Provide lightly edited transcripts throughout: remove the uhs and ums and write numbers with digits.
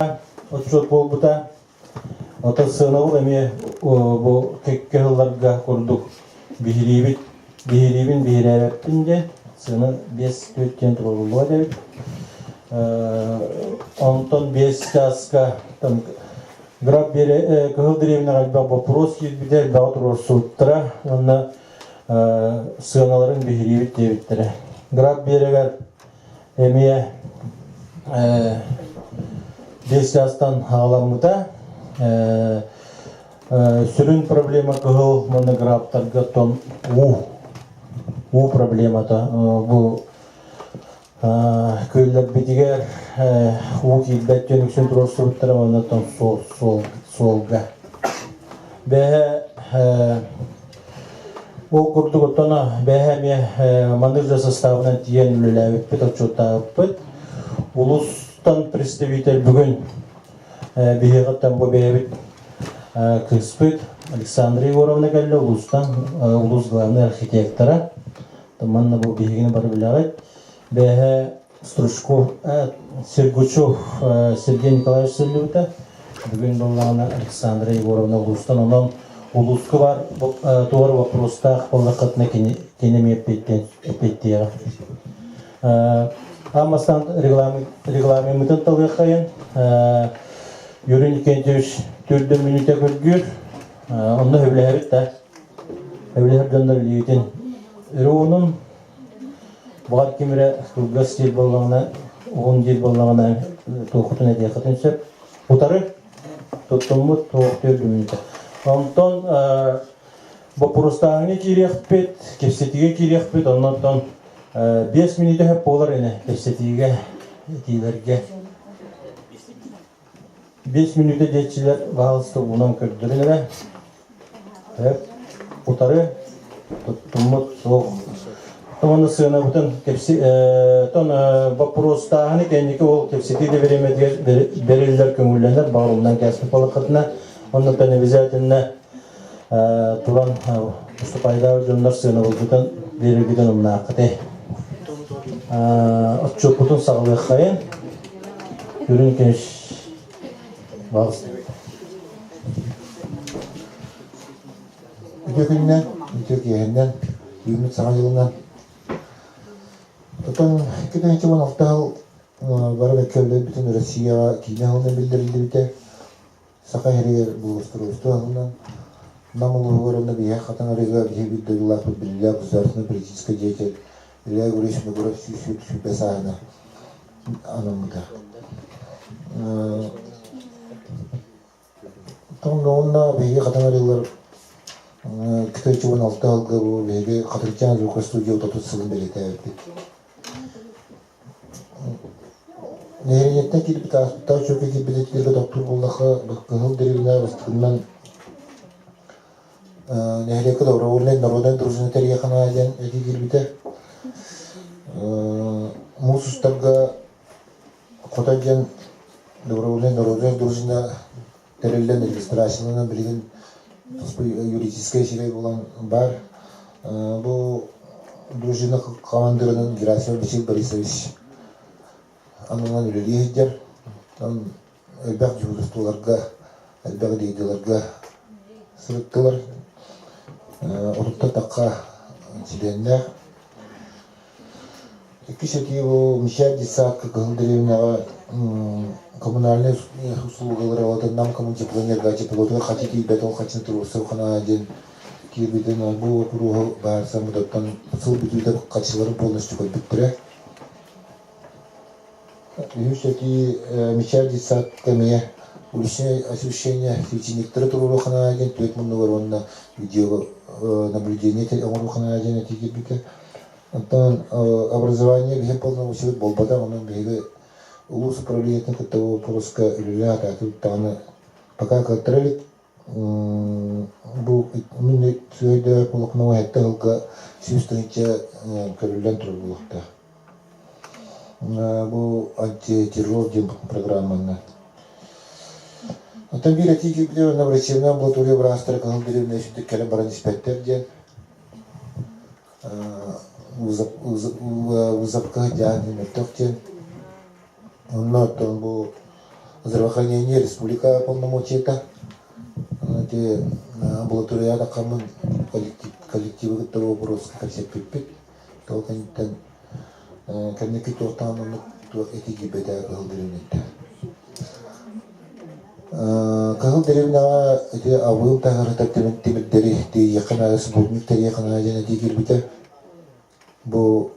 Отчуот буолбута. Оттон сыанабыл эмиэ бу кэккэ сылларга курдук биһириибит, биһириибин биһирээбэппин диэн сыана 5-4 диэн туруоруллуо эбит. Онтон 5 чааска там граф Кыһыл дэриэбинэҕэ элбэх боппуруос киирбитэ, элбэҕи туруорсубуттара уонна сыаналарын биһириибит диэбиттэрэ. Граф биэрэгэр эмиэ 5 чаастан аҕаламмыта. Сүрүн проблема кыһыл монографтарга тон уу уу проблемата бу күөллэрбитигэр уу киирбэт диэн үксүн туруорсубуттара уонна тон суолга бэһэ Ол курдук оттон бэһэ эмиэ маннык да састаабынан тиийэн үлэлээбиппит, отчуоттаабыппыт. Улуустан представитель бүгүн биһиэхэттэн бу бэйэбит кыыспыт Александра Егоровна кэллэ улуустан, улуус главный архитектора. Манна бу биһигини бары билэҕит. Бэһэ Стручков, Сергучев Сергей Николаевич сылдьыбыта. Бүгүн буоллаҕына Александра Егоровна улуустан онон улууска бар туор вопростаах буоллаххытына кини кини эмиэ эппиэттиэҕэ. Аан бастаан регламеммытын талыаххайын. Юрий Никентьевич төрдө мүнүүтэ көргүүр. Онно сөбүлэһэбит да. Сөбүлэһэр дьоннор илиитин өрө уунун. Баҕар ким эрэ кылгас диир буоллаҕына, уһун диир буоллаҕына туоххутун этиэххитин сөп. Утары туттуммут туох түөрдүммүтэ. Онтон боппуруостааһыҥҥа киириэхпит, кэпсэтиигэ киириэхпит, оннуттан 5 мүнүүтэ сөп буолар ини кэпсэтиигэ, этиилэргэ. 5 мүнүүтэ диэччилэр баһаалыста уунан көрдөрүн эрэ. Сөп. Утары туттуммут суох. Уонна сыанабытын кэпси тон боппуруостааһыны кэнники ол кэпсэтии да бириэмэтигэр бэриллэр көҥүллэнэр баҕарылынан кээспит буоллаххытына оннуттан обязательно туран уступайдаабыт дьоннор сыанабылгытын биэрэргитин умнааххытай. Отчуоппутун саҕалыаххайын. Үрүҥ көмүс балыс. Үтүө күнүнэн, үтүө киэһэннэн, үүммүт саҥа дьылынан. Отон 2016 сыл бары бэккэ бүтүн Россияҕа киинэ сылынан биллэриллибитэ. Саха сиригэр благоустройство сылынан Нам улууһугар уонна биһиэхэ Хатыҥ Арыыга биһиги биир дойдулаахпыт биллиилээх государственнай политическай деятель Илья Егорович Винокуров 120 сааһына анаммыта. Уонна биһиги Хатыҥ Арыылар 216 сылга бу биһиги Хатырыкчаан звукостудия 30 сылын бэлиэтээбиппит. Нэһилиэнньэттэн киирбит ааспыттаах учуокка киирбит этиилэргэ тохтуур буоллахха, Кыһыл Дэриэбинэ бастакынан нэһилиэккэ добровольнай народнай дружина тэрийиэххэ диэн этии киирбитэ. Муус устарга Хотой диэн добровольнай народнай дружина тэриллэн регистрацияланан билигин туспа юридическай сирэй буолан баар. Бу дружина командирынан Герасимов Василий Борисович ананан үлэлии сылдьар. Элбэх дьуһуурустубаларга, элбэх рейдаларга сырыттылар. Отуттан тахха чилиэннээх. Иккис этии бу Мичээр детсадка Кыһыл дэриэбинэҕэ коммунальнай услугалары уонна Нам коммунтеплоэнерго теплотугар хачы тиийбэт, ол хачыны туруорсуоххана диэн киирбитин бу боппуруоһу быһаарсаммытыттан сыл бүтүүтэ хачыларын полностью көрбүттэрэ. Үһүс этии Мичээр детсадка эмиэ уличное освещение светильниктары туруоруоххана диэн түөрт муннугар уонна видео наблюдение оҥоруоххана диэн этии киирбитэ. Оттон образование биһиги полномочиябыт буолбатах, онон биһиги улуус управлениетын кытта бу боппуруоска үлэлээн атаатыбыт даҕаны пока кыаттара илик. Бу мин сүөйдө полокно сэттэ сылга 100 тыһыынча көрүллэн турар буолуохтаах. Бу антитеррор диэн программаны. Оттон биир этии киирбитэ уонна врачебная амбулатория быраастара Кыһыл дэриэбинэ сүрдүк кэлэн баран испэттэр диэн Вызовка дьаан мөлтөх диэн. Онно оттон бу Здравоохранение республика полномочията. Ити амбулатория таххаммын коллективы кытта вопроска кэпсэппиппит. Ол кэнниттэн кэнники туохтаан оннук туох этии киирбэтэ Кыһыл Дэриэбинэттэн. Кыһыл Дэриэбинэҕэ ити абыыл таһыырыта тимирдэри тиийиэххэ наада, субботник тэрийиэххэ наада диэн этии киирбитэ. Бу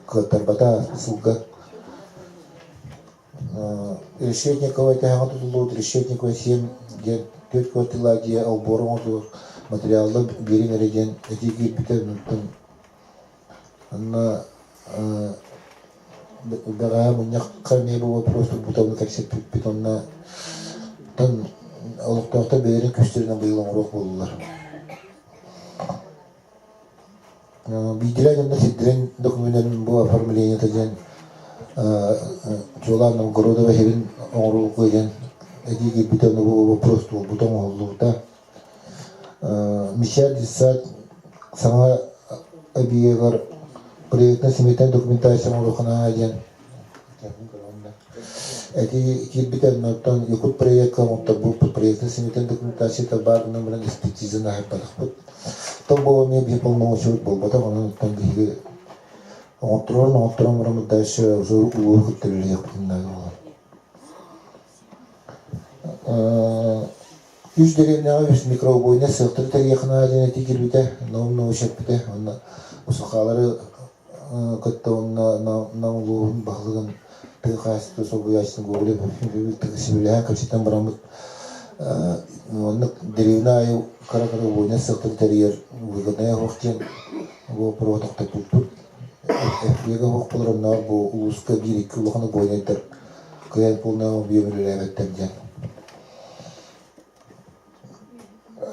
кыаттарбата сылга Решетникова тэһэҕэ тутуллубут Решетникова 7 диэн түөрт квартиралаах дьиэ олбуора оҥотугар материаллар биэриҥ эрэ диэн этии киирбитэ. Онтон онно бэҕэһээ мунньахха эмиэ бу вопрос турбута кэпсэппиппит онно оттон олохтоохтор бэйэлэрин күүстэринэн быйыл оҥоруох буоллулар. Биирдэрэ дьонно сирдэрин докумуоннарын бу оформлениета диэн чуолаан Новгородова сирин оҥорууга диэн этии киирбитэ, ону бу вопрос туолбута, оҥоһуллубута. Мичээр детсад саҥа объегар проектно-сметная документация оҥоруоххунаа диэн Эти киирбитэ оннуттан Якут проекка оҥотторбуппут проектно-сметная документацията баар гынан баран экспертизаны аһарбатахпыт. Том буолан эмиэ биһи полномочиябыт буолбатах, онон оттон биһиги оҥотторон оҥотторон бараммыт дальше уже улууһу кытта үлэлиэхпитин наада буолар. Үс дэриэбинэҕэ үс микроубойнай сыахтары тэрийиэххэ наада диэн этии киирбитэ, новым-новый эппитэ. Онно сахалары кытта уонна Нам улууһун баһылыгын тыа хаһаайыстыбатын солбуйааччытын Гоголев сөбүлэһэн кэпсэтэн бараммыт оннук дэриэбинэ аайы кыра-кыра убойнай сыахтары тэрийэр выгодная оһох диэн боппуруоһу тохтоппуппут. Эфигэ оһох буолар оннооҕор бу улууска биир-икки улахан убойнайдар кыайан полный объем үлэлээбэттэр диэн.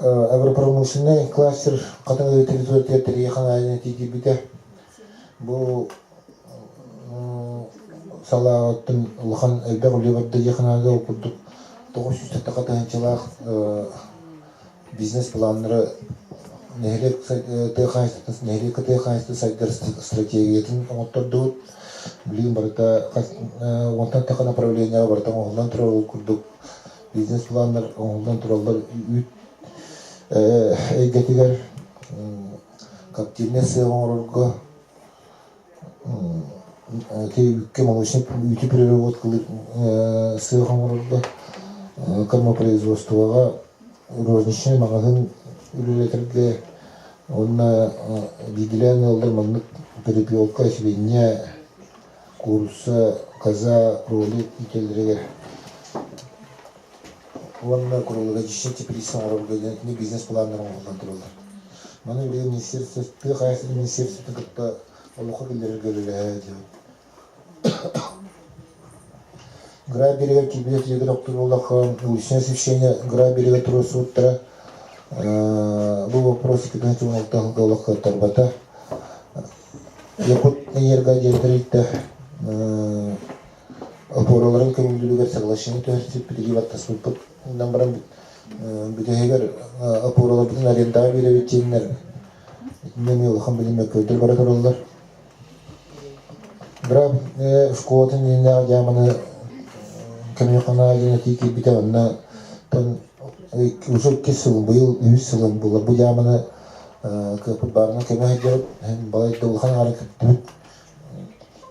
Агропромышленнай кластер Хатыҥ территориятыгар тэрийэ ханаайын этии киирбитэ. Бу салааҕыттан улахан элбэх үлэ барда диэх наада. Ол курдук 900 тыһыынчалаах бизнес-планнары нэһилиэк тыа хаһаайыстыбатын нэһилиэккэ тыа хаһаайыстыбатын сайдар стратегиятын оҥоттордубут. Билигин барыта уонтан тахса направлениеҕа барыта оҥоһуллан турар. Ол курдук бизнес-планнар оҥоһуллан тураллар үүт эйгэтигэр коптильнай сыах оҥорорго ити үүккэ молочный үүтү переработкалыыр сыах оҥорорго кормопроизводствоҕа розничнай маҕаһыын үлэлэтэргэ уонна биирдиилээн ыаллар маннык перепелка, свинья, куурусса, коза, кролик иитэллэригэр уонна круглогодичнай теплица оҥорорго диэн кини бизнес-планнар оҥоһуллан тураллар. Маны билигин министерство тыа хаһаайыстыбатын министерствотын кытта олоххо киллэрэргэ үлэлэһэ диэн. Гра берегэр киирбит этиигэр охтурууллахха уличное освещение Гра берега туруорсубуттара. Бу вопрос 2016 сылга олоххо тарбата. Якут энерго диэн тэрилтэ опораларын көҥүллүүрүгэр соглашение түһэрсиппит илии баттаспыппыт. Онон баран бүтэһигэр опораларбытын арендаҕа биэрэбит диэннэр итиннэ эмиэ улахан билиммэккэ бара тураллар. Граф школатын иннинээҕи дьааманы көмүөхханаа диэн этии киирбитэ онно уже иккис сыл быйыл үһүс сылын буолар бу дьааманы кыахпыт баарынан көмө сылдьабыт балайда улахан аҥаары кыттыбыт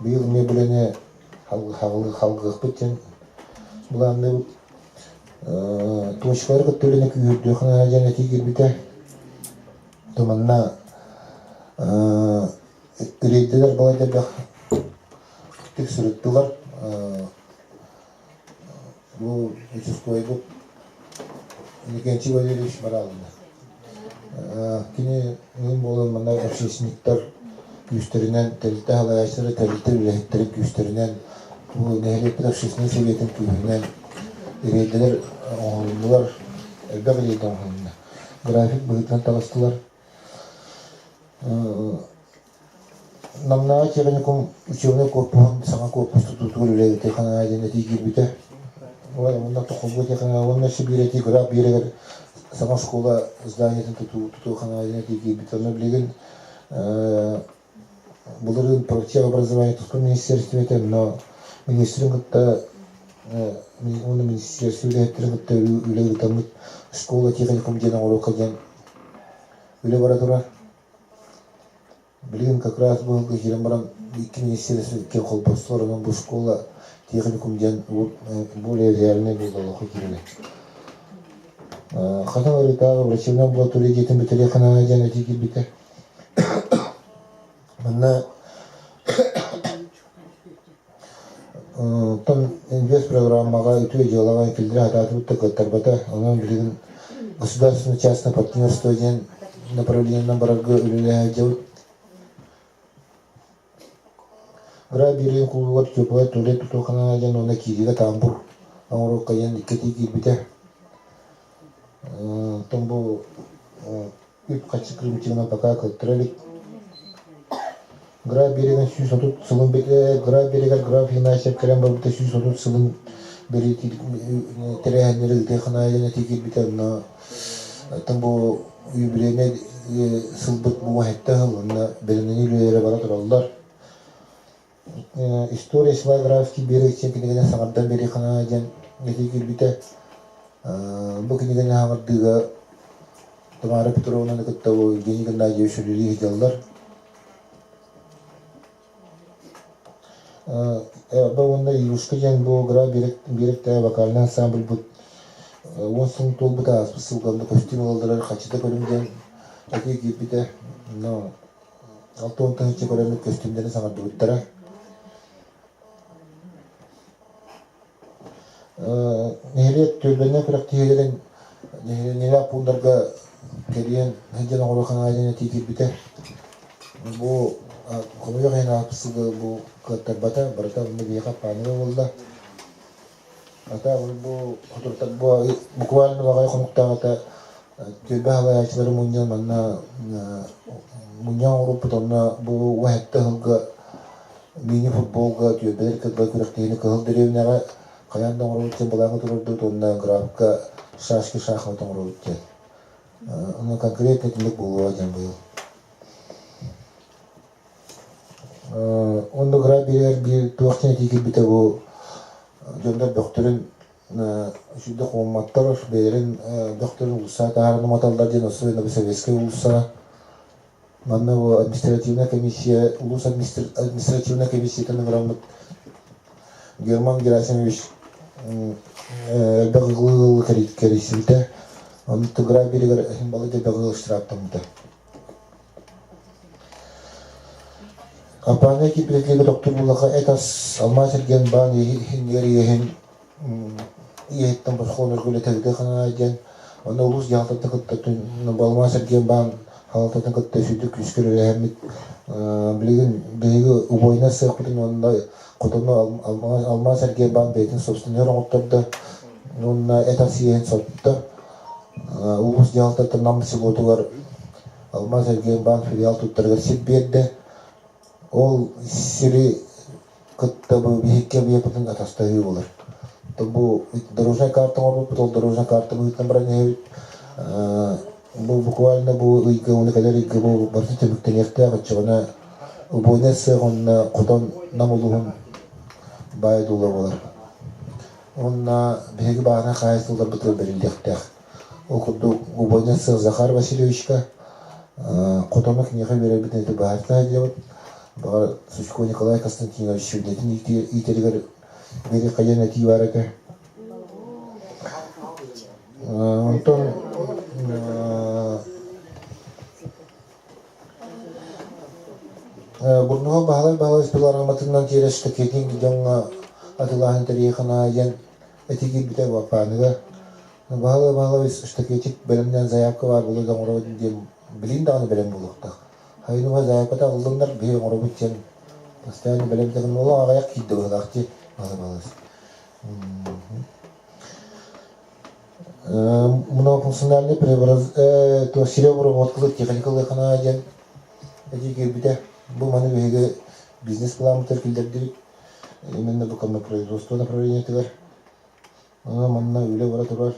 быйыл эмиэ билэни халгыахпыт диэн былаанныыбыт точкалары кытта үлэни күүһүрдүөххэ диэн этии киирбитэ манна рейдэлэр балайда элбэх сырыттылар Бу участковайбыт Иннокентий Валерьевич Баралина. Кини ыым буолан манна общественниктар күүстэринэн, тэрилтэ салайааччылара, тэрилтэ үлэһиттэрин күүстэринэн, бу нэһилиэкпит общественнай советын күүһүнэн рейдэлэр оҥоһулуннулар, элбэх рейдэ оҥоһулунна. График быһыытынан таҕыстылар. Намнааҕы техникум учебнай корпуһун саҥа корпус тутуутугар үлэлэтэ ханаа диэн этии киирбитэ. Уонна тохобуо техника уонна Сибиир этии Граф биэрэгэр саҥа оскуола зданиетын тутуу тутуу ханаа диэн этии киирбитэ. Онно билигин былырыын профтехобразование туспа министиэристибэтэ, но министрин кытта уонна министерство үлэһиттэрин кытта үлэ ыытаммыт школа техникум диэн оҥоруохха диэн үлэ бара турар. Билигин как раз быһылга киирэн баран икки министерство икки холбостор, онон бу школа техникум диэн более реальный буолла олоххо киирэлэ. Хатан Арыытааҕы врачебнай амбулатория дьиэтин бүтэриэх наада диэн этии киирбитэ. Манна Оттон инвестпрограммаҕа үтүө дьыалаҕа киллэрэ сатаатыбыт да кыаттарбата. Онон билигин государственное частное партнерство диэн направлениенан барарга үлэлэһэ сылдьабыт. Гра биэриэн кулуугар теплай туалет тутуохханана диэн уонна киириигэ тамбур оҥоруохха диэн икки этии киирбитэ. Оттон бу үп-харчы кырыымчыгынан пока кыаттара илик. Граф биэригин 130 сылын Граф биэригэр граф Игнатьев кэлэн барбыта 130 сылын тэрээһиннэри ыытыаххына диэн этии киирбитэ. Онно оттон бу юбилейнай сылбыт бу сэттэ сыл, онно бэлэмнэнии үлэлэрэ бара тураллар. История села Графский берег диэн кинигэни саҥардан биэриэххэ диэн этии киирбитэ. Бу кинигэни саҥардыыга Тамара Петровнаны кытта Евгений Геннадьевич үлэлии сылдьаллар. Бу уонна Юшка диэн бу Гра биэрэктээ вокальнай ансамбльбыт 10 сыл туолбута ааспыт сылга онно көстүүм ылалларыгар хаччыта көрүҥ диэн этии киирбитэ. Но 60 тыһыынча көрөммүт көстүүмнэрин саҥардыбыттара. Нэһилиэк түөлбэннэн күрэхтэһиилэрин нэһилиэнньэлээх пууннарга кэрийэн сылдьан оҥоруохха диэн этии киирбитэ. Бу хомойуох иһин ааспыт сылга бу кыаттарбата, барыта онно биһиэхэ пааника буолла. Ата бу бу буквально баҕайы хонуктааҕыта түөлбэ салайааччылары мунньан манна мунньан оҥорбуппут онно бу уһэтте сылга мини-футболга түөлбэлэр кытта күрэхтэһиини Кыһыл дэриэбинэҕэ хайаан да оҥоробут диэн былааҥҥа туруордубут уонна графка шашки шахмат оҥоробут диэн. Ону конкретно итинник буолуоҕа диэн быйыл. Онно граф биэрэр биир туох диэн этии киирбитэ бу дьоннор бөхтөрүн үчүгдэ хомумматтар, бэйэлэрин бөхтөрүн уулуссаҕа таһааран уматаллар диэн особенно бу Советскай уулуссаҕа. Манна бу административная комиссия, улуус административная комиссиятын ыҥыраммыт Герман Герасимович элбэх ыгылы кэрийсибитэ. Онно Тыгра биэригэр балык элбэх ыал штрафтаммыта. Компания киирбитэ тохтуур буоллахха эт ас алмаас эргиэн баан иһиннигэр иэһин иэһиттэн босхолонорго үлэтэ ханаа диэн онно улуус дьаһалтатын кытта алмаас эргиэн баан салалтатын кытта сүдү күүскэ үлэлэһэммит билигин биһиги убойнай сыахпытын уонна хотону алмаас эргиэн баан бэйэтин собственнигэр оҥоттордо уонна эт ас иэһин сотто. Улуус дьаһалтата Нам селотугар Алмаас эргиэн филиал туттарыгар сир биэрдэ. Ол сири кытта бу биһикки объекпытын атастаһыы буолар. Бу дорожная карта оҥорбуппут, ол дорожная карта быһыытынан баран иһэбит. Бу буквально бу ыйга уонна кэлэр ыйга бу барыта түмүктэниэхтээх, оччоҕуна убойнай сыах уонна хотон Нам улууһун баай дуула буолар. Уонна биһиги бааһынай хаһаайыстыбаларбытыгар бэриллиэхтээх. Ол курдук убойнай сыах Захар Васильевичка хотону киниэхэ биэрэрбитин ити быһаарта сылдьабыт. Баҕар Сучко Николай Константинович сүнньэтин иитэригэр биэриэххэ диэн этии баар этэ. Онтон Бурнуһа Баһылай Баһылай пилораматынан тиэрэ штакетник дьоҥҥо атылааһын тэрийиэхэ диэн этии киирбитэ Баппааныга. Баһылай Баһылай штакетник бэлэмнээн заявка баар буолуо да оҥоробут диэн билин даҕаны бэлэм буолуохтаах. Хайынуга заявката ыллыннар биһи оҥоробут диэн постоянно бэлэм дэгин буолуо аҕыйах киирдэ быһыылаах дии Баһылай Баһылай. Многофункциональный преобраз серебро техника ылыахына диэн этии киирбитэ. Бу маны биһиги бизнес-пламмытыгар киллэрдибит. Именно бу производство направлениетыгар. Манна үлэ бара турар.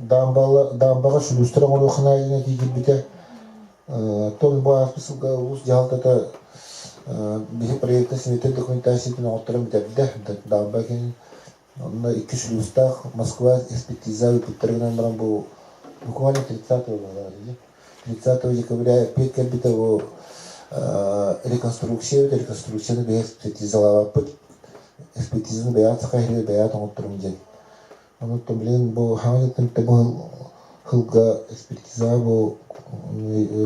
Даамбаҕа сүлүүстэр оҥоруоххына диэн этии киирбитэ. Оттон бу ааспыт сылга улуус дьаһалтата биһи проекта сметин документациятын оҥотторон бүтэрдэ. Даамба кини. Онно икки шлюзтаах Москва экспертиза ыыппыттара гынан баран бу буквально 30 буолар 30 декабря эппиэт кэлбитэ бу реконструкция эбит реконструкцияны бэйэ экспертизалаабаппыт экспертизаны бэйэҕит саха иһигэр бэйэҕит оҥотторуҥ диэн онуттан билигин бу хаҥа дьыттан бу сылга экспертиза бу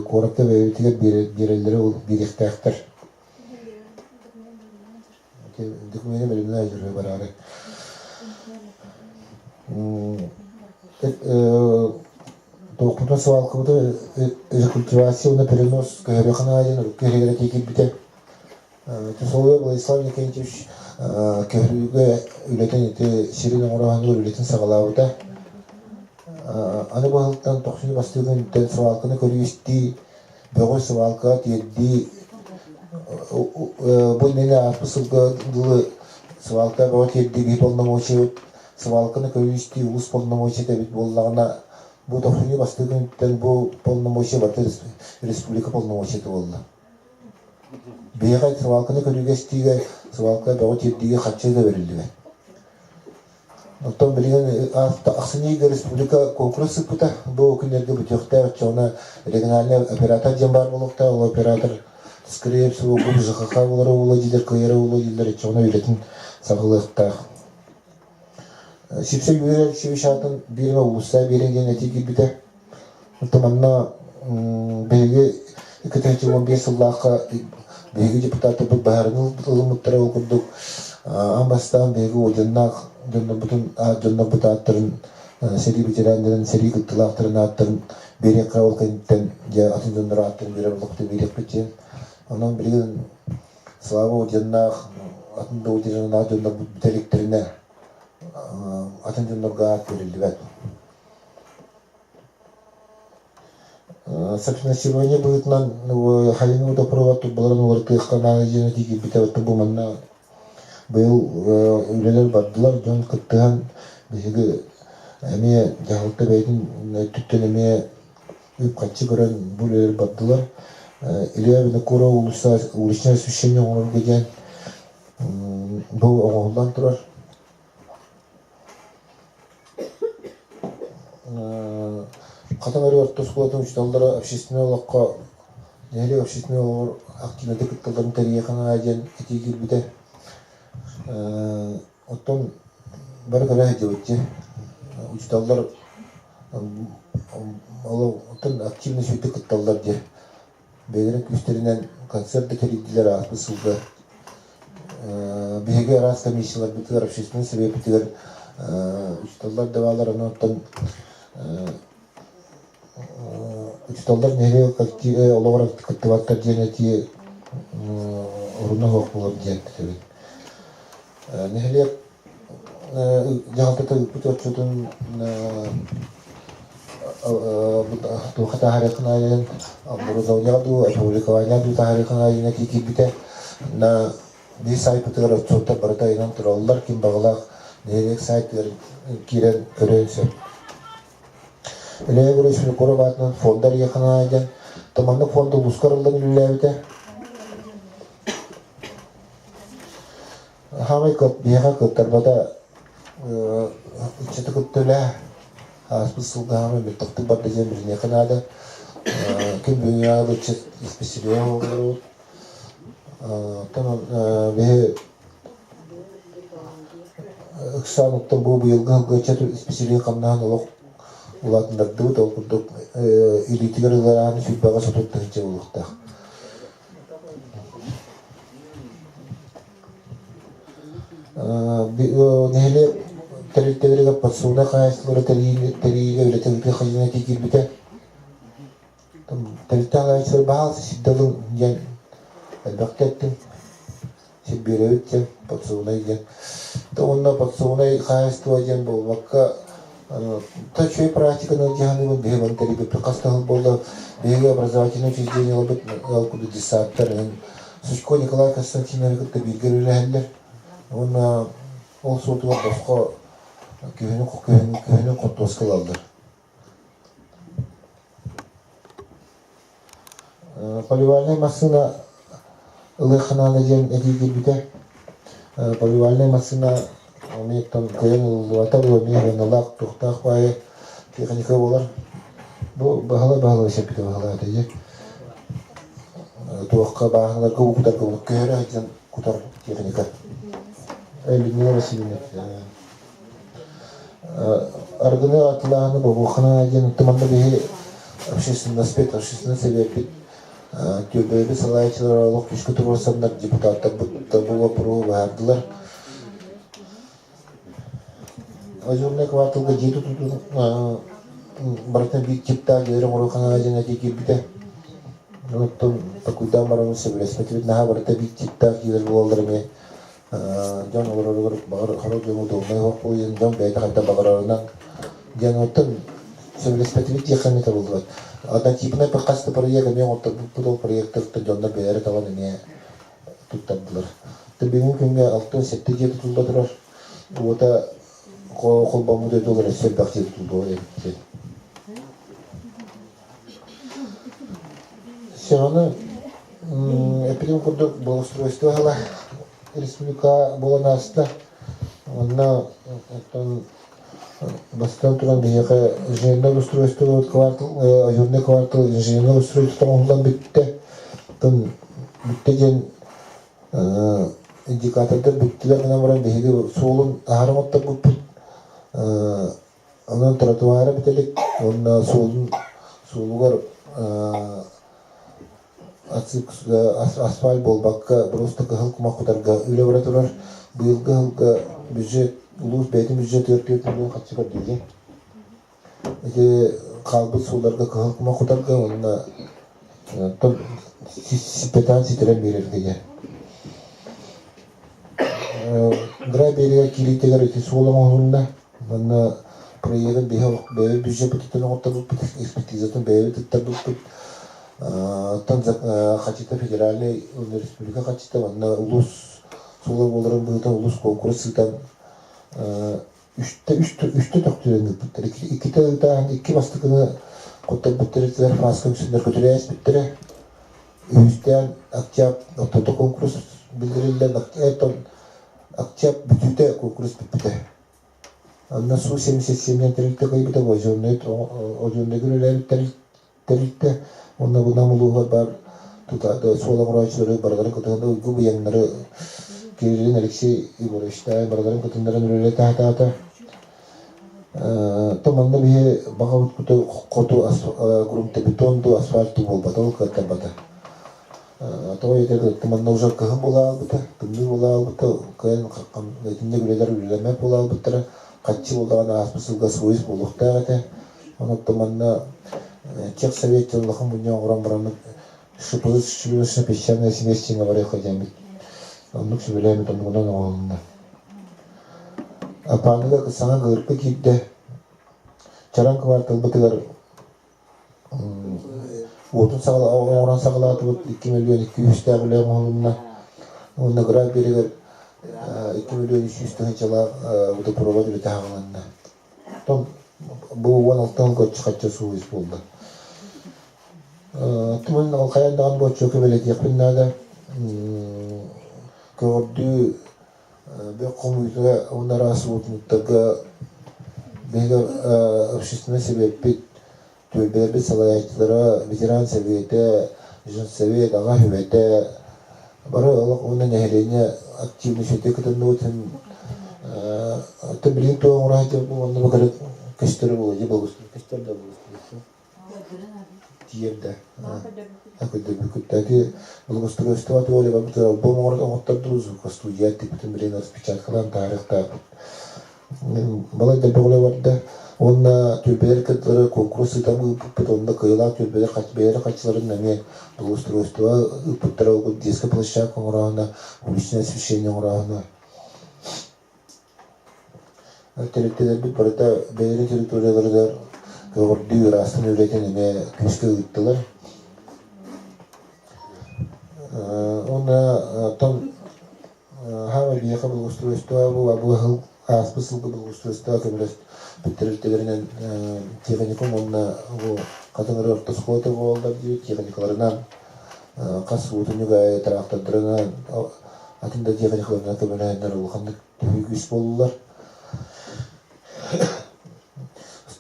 куоракка бэйэбитигэр биэрэллэрэ биэриэхтээхтэр документы бэлэмнээн жүрүө бараары Туохпутун свалкабыты рекультивация уонна перенос көһөрүөххэ наада диэн урукку иһигэр этии киирбитэ. Тусовой Владислав Никитич көһөрүүгэ үлэтин ити сирин оҥороһунугар үлэтин саҕалаабыта. Аны баһылыктан тохсунньу бастакы күнтэн свалканы көрүү-истии, бөҕү свалкаҕа тиэрдии бу иннинэ ааспыт сылга дылы свалка бөҕү тиэрдии биһи полномочиябыт свалканы көрүү-истии улуус полномочията эбит буоллаҕына, бу тохсунньу бастакы күнүттэн бу полномочия барыта республика полномочията буолла. Биһиэхэ свалканы көрүүгэ-истиигэ, свалка бөҕү тиэрдиигэ харчы да бэриллибэт. Оттон билигин ахсынньы республика куонкурус ыыппыта. Бу күннэргэ бүтүөхтээх оччоҕуна региональный оператор диэн баар буолуохтаах. Ол оператор скорее всего бу ЖКХ буолара буолуо дииллэр, кыайара буолуо дииллэр, оччоҕуна үлэтин саҕалыахтаах. Сипсэ Юрий Алексеевич аатын биир эмэ уулусса биэриҥ диэн этии киирбитэ. Оттон манна биһиги 2015 сыллаахха биһиги депутаттарбыт баһаарыны ылыммыттара ол курдук аан бастаан биһиги орденнаах дьоннорбутун дьоннорбут ааттарын сэрии ветераннарын сэрии кыттыылаахтарын ааттарын биэриэххэ ол кэнниттэн дьэ атын дьоннор ааттарын биэрэр буоллахпытына биэриэхпит диэн. Онон билигин Слава орденнаах атын да орденнаах дьоннорбут бүтэ иликтэринэ атын дьоннорго аат бэриллибэт. Софинансирование быһыытынан хайыҥы водопровод турбаларын уларытыахха наада диэн этии киирбитэ бу манна быйыл үлэлэр бардылар дьон кыттыһан биһиги эмиэ дьаһалта бэйэтин өттүттэн эмиэ үп-харчы көрөн бу үлэлэр бардылар. Илья Винокуров уулусса уличное освещение оҥорорго диэн бу оҥоһуллан турар. Хатан өрү орто оскуолатын учууталлара общественнай олоххо нэһилиэк общественнай олоҕор активнайдык кытталларын тэрийиэххэ наада диэн этии киирбитэ. Оттон бары көрө сылдьыбыт дии. Учууталлар оттон активно үчүгэйдик кытталлар дии. Бэйэлэрин күүстэринэн концерт да тэрийдилэр ааспыт сылга. Биһиги араас комиссияларбытыгар, общественнай сэбиэппитигэр учууталлар да бааллар, онон учууталлар нэһилиэк олоҕор кыттыбаттар диэн этии оруна суох буолар диэн этэбин. Нэһилиэк дьаһалтата ыыппыт отчутун туохха таһаарыаххын аайын оборудование дуу, опубликование дуу таһаарыаххын аайын этии киирбитэ. На биир сайтпытыгар отчуоттар барыта ыйанан тураллар. Ким баҕалаах нэһилиэк сайтыгар киирэн көрүөн сөп. Илья Егорович Винокуров аатынан фонда арыйыаххын аайы диэн маннык фонда улууска арыллан үлэлээбитэ. Хаамай биһиэхэ кыттарбата ыччаты кытта үлэ ааспыт сылга хаамай мөлтөхтүк барда диэн билиниэххэ наада. Күн бүгүҥҥэ ыччат исписэлииһэ олорбут. Оттон биһи ыксаан оттон бу быйылгы сылга ыччат исписэлииһи хамнаһын олох улаатыннардыбыт. Ол курдук илиитигэр ыларааны сүүрбэҕэ сотут тыһыынча буолуохтаах. Нэһилиэк тэрилтэлэригэр подсобнай хаһаайыстыбалары тэрийиигэ үлэтэ ыытыы хадьына киирбитэ. Тэрилтэ хаһаайыстыбалара баһаалыста сирдэ ылыҥ диэн элбэхтэ эттим. Сир биэрэбит диэн, подсобнай диэн. Уонна подсобнай хаһаайыстыба диэн буолбакка, та үчүгэй практиканы дьаһаныыбын биһиги бары тэрийбиппит хас да сыл буолла. Биһиги образовательнай учреждениеларбыт ыал курдук детсадтар Сучко Николай Константиновы кытта бииргэ үлэлэһэллэр. Уонна ол суотугар босхо күһүнү күһүнү хортуоска ылаллар. Поливальнай массыына ылыахха наада диэн этии киирбитэ. Поливальнай массыына Ону кыайан ылыллыбата бу эмиэ сыаналаах туохтаах баайы техника буолар. Бу баһыла-баһыла сеппитэ баһылаата дьэ. Туохха бааһыналарга уу кутарга көһөрө сылдьан кутар техника. Людмила Васильевна арыгыны атылааһыны бобуоххана диэн манна биһи общественный общественный сэбиэппит түөлбэлэбит салайааччылара олох күүскэ туруорсаннар депутаттарбыт бу боппуруоһу быһаардылар. Озерный кварталга дьиэ тутуутун барытын биир типтаах дьиэлэри оҥоруохха диэн этии киирбитэ. Оттон такуйдаан баран сөбүлэспэтибит наһаа барыта биир типтаах дьиэлэр буолаллар эмиэ дьон олороругар баҕар хоро дьоҥу удобнай оһох буолуон дьон бэйэтэ хайдах баҕарарынан диэн оттон сөбүлэспэтибит диэххэ эмиэ табыллыбат. Однотипнай хас да проект эмиэ оҥотторбуппут ол проектартан дьоннор бэйэлэрэ талан эмиэ туттардылар. Бүгүҥҥү күҥҥэ 6-7 дьиэ тутулла турар. Уота холбоммут өтө өссө элбэх дьиэ тутуллуо эбит. Сеҕаны эппитим курдук благоустройство ыла республика буолан ааста. Онно оттон бастатан туран биһиэхэ инженерное устройство квартал, озерный квартал инженерное устройство оҥоһуллан бүттэ. Оттон бүттэ диэн индикатордар бүттүлэр гынан баран биһиги суолун аһара оҥотторбуппут. Онон тротуара бүтэ илик уонна суолун суолугар асфальт буолбакка просто кыһыл кумах кутарга үлэ бара турар. Быйылгы сылга бюджет улуус бэйэтин бюджетыгар 4 миллион харчы көрдүллэ. Ити хаалбыт суолларга кыһыл кумах кутарга уонна сиппэтэҕин ситэрэн биэрэргэ диэн. Гра биэригэр киириитигэр ити суол оҥоһулунна. Манна проегын биһи бэйэбит бюджеппытыттан оҥотторбуппут, экспертизатын бэйэбит ыттарбыппыт. Оттон хачыта федеральнай уонна республика хачыта уонна улуус суола буоларын быһыытынан улуус куонкурус ыытан үстэ үстэ үстэ төхтүрэн ыыппыттар. Иккитэ ыытааһын икки бастакыны хотторбуттар итилэр фаска үксүннэр көтүрээспиттэрэ. Үһүстээн октябрь ортото конкурс биллэриллэн октябрь бүтүүтэ конкурс бүппүтэ. Онно Су-77 тэрилтэ кыайбыта, Озернайга үлэлээбит тэрилтэ уонна бу Нам улууһугар баар тута суол оҥорооччулары барыларын кытыһан уйгу быйаҥнары Кириллин Алексей Егоровичтаан барыларын кытыннаран үлэлэтэ сатаата. То манна биһи баҕабыт куту хоту грунтобетон ду асфальт ду буолбата ол кыаттарбата. Тоҕо диэтэр манна уже кыһын буола аалбыта, тымныы буола аалбыта, кыайан итинник үлэлэр үлэлэммэт буола аалбыттара, хаччы буоллаҕына ааспыт сылга свойс буолуохтаах этэ. Онон манна техсовет диэн улахан мунньах оҥорон бараммыт шипылыс песчаная смесь диэҥҥэ барыахха диэммит. Оннук сүбэлээммит оннугунан оҥоһулунна. Апааныга саҥа гырка киирдэ. Чараҥ кварталбытыгар Уотун оҥорон саҕалаатыбыт 2 200 үлэ оҥоһулунна. Уонна Граф биэригэр 2 100 000-лаах водопровод үлэтэ саҕаланна. Оттон бу 16 сылга оччо-хачча сууйус буолла. Туман хайаан даҕаны бу оччо көмөлөтүөхпүн наада. Көҕөрдүү бөх хомуйуута уонна араас уотунуктарга биһиги общественнай сэбиэппит түөлбэлэрбит салайааччылара, ветеран сэбиэтэ, женсовет, аҕа сүбэтэ бары олох уонна нэһилиэнньэ активный сүтэ кытынныбыт билигин туох оҥоро сылдьабыт уонна бу көстөрө буолуо дьэ көстөр да буолуо тиийэр да көрдөрбүккүт ити благоустройство туоли барбыт альбом оҥоттордубут звукостудия тикпитин билигин распечаткалаан таарыахтаахпыт балай да бөҕөлө барда уонна түөлбэлэр кытары куонкурус ыытан ыыппыппыт онно кыайыылаах түөлбэлэр бэйэлэрэ харчыларын эмиэ благоустройство ыыппыттара ол детская площадка оҥорооһуна уличное освещение оҥорооһуна Тэрилтэлэрбит барыта бэйэлэрин территорияларыгар көҕөрдүү, ыраастан үлэтин эмиэ күүскэ ыыттылар. Уонна оттон хаама биһиэхэ благоустройство бу бу ааспыт сылга благоустройство көмөлөспүт тэрилтэлэринэн техникум уонна бу Хатыҥыры орто оскуолата буолаллар диэбит техникаларынан хас уутунньук аайы трактордарынан атын да техникаларынан көмөлөһөннөр улаханнык. төһүү күүс буоллулар.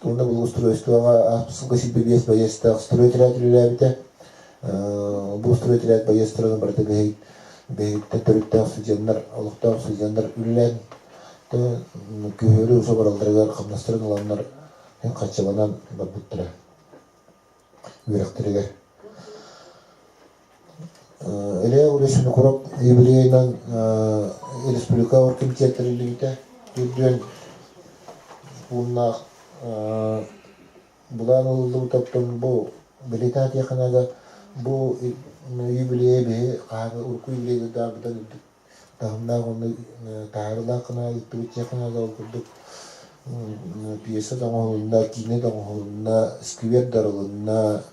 Уонна благоустройствоҕа ааспыт сылга силбэ биэс байыастаах стройотряд үлэлээбитэ. Бу стройотряд байыастарын барыта бэһиттэн төрүттээх студеннар, олохтоох студеннар үлэлээн күһүөрү усу баралларыгар хамнастарын ыланнар хаччыланан барбыттара үөрэхтэригэр. Илья Ильич Винокуров юбилейынан республика оргкомитет тэриллибитэ. Үрдүөн пууннаах былаан ылыллыбытыттан бу бэлиэтээн этиэххэ бу юбилейи биһи хаһан урукку юбилейдардаабытын үрдүк таһымнаах уонна таһаарыылаах гына ыыттыбыт диэххэ наада. Ол курдук пьеса да оҥоһулунна, киинэ да оҥоһулунна, сквер да арылынна.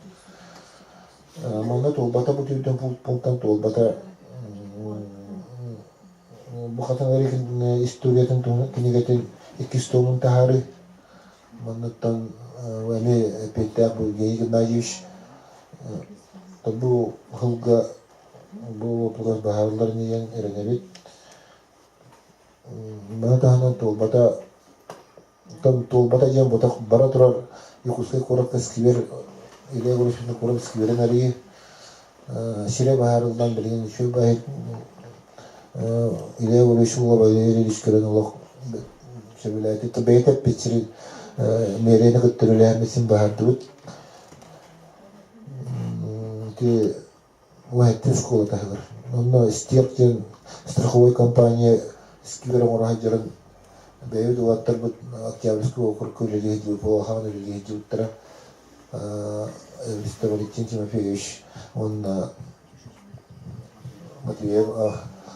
Манна туолбата бу түүрдэн пунктан туолбата бу хатан историятын туһунан кинигэтин иккис томун таһаарыы. Манныттан эмиэ эппиэттээх бу Евгений Геннадьевич бу сылга бу боппуруос быһаарылларын диэн эрэнэбит. Маны таһынан туолбата туолбата диэн бара турар Якутскай куоракка сквер Илья Егорович куорат скверин арыйыы сирэ быһаарыллан билигин үчүгэй баһыт Илья Егорович уола Валерий Ильич көрөн олох сөбүлээтэ бэйэтэ эппит сирин мэрияны кытта үлэлэһэммит син быһаардыбыт ити Уһэттин школа таһыгар. Онно Стерк диэн страховой компания сквер оҥоро сылдьарын бэйэбит уолаттарбыт Октябрьский округка үлэлии сылдьыбыт, Волохаҕа үлэлии сылдьыбыттара. Эвристов Валентин Тимофеевич уонна Матвеев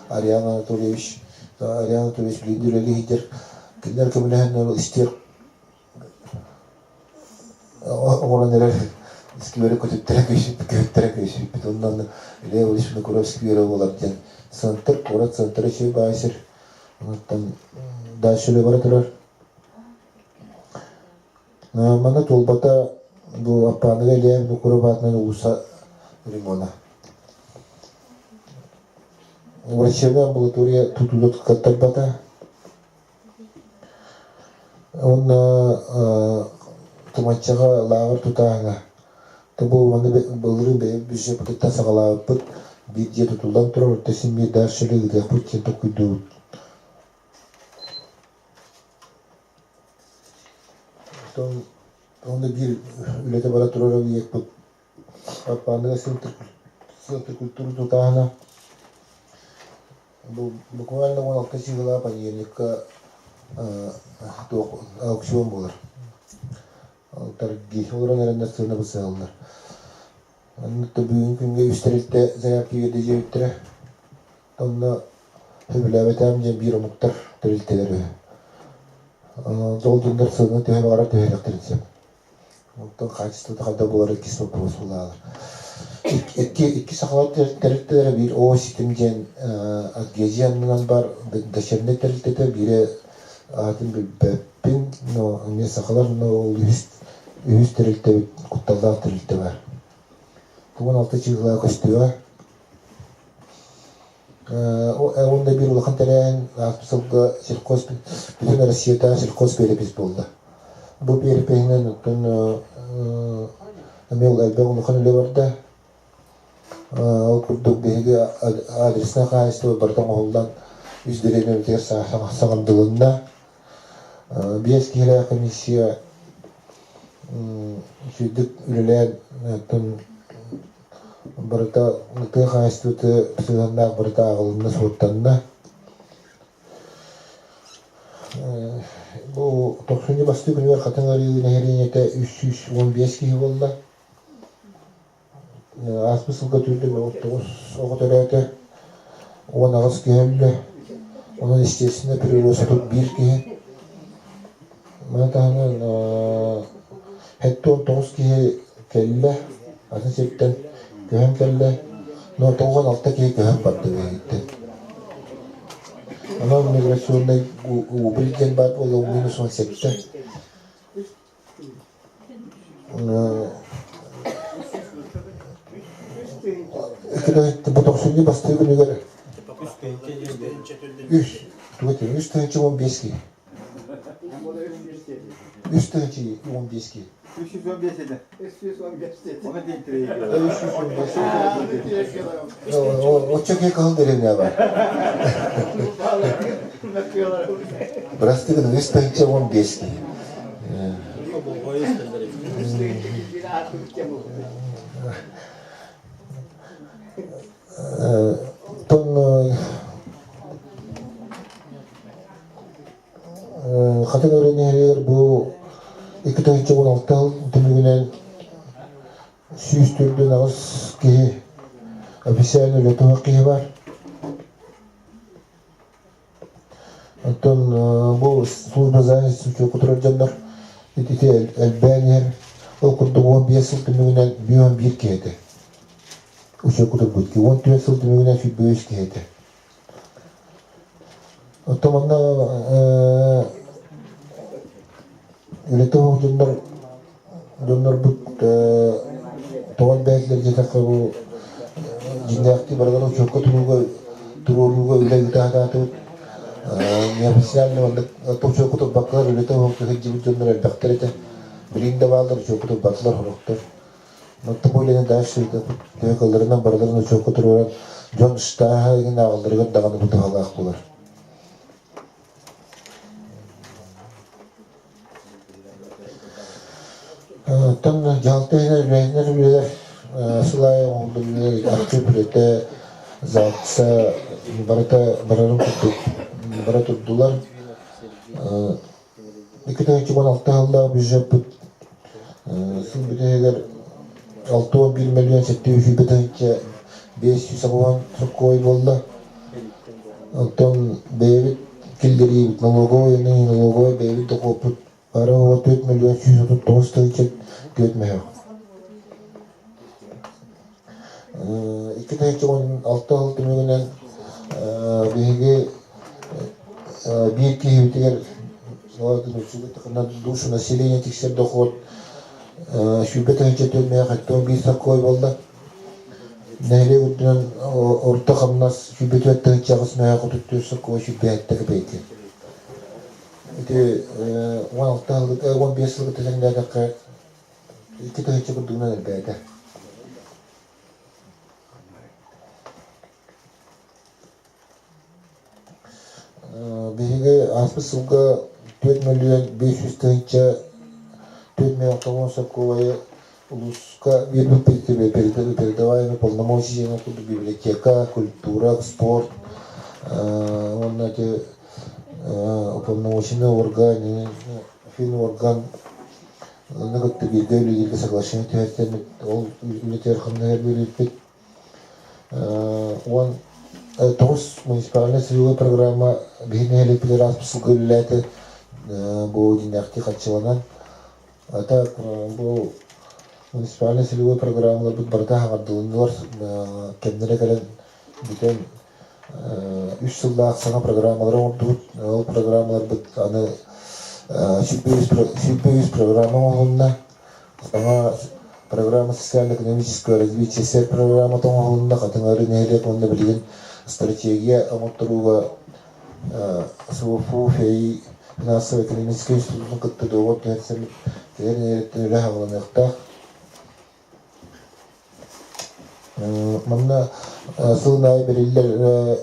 Ариан Анатольевич Ариан Анатольевич билигин үлэлии сылдьар. Кинилэр көмөлөһөннөр Стерк оҥорон эрэр сквери көтүттэрэ көһүттэрэ көһүппүт онно Илья Ильич Винокуров скверэ буолар диэн центр куорат центра үчүгэй баай сир онуттан дальше үлэ бара турар манна туолбата бу Аппааныга Илья Винокуров аатынан уулусса ремона врачебная амбулатория тутуута кыттарбата Уонна Тумаччаҕа лааҕыр тутааһына. Бу маны былырыын бэйэбит бюджеппытыттан саҕалаабыппыт. Биир дьиэ тутуллан турар, оттон син биир дальше ыытыахпыт диэн толкуйдуубут. Оттон уонна биир үлэтэ бара турар объекпыт Аппааныга центр культуры тутааһына. Бу буквально 16 сыла понедельникка туох аукцион буолар. Торги олорон эрэннэр сыана бысыаллар. Онно бүгүн күҥҥэ үс тэрилтэ заявка биэрдэ диэбиттэрэ. Онно сөбүлээбэтэҕим диэн биир омуктар тэрилтэлэр үһү. Ол дьоннор сыана төһө баҕарар түһэриэхтэрин сөп. Онтон хаачыстыбата хайдах буолара иккис боппуруос буолаалар. Икки, икки сахалар тэрилтэлэрэ биир О ситим диэн адгезия аннынан бар дочернай тэрилтэтэ, биирэ аатын билбэппин, но эмиэ сахалар, но ол үһүс, үһүс тэрилтэбит кутталлаах тэрилтэ бар. 16 чыыһылаа көстүөҕэ. Уонна биир улахан тэрээһин ааспыт сылга сельхоз бүтүн Россиятааҕы сельхоз биэрэпис буолла. Бу биэрэпиһинэн оттон эмиэ элбэх улахан үлэ барда. Ол курдук биһиги адреснай хаһаайыстыба барыта оҥоһуллан үс дэриэбинэбитигэр саҥардылынна. Биэс киһилээх комиссия үчүгэйдик үлэлээн оттон барыта тыа хаһаайыстыбата сыһыаннаах барыта ааҕылынна, суоттанна. Бу тохсунньу бастакы күнүгэр Хатыҥ Арыы нэһилиэнньэтэ 315 киһи буолла. Ааспыт сылга түүрдүм 19 оҕо төрөөтө, 18 киһи өллө. Онон естественно прироста тут биир киһи. Маны таһынан 79 киһи кэллэ, атын сиртэн көһөн кэллэ. Но 96 киһи көһөн барда биһигиттэн. Онон миграционный убыль диэн баар буолла минус 17. Икки тохсунньу бастыы күнүгэр үс Туга этим? 3 015 киһи. 3 015 киһи. 315 edi. 315 dedi. Onu 315. Оччо киһи кыһыл дэриэбинэ бар. Бырастыы гына 3 015 киһи. Тон Хатыҥ Өрө нэһилиэгэр бу 2016 сыл түмүгүнэн 148 киһи официальный үлэ киһи бар. Оттон бу служба занятости учуокка турар дьоннор ити элбээн иһэр. Ол курдук 15 сыл түмүгүнэн 51 киһи этэ. Учуокка турбут киһи. 14 сыл түмүгүнэн 103 киһи этэ. Оттон манна үлэтэ суох дьоннор дьоннорбут тоҕо элбээтилэр диэтэххэ бу дьиҥнээхтии барыларын учуокка турууга туруорууга үлэ ыыта сатаатыбыт. Неофициально маннык учуокка турбаккалар үлэтэ суох сылдьыбыт дьоннор элбэхтэр этэ. Билигин да бааллар учуокка турбатылар сорохтор. Оттон бу үлэни дальше төһө кылларынан барыларын учуокка туруоран дьон штааһа игин ааҕалларыгар даҕаны бу туһалаах буолар. Оттон дьаһалта иһинэн үлэһиннэр үлэлэр сыл аайы оҥоһуллар үлэлэр архыып үлэтэ, ЗАГСа барыта барарын курдук бара турдулар. 2016 сыллаах бюджеппыт сыл бүтэһигэр 61 миллион 700 тыһыынча 580 сокуой буолла. Оттон бэйэбит киллэриибит налоговай налоговай бэйэбит дохуоппут бары 4 миллион 139 тыһыынча 4 мөһөөх. 2016 сыл түмүгүнэн биһиги биир киһибитигэр душу населения тиксэр дохуот 120 тыһыынча төлмөөх 71 сокуой буолла. Нэһилиэк үрдүнэн орто хамнас 104 тыһыынча аҕыс мөһөөх 34 сокуой 107 копейки. Ити 16 сылга, 15 сылга тэҥнээтэххэ 2 тыһыынча курдугунан элбээтэ. Биһиги ааспыт сылга 4 миллион 500 тыһыынча 4 миллион 90 сокуобайы улууска биэрбиппит передаваемые полномочия курдук библиотека, культура, спорт уонна эти уполномоченный орган, финорган Онно кытта бииргэ үлэлииргэ соглашение түһэрсэммит, ол үлэтигэр хамнаһар биэрбиппит. Уон тоҕус муниципальнай сырьевой программа биһи нэһилиэкпитигэр ааспыт сылга үлэлээтэ бу дьиҥнээхтии харчыланан. А так бу муниципальнай сырьевой программаларбыт барыта хаҥардылыннылар, кэмнэрэ кэлэн бүтэн үс сыллаах саҥа программалары оҥордубут. Ол программаларбыт аны 103 программа оҥоһулунна. Саҥа программа социально-экономического развития СЭР программата оҥоһулунна. Хатыҥ-Арыы нэһилиэк уонна билигин стратегия оҥотторууга СВФУ ФЭИ финансово-экономическай институтун кытта договор түһэрсэммит кэлэр нэһилиэктэн үлэ саҕаланыахтаах. Манна сылын аайы бэриллэр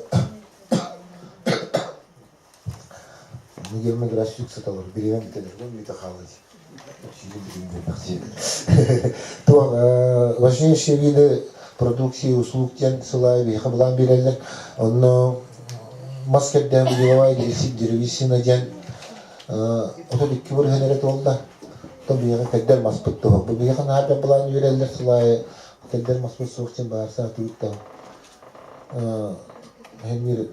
Герман Грасчук сыталар, бириэмэм бүтэн бүтэ хаалла Туох важнейшие виды продукции услуг диэн сыл аайы биһиэхэ былаан биэрэллэр. Онно мас кэрдээн деловая древесина диэн 32% эрэ туолла. То биһиэхэ кэрдэр маспыт туһа. Бу биһиэхэ наһаа былаан үөрэллэр сыл аайы кэрдэр маспыт суох диэн баарса атыыт да. Хэмир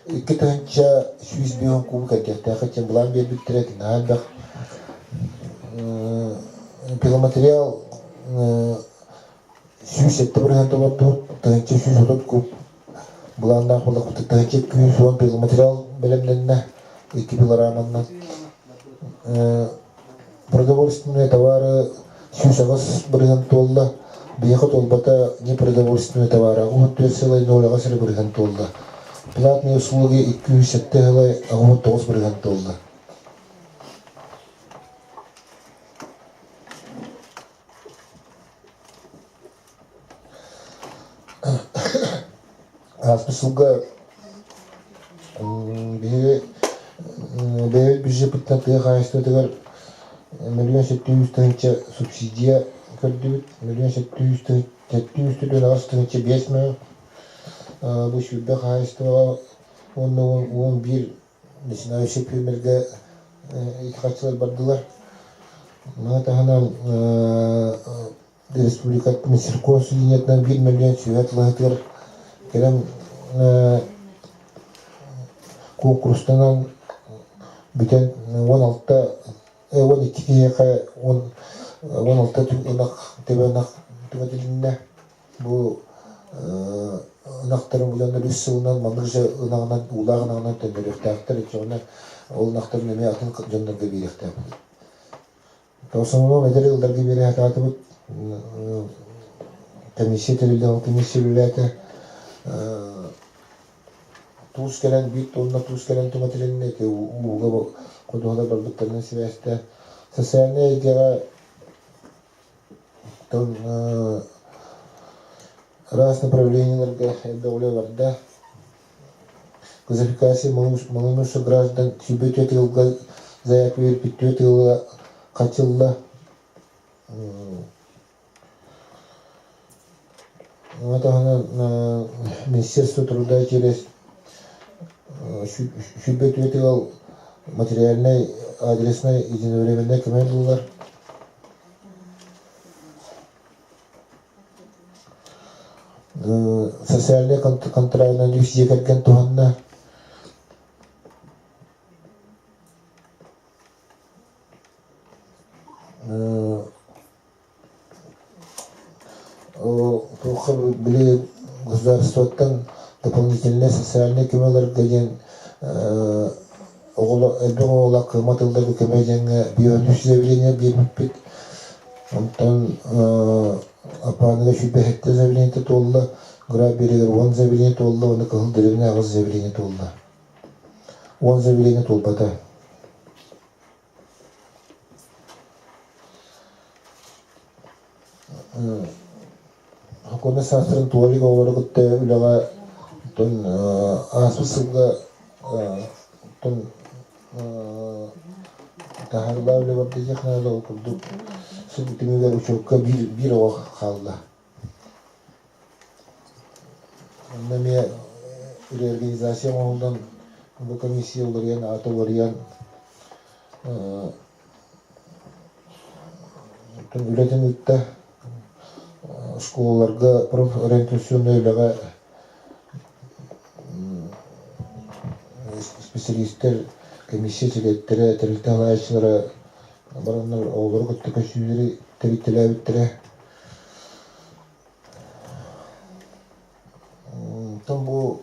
2105 куб кэрдиэхтээх диэн былаан биэрбиттэрэ наһаа элбэх пиломатериал 107% толордубут, 1130 куб былааннаах буоллахпыт 1210 пиломатериал бэлэмнэннэ икки пилораманнан. Продовольственные товары 108% туолла, биһиэхэ туолбата непродовольственные товары 14,08 бырыһыан туолла. Платные услуги 207 ыла 89% туолла. Ааспыт сылга биһиги бэйэбит бюджеппыттан тыа хаһаайыстыбатыгар 1 700 000 субсидия көрдүбүт. 1 700 748 мөл бу сүүрбэ хаһаайыстыбаҕа уонна 11 начинающий пиэрмэргэ ити харчылар бардылар. Маны таһынан республика Минсельхоз линиятынан 1 миллион сүбэ тылаһытыгар кэлэн куонкурустанан бүтэн 16 12 киһиэхэ 16 ынах төбө ынах түҥэтилиннэ. Бу ынахтарын буланнар үс сылынан маннык же ынаҕынан уулаах ынаҕынан төннөрүөхтээхтэр оччоҕуна ол ынахтарын эмиэ атын дьоннорго биэриэхтээхпит. Основном эдэр ыалларга биэрэ сатаатыбыт. Комиссия тэриллэн, ол комиссия үлэлээтэ. Туус кэлэн, биир тонна туус кэлэн түҥэтилиннэ, ити ууга ходуһалар барбыттарынан сибээстээн. Социальнай эйгэҕэ араас направлениеларга элбэх үлэ барда. Газификация малоимущих граждан сүүрбэ ыалга заявка биэрбит түөрт ыала хачылла. Ону таһынан Министерство труда через 24 ыал материальнай, адреснай единовременнай көмө буллар. Социальнай контрагынан үс дьиэ кэргэн туһанна. Туохха били государствоттан дополнительнай социальнай көмөлөргө диэн оҕолор элбэх оҕолоох кыаммат ыалларга көмө диэҥҥэ биоөнүс заявление биэрбиппит. Онтон Аппааныга 107 заявление туолла, Граф Биэригэр 10 заявление туолла уонна Кыһыл Дэриэбинэ 8 заявление туолла. 10 заявление туолбата. Сокуоннай саастарын туола илик оҕолору кытта үлэҕэ оттон ааспыт сылга оттон таһаарыылаах үлэ барда диэх наада ол курдук сыл түмүгэр учуокка биир биир оҕо хаалла. Онно эмиэ реорганизация оҥоһуллан бу комиссия уларыйан аата уларыйан үлэтин ыытта школаларга профориентационнай үлэҕэ специалистэр комиссия чилиэттэрэ тэрилтэ салайааччылара бараннар оҕолору кытта көсүүлэри тэрийтэлээбиттэрэ. Онтон бу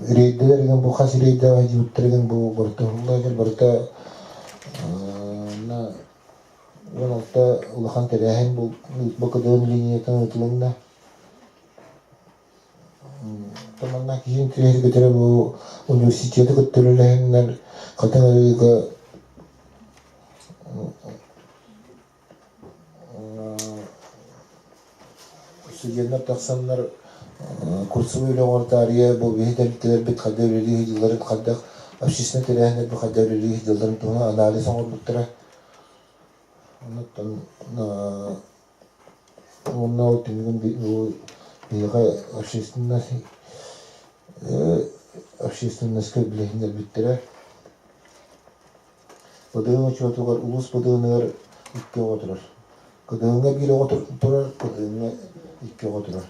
Рейдэлэр игин бу хас рейдэҕэ дьиибиттэр игин бу барыта уһуллаачыр барыта на 16 улахан тэрээһин БКД линиятын ыытылынна. Манна киһи интэриэһиргэтэрэ бу университеты кытта үлэлэһэннэр Хатыҥ Арыыга Студеннар тахсаннар курсовой үлэ оҥортаарыйа бу биһи тэрилтэлэрбит хайдах үлэлии сылдьалларын, хайдах общественнай тэрээһиннэрбит хайдах үлэлии сылдьалларын туһунан анализ оҥорбуттара. Оннуттан уонна ол түмүгүн бу биһиэхэ общественность общественноска билиһиннэрбиттэрэ. Быдыын учуотугар улуус быдыыныгар икки оҕо турар. Кыдыыҥҥа биир оҕо турар, кыдыыҥҥа икки оҕо турар.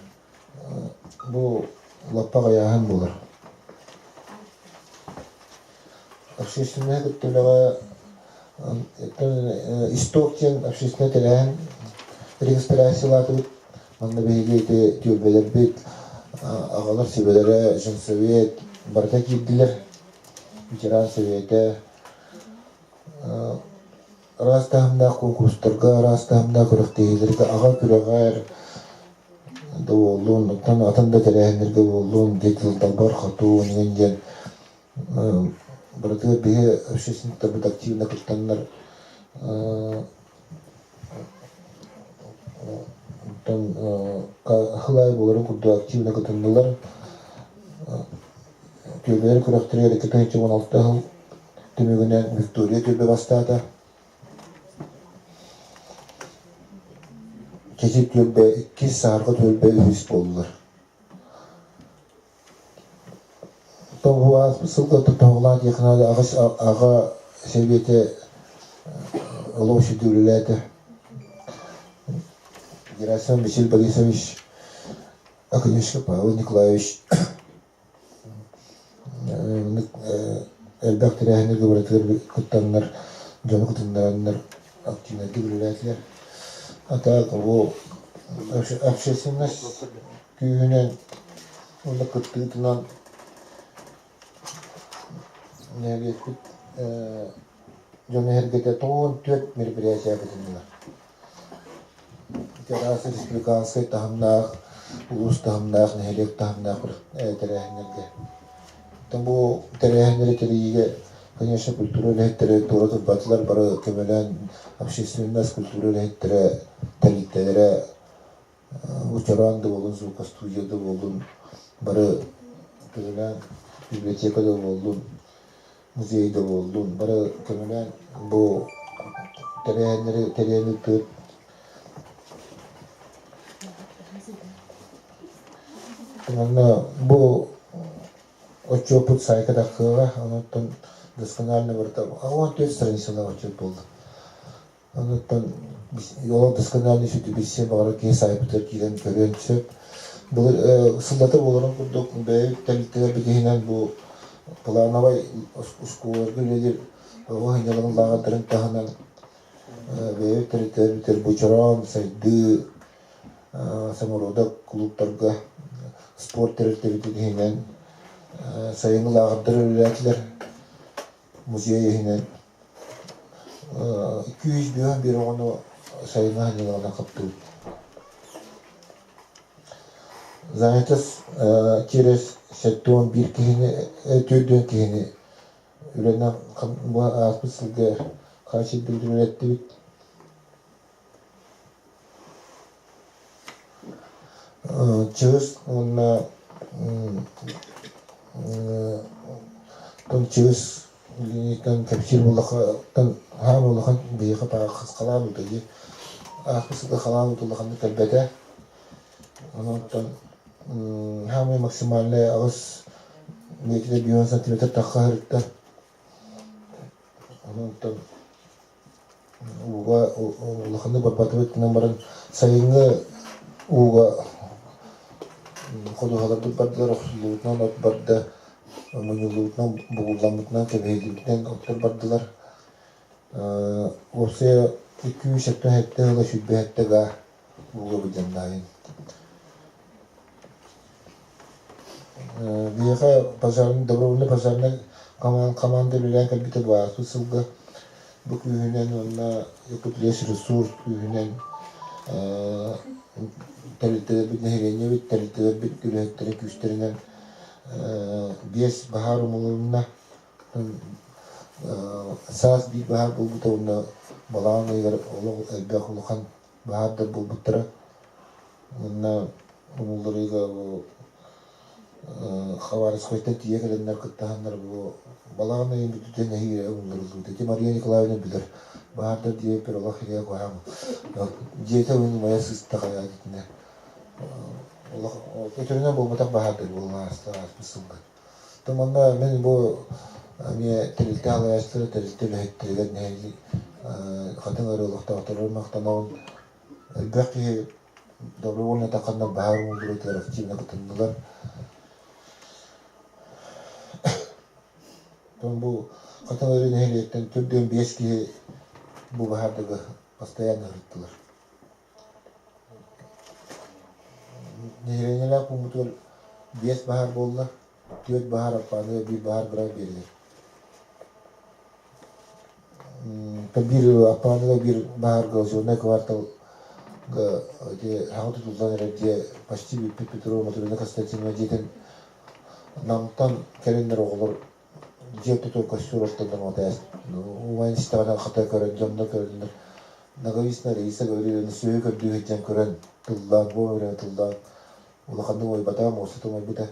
Бу лаппа аҕыйааһын буолар. Общественнай кытта үлэҕэ исток диэн общественнай тэрээһин регистрациялаатыбыт. Манна биһиги ити түөлбэлэрбит аҕалар сүбэлэрэ, женсовет барыта киирдилэр. Ветеран советэ. Араас таһымнаах куонкурустарга, араас таһымнаах күрэхтэһиилэргэ аҕа күрэҕэр да буоллун, оттон атын да тэрээһиннэргэ буоллун, диэн далбар хотун игин диэн барытыгар биһи общественниктарбыт активно кыттаннар оттон хылаай буоларын курдук активно кытыннылар. Түөлбэлэр күрэхтэригэр 2016 сыл түмүгүнэн Виктория түөлбэ бастаата. Чэчир түөлбэ иккис, Саһарҕа түөлбэ үһүс буоллулар. Бу ааспыт сылга тоһоҕолоон диэххэ наада аҕыс аҕа сэбиэтэ олох үчүгэй үлэлээтэ. Герасим Василий Борисович, Академический Павел Николаевич элбэх тэрээһиннэргэ барытыгар кыттаннар, дьону кытыннараннар активнайдык үлэлээтилэр. А так бу общественность күүһүнэн уонна кыттыытынан нэһилиэкпит дьоно-сэргэтэ 94 мероприятие кытыннылар. Ити араас республиканскай таһымнаах, улуус таһымнаах, нэһилиэк таһымнаах тэрээһиннэргэ. Оттон бу тэрээһиннэри тэрийиигэ, конечно, культура үлэһиттэрэ туора турбатылар, бары көмөлөөн общественность, культура үлэһиттэрэ, тэрилтэлэрэ Учараан да буоллун, звукостудия да буоллун, бары көмөлөөн, библиотека да буоллун, музей да буоллун, бары көмөлөөн бу тэрээһиннэри тэрийэн ыыттыбыт. Манна бу отчуоппут саайка тахсыаҕа, онон досконально барыта 14 страницалаах отчуот буолла. Онуттан олох досконально сүтү билсиэн баҕарар киһи саайпытыгар киирэн көрүөн сөп. Былыр сыллата буоларын курдук бэйэбит тэрилтэлэрбит иһинэн бу плановай оскуолаларга үлэлиир оҕо сынньалаҥын лааҕырдарын таһынан бэйэбит тэрилтэлэрбитигэр бу чороон, сайдыы, самородок кулууптарга спорт тэрилтэбитин иһинэн сайыҥҥы лааҕырдар үлэлээтилэр. Музей иһинэн 251 оҕону сайыҥҥы сынньалаҥынан хаптыбыт. Занятость через 71 киһини, 40 киһини үлэнэн ааспыт сылга хаачыйдыбыт үлэлэттибит. Чыыс уонна чыыс линиятынан кэпсиир буоллахха хаам улахан биһиэхэ халаан уута дии. Ааспыт сылга халаан уута улаханнык кэлбэтэ. Онон хаамай максимальнай аҕыс метр 50 сантиметр тахха сырытта. Онон ууга улаханнык барбатыбыт гынан баран сайыҥҥы ууга ходуһаларбыт бардылар охсуллубутунан от барда мунньуллубутунан бугулламмытынан кэбиһиллибитинэн оттор бардылар уопсайа 277 ыла 27 га ууга быдьаннаайын Биһиэхэ пожарный добровольный пожарнай команда үлэлээн кэлбитэ бу ааспыт сылга бу күүһүнэн уонна Якутлесресурс күүһүнэн тэрилтэлэрбит нэһилиэнньэбит тэрилтэлэрбит үлэһиттэрин күүстэринэн биэс баһаар умулунна. Саас биир баһаар буолбута уонна балаҕан ыйыгар олох элбэх улахан баһаардар буолбуттара. Уонна умулларыыга бу Хабаровскайтан тиийэ кэлэннэр кыттаһаннар бу балаҕан ыйын бүтүүтэ нэһиилэ умулларыллыбыт. Ити Мария Николаевна билэр. Баһаардар диэбиппэр олох илиэ куһаҕан. Дьиэтэ уйун умайа сыста хайаа итиннэ. Олох өтөрүнэн буолбатах баһаардар буолан ааста ааспыт сылга. То манна мин бу эмиэ тэрилтэ салайааччылара, тэрилтэ үлэһиттэригэр нэһилиэк хатыҥ ырыа олохтоохторугар махтанабын. Элбэх киһи добровольно тахханна баһаар умуллуруутугар активно кытыннылар. Оттон бу Хатыҥ Ырыы нэһилиэктэн төрдүөн биэс киһи бу баһаардыгы постоянно ыһыттылар. Нэһилиэнньэлээх пууммутугар биэс баһаар буолла, түөрт баһаар Аппааныга, биир баһаар Граф биэригэр. Биир Аппааныга биир баһаарга озернай кварталга ити саҥа тутуллан эрэр дьиэ почти бүппүт Петрова Матрена Константиновна дьиэтин Намтан кэлиннэр оҕолор дьиэ тутур костюр ортоннор матайас умайан истэҕинэ хата көрөн дьоннор көрөннөр Ноговицына Раиса Гаврильевна сүөһү көрдүү сылдьан көрөн тыллаан буом тыллаан улаханнык уойбатаҕа муоста умайбыта.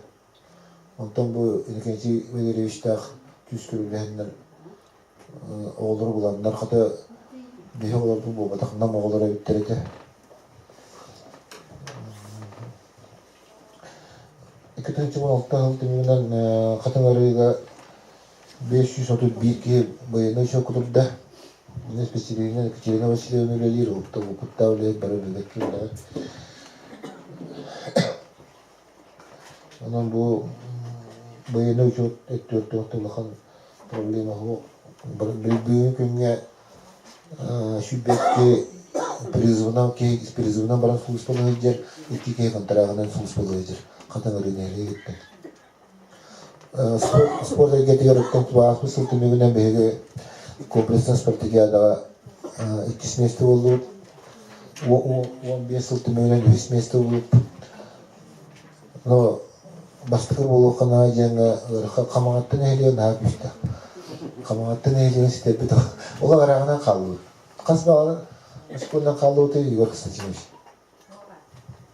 Онтон бу Иннокентий Валерьевичтаах күүскэ үлэлэһэннэр оҕолору буланнар хата биһи оҕолорбут буолбатах Нам оҕолоро эбиттэр этэ. 2016 сыл түмүгүнэн Хатыҥ Арыыга 531 киһи байыаннай учуокка турда. Инна Специалина Екатерина Васильевна үлэлиир, уопуттаах үлэһит бары үлэлэкки үлэҕэ. Онон бу байыаннай учуот өттүгэр улахан проблема суох. Бүгүҥҥү күҥҥэ 102 призывынан киһи призывынан баран сулууспалыы сылдьар, икки киһи контрагынан сулууспалыы сылдьар Хатыҥ Арыы нэһилиэгиттэн. Спорт эйгэтигэр оттон ааспыт сыл түмүгүнэн биһиги комплекснай спартакиадаҕа иккис миэстэ буоллубут. 15 сыл түмүгүнэн үһүс миэстэ буолбуппут. Но бастакы буолуохха наада диэҥҥэ ыарахан Хамаҕатта нэһилиэгэ наһаа күүстээх. Хамаҕатта нэһилиэгин ситэрбит ол арааҕынан хааллыбыт. Хас баҕалар оскуоланан хааллыбытай Егор Константинович?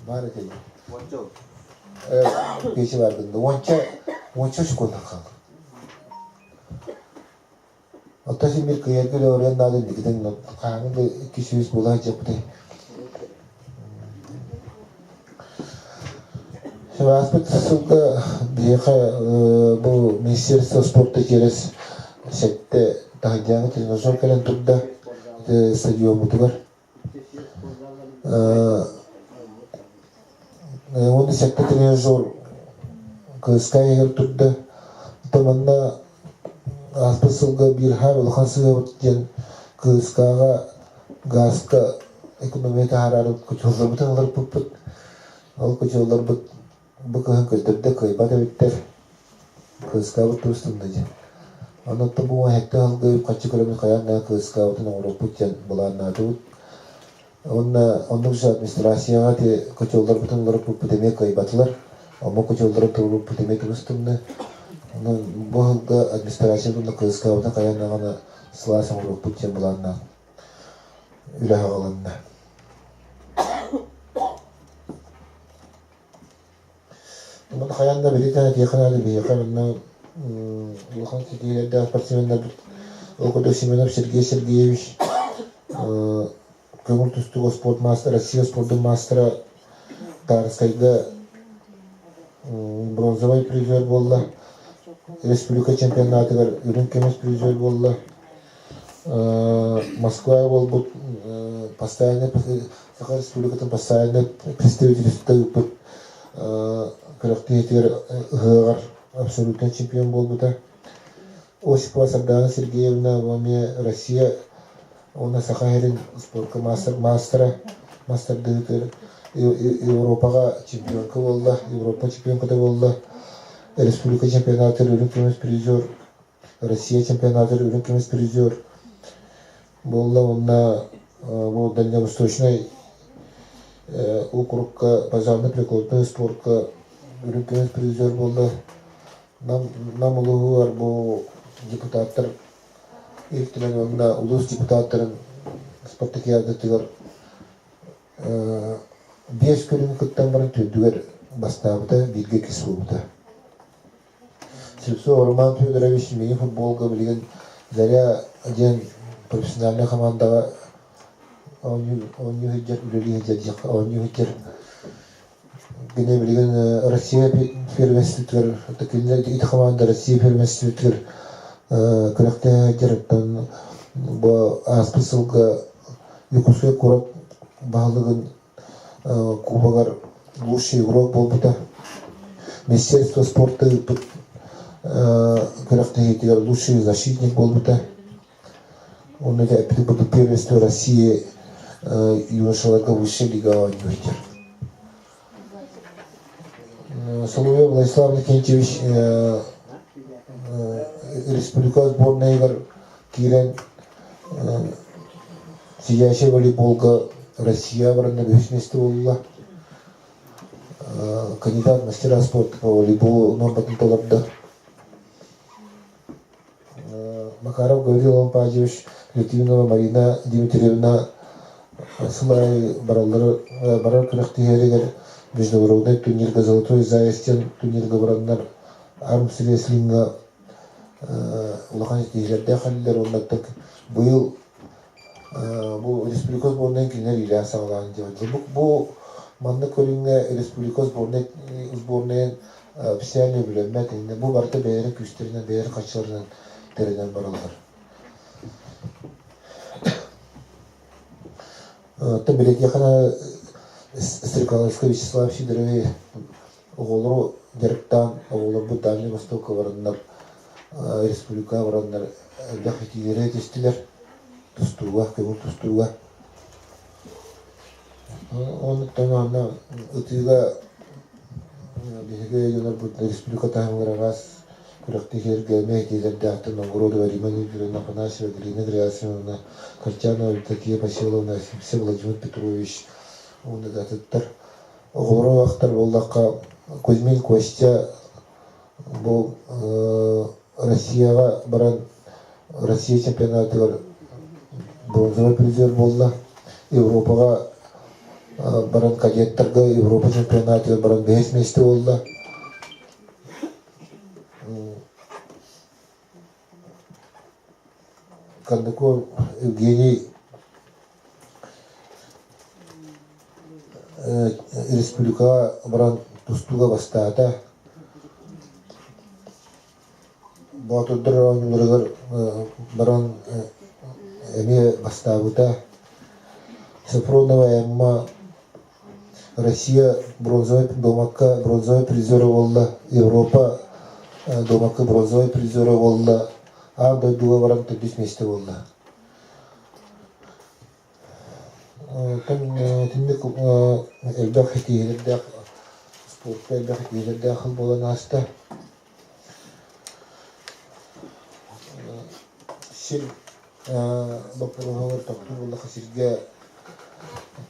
Баар этэ дии. Печи бар гынна. Уонча, уонча школынан хааллыбыт. Оттон син биир кыайарга үлэ наада инникитин хаһааҥҥы да 200 буола сылдьыахпытый. Ааспыт сылга биһиэхэ бу Министерство спорта через сэттэ таһырдьааҥы тренажер кэлэн турда стадиоммутугар. Уонна сэттэ тренажер КСК иһигэр турда. Манна ааспыт сылга биир хаар улахан сыһыабыт диэн КСК-ҕа гааска экономия таһаараары кучуолларбытын ыларбыппыт. Ол кучуолларбыт бу кыһын көтөрдө кыайбат эбиттэр. КСК-быт тубустунна диэн. Онон бу сэттэ сылга үп-харчы көрөммүт хайаан да КСК-бытын оҥоруохпут диэн былааннаатыбыт. Уонна оннук же администрацияҕа ити котелларбытын олоруппуппут эмиэ кыайбатылар. Омук котелларын туруорбуппут эмиэ тубустунна. Онон бу сылга администрация уонна КСК-бытын хайаан даҕаны сылаас оҥоруохпут диэн былааннаах үлэ саҕаланна. Онон хайаан да билитэн этиэхэ наада биһиэхэ манна улахан ситиһиилэрдээх спортсменнарбыт ол курдук Семенов Сергей Сергеевич көҥүл тустууга спорт маастара, Россия спордун маастара Тарскайга бронзовай призер буолла, республика чемпионатыгар үрүҥ көмүс призер буолла. Москва буолбут постоянный Саха Республикатын постоянный представительствота ыыппыт күрэхтэһиитигэр ыһыаҕар абсолютнай чемпион буолбута. Осипова Сардана Сергеевна эмиэ Россия уонна Саха сирин спорка маастара, маастардыытыгар Европаҕа чемпионка буолла, Европа чемпионката буолла, республика чемпионатыгар үрүҥ көмүс призер, Россия чемпионатыгар үрүҥ көмүс призер буолла уонна бу Дальневосточнай округка пожарно-прикладной спорка үрүҥ көмүс призер буолла. Нам, Нам улууһугар бу депутаттар Ил Түмэн уонна улуус депутаттарын спартакиадатыгар биэс көрүҥү кыттан баран төрдүгэр бастаабыта, бииргэ иккис буолбута. Слепцов Роман Федорович мини-футболга билигин Заря диэн профессиональнай хамаандаҕа оонньуу оонньуу сылдьар, үлэлии сылдьар оонньуу сылдьар. Кини билигин Россия первенствотыгар, кинилэр ити хамаанда Россия первенствотыгар күрэхтэһэ сылдьар. Оттон бу ааспыт сылга Якутскай куорат баһылыгын Кубогар лучший игрок буолбута. Министерство спорта ыыппыт күрэхтэһиитигэр лучший защитник буолбута. Уонна эппит курдук первенство России юношаларга высшая лига оонньуу сылдьар. Соловьев Владислав Никитичевич республика сборнайыгар киирэн Сидящий волейболга Россия баранна үһүс миэстэ буолла. Кандидат мастера спорта по волейболу нуорматын толордо. Макаров Гаврил Лампадьевич, Литвинова Марина Дмитриевна сыл аайы бараллар барар күрэхтэһиилэригэр международнай турнирга «Золотой заяц» диэн турнирга бараннар армсрестлиҥҥа улахан ситиһиилэрдээх кэллилэр уонна быйыл бу республика сборнайын кинилэр иилээн-саҕалаан дьэ бу маннык көрүҥҥэ республика сборнай сборнайын официально үбүлэммэт бу барыта бэйэлэрин күүстэринэн бэйэлэрин харчыларынан тэринэн бараллар. Оттон билэтиэхэ Стрекаловскай Вячеслав Сидорович оҕолору дьарыктаан оҕолорбут Дальний Востокка бараннар республикаҕа бараннар элбэх итиилэри этистилэр тустууга, көҥүл тустууга. Оннуктан уонна ытыыга биһиги дьоннорбут республика таһымыгар араас күрэхтэһиилэргэ эмиэ итиилэрдээхтэр Новгородова Рима Дмитриевна Афанасьева, Галина Герасимовна, Картянова Евдокия Васильевна, Владимир Петрович уонна да атыттар. Оҕолору ахтар буоллахха, Кузьмин Костя бу Россияҕа баран Россия чемпионатыгар бронзовай призер буолла. Европаҕа баран кадеттарга Европа чемпионатыгар баран бэһис миэстэ буолла. Кондаков Евгений республикаҕа баран тустууга бастаата. Боотурдар оонньууларыгар баран эмиэ бастаабыта. Софронова Эмма Россия бронзовай дуомакка бронзовай призера буолла, Европа дуомакка бронзовай призера буолла, аан дойдуга баран төрдүс миэстэ буолла. Итинник элбэх ситиһиилэрдээх спортка элбэх ситиһиилэрдээх сыл буолан ааста. Сир боппуруоһугар тохтуур буоллахха сиргэ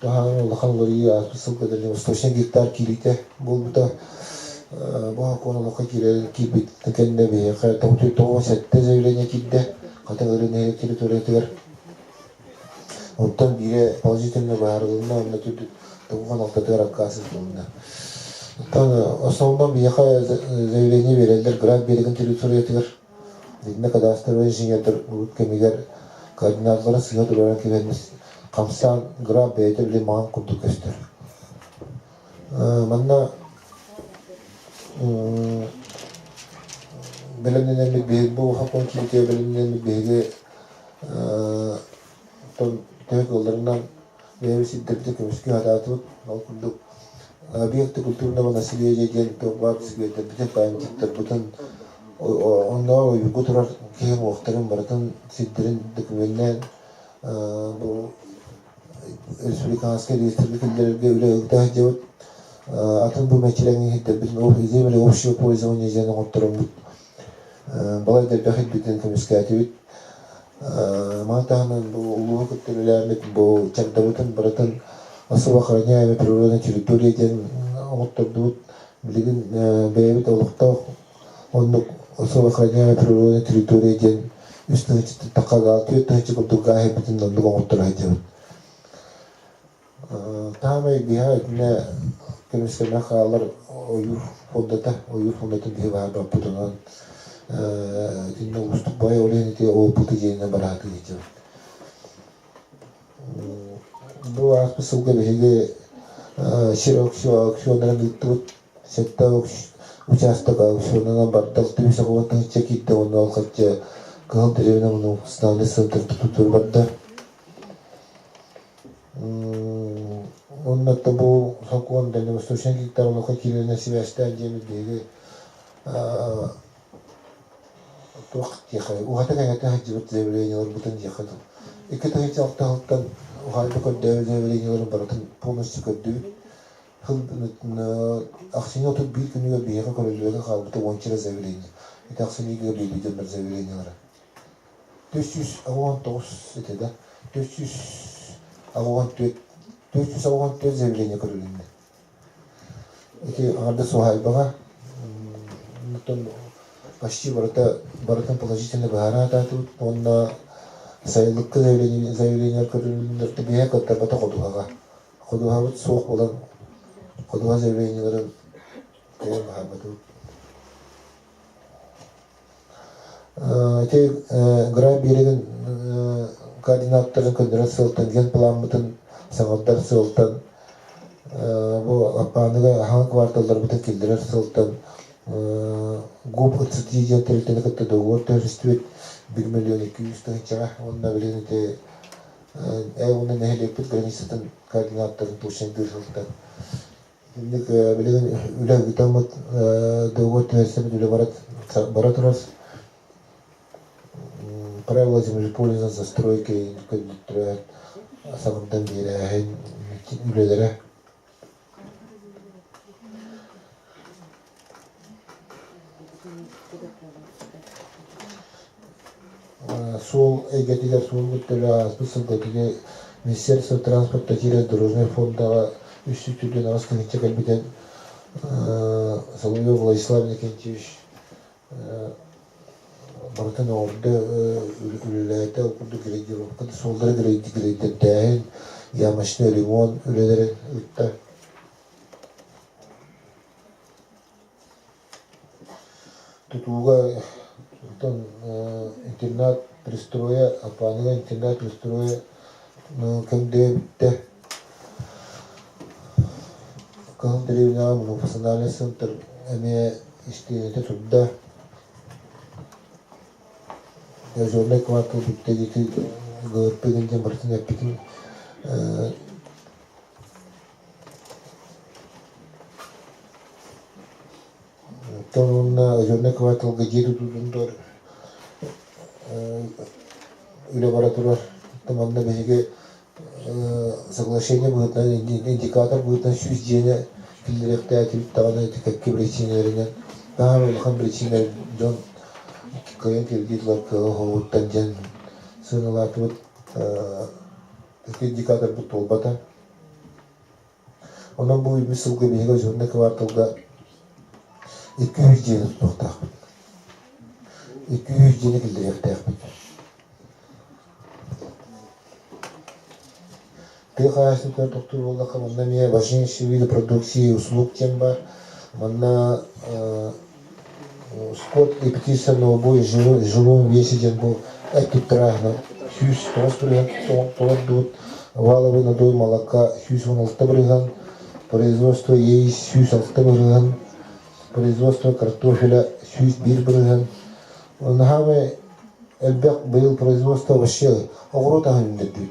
туһаан улахан уларыйыы ааспыт сылга дальневосточнай гектар киириитэ буолбута. Бу сокуон олоххо киирэр киирбит кэннэ биһиэхэ 97 заявление киирдэ Хатыҥ Ырыы нэһилиэк территориятыгар. Оттон биирэ положительно быһаарылынна уонна тоҕуһун алтатыгар аккаас ылынна. Оттон основном биһиэхэ заявление биэрэллэр Град биэрэгин территориятыгар. Итиннэ кадастровай инженердэр урут кэмигэр координаторларын сыыһа туруоран кэбиһэн хамсаан граф бэйэтэ били маҥан курдук көстөр. Манна бэлэмнэнэммит биһиги бу сокуон киирбитигэр бэлэмнэнэммит биһиги төһө кыалларынан бэйэбит сирдэрбитин көмүскүү сатаатыбыт. Ол курдук объекты культурного наследия диэн туох баар сквердэрбитин, памятниктарбытын онно уйгу турар киһи уҥуохтарын барытын сирдэрин докуменнаан бу республиканскай реестргэ киллэрэргэ үлэ ыыта сылдьабыт. Атын бу мэччирэҥҥэ сирдэрбитин земли общего пользования диэн оҥортороммут балай да элбэх ирбитин көмүскээтибит. Маны таһынан бу улууһу кытта үлэлээммит бу чагдабытын барытын особо охраняемая природная территория диэн оҥоттордубут. Билигин бэйэбит олохтоох оннук особо охраняемая природная территория диэн үс тыһыынча тахха 4 тыһыынча курдук гааһырбытын оннук оҥотторо сылдьабыт. Таамай биһа итиннэ көмүскэнэ хаалар ойуур фондата, ойуур фондатын биһи баһаарбаппыт онон итиннэ уустук баай ол иһин ити опыты дьиэнэ барааты сылдьабыт. Бу ааспыт сылга биһиги сир аукционнарын ыыттыбыт. Сэттэ учаастак аукционунан барда, түмүс оҕуон тыһыынча киирдэ уонна ол хаччы Кыһыл Дэриэбинэ муниципальнай центр тутуутугар барда. Уонна бу сокуон дальневосточнай гектар олоххо киирэринэн сибээстээн диэммит биһиги туох диэхэй уһата кэҥэтэ сылдьыбыт заявлениеларбытын диэххэ дылы. 2006 сылтан уһаайба көрдөөбүт заявлениеларын барытын полностью көрдүбүт. Ахсынньы 31 күнүгэр биһиэхэ көрүллүбэккэ хаалбыта уонча эрэ заявление. Ити ахсынньыга биэрбит дьоннор заявлениелара. 489 этэ да 484 484 заявление көрүлүннэ. Ити аҥардас уһаайбаҕа оттон почти барыта барытын положительно быһаара сатаатыбыт уонна сайылыкка заявление заявлениелар көрүлүннэр биһэ кыттарбата ходуһаҕа. Ходуһабыт суох буолан ходуһа заявлениеларын кыайан быһаарбатыбыт. Ити Грай биэрэгин координаттарын көннөрөр сыалтан генплааммытын саҥардар сыалтан бу Аппааныга аһаҥа кварталларбытын киллэрэр сыалтан ГУП ЫЦТИ диэн тэрилтэни кытта договор түһэристибит 1 миллион 200 тыһыынчаҕа уонна билигин ити уонна нэһилиэкпит границатын координаттарын точнайдыыр сылтан Итинник билигин үлэ ыытаммыт договор түһэрсэбит үлэ бара турар. Правила землепользования застройки көрдөрөн саҥардан биэрээһин үлэлэрэ. Суол эйгэтигэр суолбут төлө ааспыт сылга кини Министерство транспорта через дорожнай фондаҕа 348 тыһыынча кэлбитин Соловьев Владислав Иннокентьевич барытын оҥордо, үлэлээтэ, ол курдук грейдировка суоллары грейдердээһин, ямочный ремонт үлэлэрин ыытта. Тутууга оттон интернат пристроя, Аппааныга интернат пристроя көҥдөйө бүттэ. Кыһыл дэриэбинэҕэ многофункциональный центр эмиэ истиэнэтэ турда. Озернай квартал бүттэ диэки ГРП-гын диэн барытын эппитим. Оттон уонна Озернай кварталга дьиэ тутуутун үлэ бара турар. Оттон манна биһиги соглашение быһыытынан индикатор быһыытынан 100 дьиэни киллэриэхтээтибит даҕаны ити кэккэ биричиинэлэринэн наһаа улахан биричиинэ дьон кыайан кирдии тылар кыаҕа суоҕуттан диэн сыаналаатыбыт. Ити индикаторбыт туолбата. Онон бу үс сылга биһиги Озернай кварталга 200 дьиэни тутуохтаахпыт. 200 дьиэни киллэриэхтээхпит. Тыа хаһаайыстыбатыгар тохтуур буоллахха, манна эмиэ важнейшие виды продукции и услуг диэн баар. Манна скот и птица на убой живом весе диэн бу эт туттарааһына 109 бырыһыан толордубут, валовый надой молока 116 бырыһыан, производство яиц 106 бырыһыан, производство картофеля 101 бырыһыан. Наһаа элбэх быйыл производство вообще оҕуруот аһын үүннэрдибит.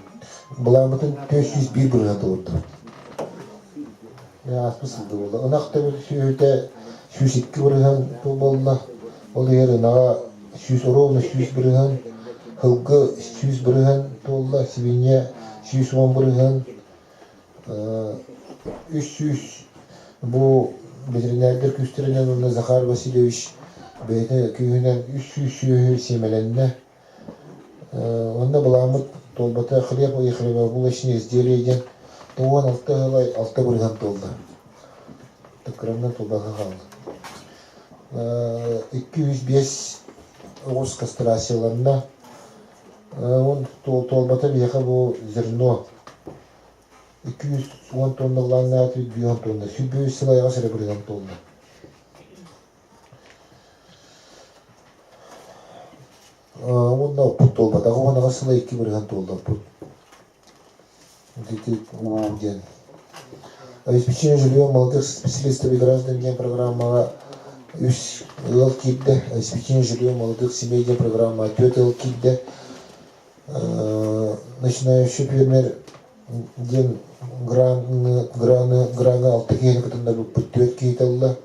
Былааммытын 401 бырыһыан толордубут. Ааспыт сылга буолла. Ынах төбөтө сүөһүтэ 102 бырыһыан буолла. Ол иһэр ынаҕа 100 ровно 100%, сылгы 100% туолла, сибинньэ 110%, 300 бу ветеринардар күүстэринэн уонна Захар Васильевич бэйэтэ күүһүнэн 300 сүөһү сиэмэлэннэ. Онно былааммыт туолбата хлеб и хлебобулочные изделия диэн 96 ыһылай 6% туолла. Тыккыраннан туолбакка хаалла. 205 оҕус кастрацияланна. Он туолбата биһиэхэ бу зерно 210 тонна былааннаатыбыт 50 тонна. 105 сыл айаҕас эрэ бырыһан туолла. Уонна оппут туолбатах 18 сыла 2 бырыһан туолла оппут. Ити уу диэн. Обеспечение жильем молодых специалистов и граждан диэн программаҕа үс ыал киирдэ. Обеспечение жильем молодых семей диэн программаҕа түөрт ыал киирдэ. Начинающий фермер диэн граны, граны, граны алта киһини кытыннарбыппыт түөрт киһи талла.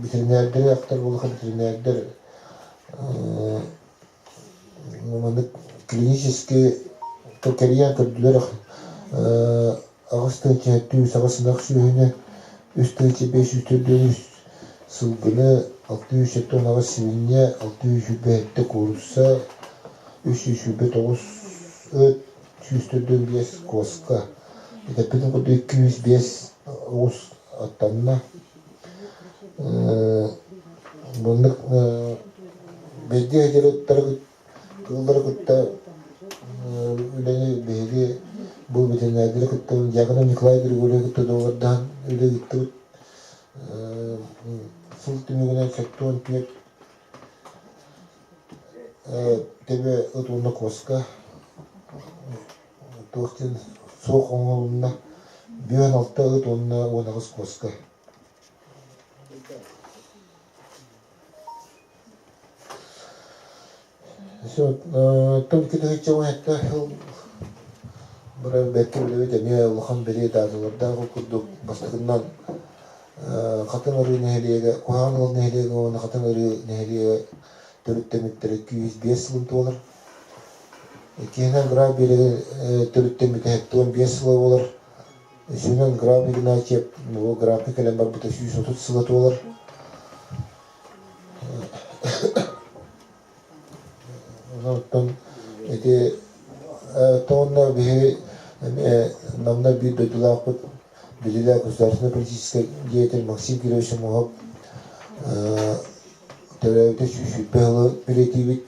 Ветеринардары ахтар буоллахха ветеринардар маннык клинически кэрийэн көрдүлэр 8 тыһыынча 708 ынах сүөһүнү, 3 544 сылгыны, 678 сибинньэ, 627 куурусса, 329 ыт, 145 куоска. Этэппитин курдук 205 оҕус аттанна. Маннык бэйдиэ дьарыктары кыыллары кытта үлэни биһиги бу ветеринардары кытта Дьяконов Николай Григорьевы кытта доҕордоһон үлэ ыыттыбыт. Сыл түмүгүнэн 74 төбө ыт уонна куоска туох диэн суох оҥоһулунна. Бүөн алта ыт уонна 18 куоска. Оттон кытыһычча сыл бэркэ билэбит эмиэ улахан бэлиэ дааталардаах ол курдук бастакыннан Хатыҥ Арыы нэһилиэгэ Куһаҕан Ыал нэһилиэгэ уонна Хатыҥ Арыы нэһилиэгэ төрүттэммиттэрэ 205 сылын туолар. Иккиһинэн Граф биэрэгэ төрүттэммитэ 75 сыла буолар. Үсүһүнэн Граф Игнатьев графка кэлэн барбыта 130 сыла туолар. Оттон ити уонна биһи эмиэ Намна биир дойдулаахпыт биллилээх государственнай политическай деятель Максим Кирович Омуһов төрөөбүтэ 120 сылы бэлиэтиибит.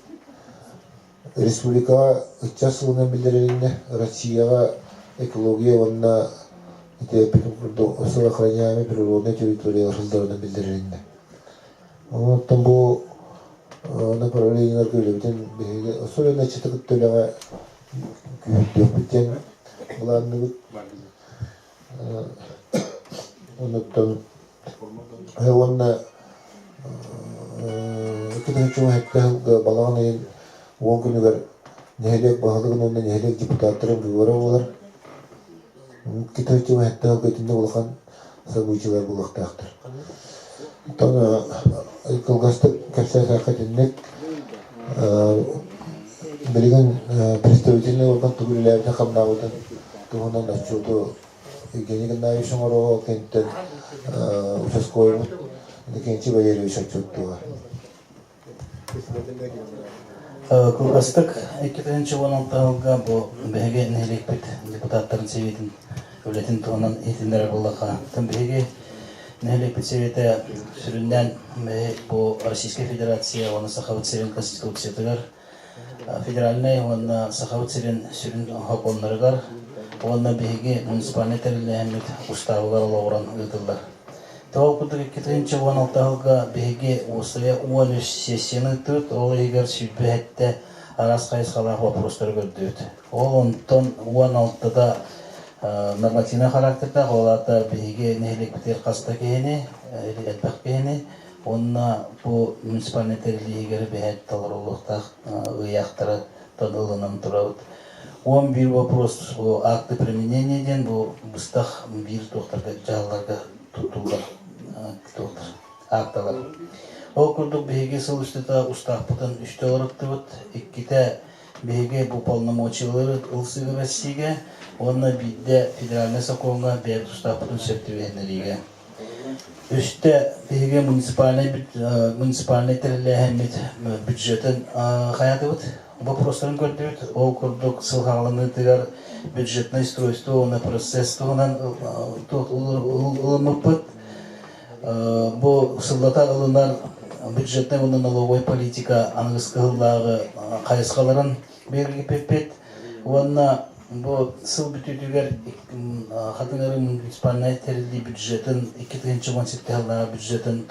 Республикаҕа ыччат сылынан биллэрилиннэ, Россияҕа экология уонна ити эппитим курдук особо охраняемый природной территориялар сылларынан биллэрилиннэ. Оттон бу направлениеларга үлэбитин биһиги особенно ыччаты кытта үлэҕэ күүһүрдүөхпүт диэн былаанныыбыт. Онуттан уонна 2007 сылга балаҕан ыйын 10 күнүгэр нэһилиэк баһылыгын уонна нэһилиэк депутаттарын быыбара буолар. 2007 сылга итинник улахан событиелар буолуохтаахтар. Оттон кылгастык кэпсээтэххэ итинник билигин представительный орган тугу үлэлээбитин-хамнаабытын туһунан отчуоту Евгений Геннадьевич оҥоруоҕа, ол кэнниттэн участковойбут Иннокентий Валерьевич отчуоттуоҕа. Кылгастык 2016 сылга бу биһиги нэһилиэкпит депутаттарын сэбиэтин үлэтин туһунан иһитиннэрэр буоллахха, биһиги нэһилиэкпит сэбиэтэ сүрүннээн бу Российскай Федерация уонна Сахабыт сирин Конституциятыгар федеральнай уонна Сахабыт сирин сүрүн сокуоннарыгар уонна биһиги муниципальнай тэриллээһиммит устаабыгар олоҕуран ыытыллар. Тоҕо курдук 2016 сылга биһиги уопсайа 13 сессияны ыыттыбыт, ол иһигэр 27 араас хайысхалаах боппуруостары көрдүбүт. Ол онтон 16-та нормативнай характердаах, ол аата биһиги нэһилиэкпитигэр хас да киһини, элбэх киһини Уонна бу муниципальнай тэриллиигэр бэһэт толоруллуохтаах ыйаахтары ылынан турабыт. 11 вопрос бу акты применения диэн бу быстах биир туохтарга дьаһалларга туттуллар туохтар акталар. Ол курдук биһиги сыл устата устаахпытын үстэ уларыттыбыт. Иккитэ биһиги бу полномочиялары ылсыыга Россияга уонна биирдэ федеральнай сокуоҥҥа бэйэбит устаахпытын сөп түбэһиннэриигэ. Үстэ биһиги муниципальнай муниципальнай тэриллээһиммит бюджетын хайаатыбыт, боппуруостарын көрдүбүт. Ол курдук сыл хааланыытыгар бюджетное устройство уонна процесс туһунан ылыммыппыт. Бу сыллата ылынар бюджетнай уонна налоговай политика аныгыскы сыллааҕы хайысхаларын бигэргиппиппит уонна бу сыл бүтүүтүгэр Хатыҥ Арыы муниципальнай тэриллии бюджетын 2017 сыллааҕы бюджетын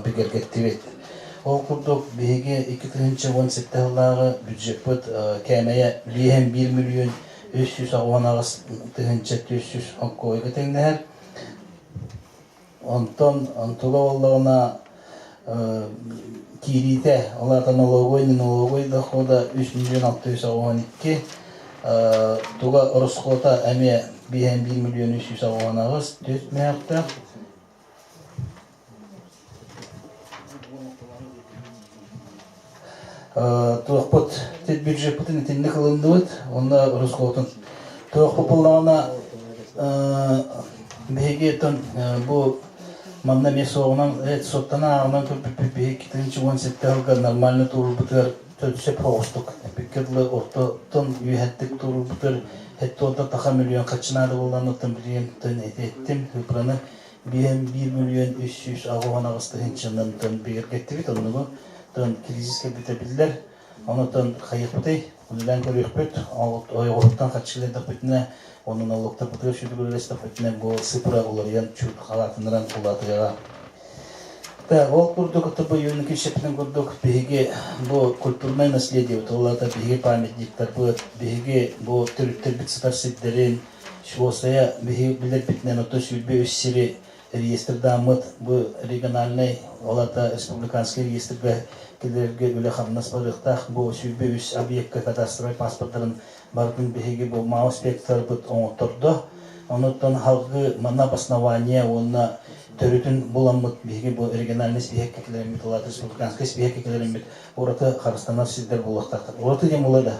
бигэргэттибит. Ол курдук биһиги 2017 сыллааҕы бюджеппыт кээмэйэ 5,1 миллион 368 тыһыынча 400 холкуойга тэҥнэһэр. Онтон онтуга буоллаҕына киириитэ, ол аата налоговай, не налоговай дохода 3 миллион 692, туга ороскуота эмиэ 5,1 миллион 398, 4 мөһөхтөөх. Туохпут бюджеппытын итинник ылынныбыт, онно ороскуотун туохпут буоллаҕына биһиги бу. Манна эмиэ суоҕунан суоттана ааҕынан көрбүппүт биһи 2017 сылга нормально туруорбутугар сөп соҕустук эппиккэ дылы ортотун үөһэттик туруорбутугар 76 таха миллион харчы наада буоллаҕына оттон билигин эттим цифраны 1 338 тыһыынчанан бигэргэттибит оннугу кризис кэлбитэ биллэр онотон хайыахпытый үлэлээн көрүөхпүт ойоҕоһуттан харчылайдахпытына онон налогтарбытыгар сүдүгүлэстэхпитинэ бу цифра уларыйан чуть халаатыннаран улаатыаҕа. Так, ол курдук бу Юники шепетин курдук биһиги бу культурное наследие улаата биһиги памятниктарбыт, биһиги бу төрүттэрбит сытар сирдэрин, суосайа биһиги билэрбитинэн ото 23 сири реестрдааммыт бу региональнай олата республиканскай реестргэ киллэрэргэ үлэ-хамнас барыахтаах. Бу 23 объекка кадастровай паспордарын барытын биһиги бу МАО инспекторбыт оҥоттордо. Онуттан халгы манна обоснование уонна төрүтүн буламмыт биһиги бу региональный спиһэккэ киллэриммит, улаата республиканскай спиһэккэ киллэриммит ураты харыстанар сирдэр буолуохтаахтар. Ураты диэн була да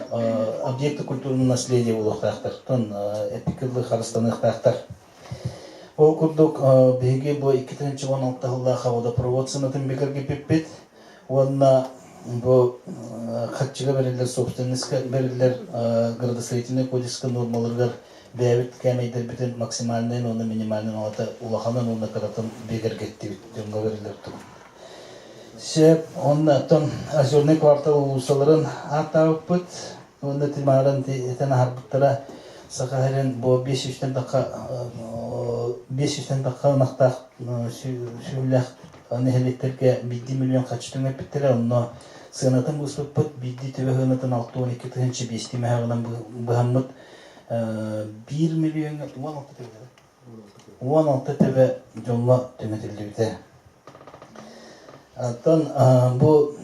объекты культурного наследия буолуохтаахтар. Тон эпикылы харыстаныахтаахтар. Ол курдук биһиги бу 2016 сыллаах водопровод сынатын бигэргиппиппит уонна бу харчыга бэриллэр собственностька бэриллэр градостроительнай кодекска нуормаларыгар бэйэбит кээмэйдэрбитин максимальнайын уонна минимальнайын оҥото улаханын уонна кыратын бигэргэттибит дьоҥҥо бэриллэр тугун. Сөп, уонна оттон Озерный квартал уулуссаларын ааттаабыппыт уонна тимааран этэн аһарбыттара Саха сирин бу 500-тэн тахха 500-тэн тахха ынахтаах сүллээх нэһилиэктэргэ биирдии миллион харчы түҥэппиттэрэ онно сыанатын быспыппыт биирдии төбө сыанатын 62 тыһыынча биэстии мөһөөҕүнэн быһаммыт 1 миллиоҥҥа 16 төбө 16 төбө дьоҥҥо түҥэтиллибитэ. Оттон бу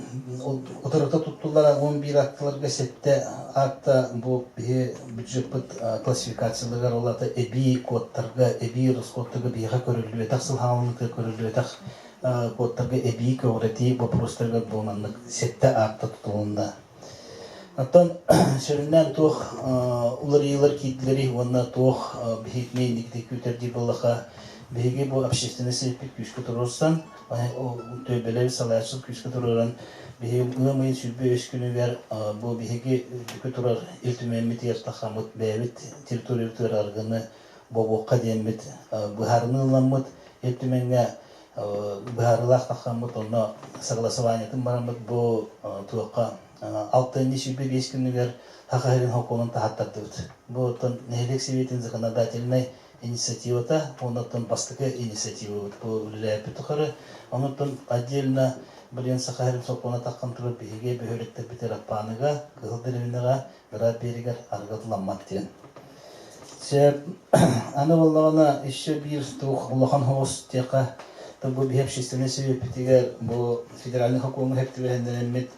утарыта туттуллар 11 актыларга сэттэ акта бу биһи бюджеппыт классификацияларыгар ол аата эбии кодтарга, эбии расходтарга биһиэхэ көрүллүбэтэх сыл хаалыныытыгар көрүллүбэтэх кодтарга эбии көҕүрэтии боппуруостарыгар бу маннык сэттэ акта тутулунна. Оттон сүрүннээн туох уларыйыылар киирдилэрий уонна туох биһигини инникитин күүтэр диир буоллахха, биһиги бу общественнай сэбиэппит күүскэ туруорсан, түөлбэлэри салайааччылар күүскэ туруоран, биһиги ыам ыйын 23 күнүгэр бу биһиги үрдүкү турар Ил Түмэммитигэр тахаммыт бэйэбит территориябытыгар арыгыны бобуохха диэммит быһаарыныы ылламмыт Ил Түмэҥҥэ быһаарыылаах таххаммыт онно согласованиетын бараммыт бу туохха алтынньы 25 күнүгэр Саха сирин сокуонун таһааттардыбыт. Бу оттон нэһилиэк сэбиэтин законодательнай инициативата, оннуттан бастакы инициативабыт бу үлэлээбиппит тухары. Онуттан отдельно билигин Саха сирин сокуона таххан турар биһиги бөһүөлэктэрбитигэр Аппааныга, Кыһыл Дэриэбинэҕэ, Ыраат биэригэр арыгы диэн. Сөп. Аны буоллаҕына еще биир туох улахан соҕус диэххэ бу биһи общественнай сэбиэппитигэр бу федеральный сокуоҥҥа сөп түбэһиннэрэммит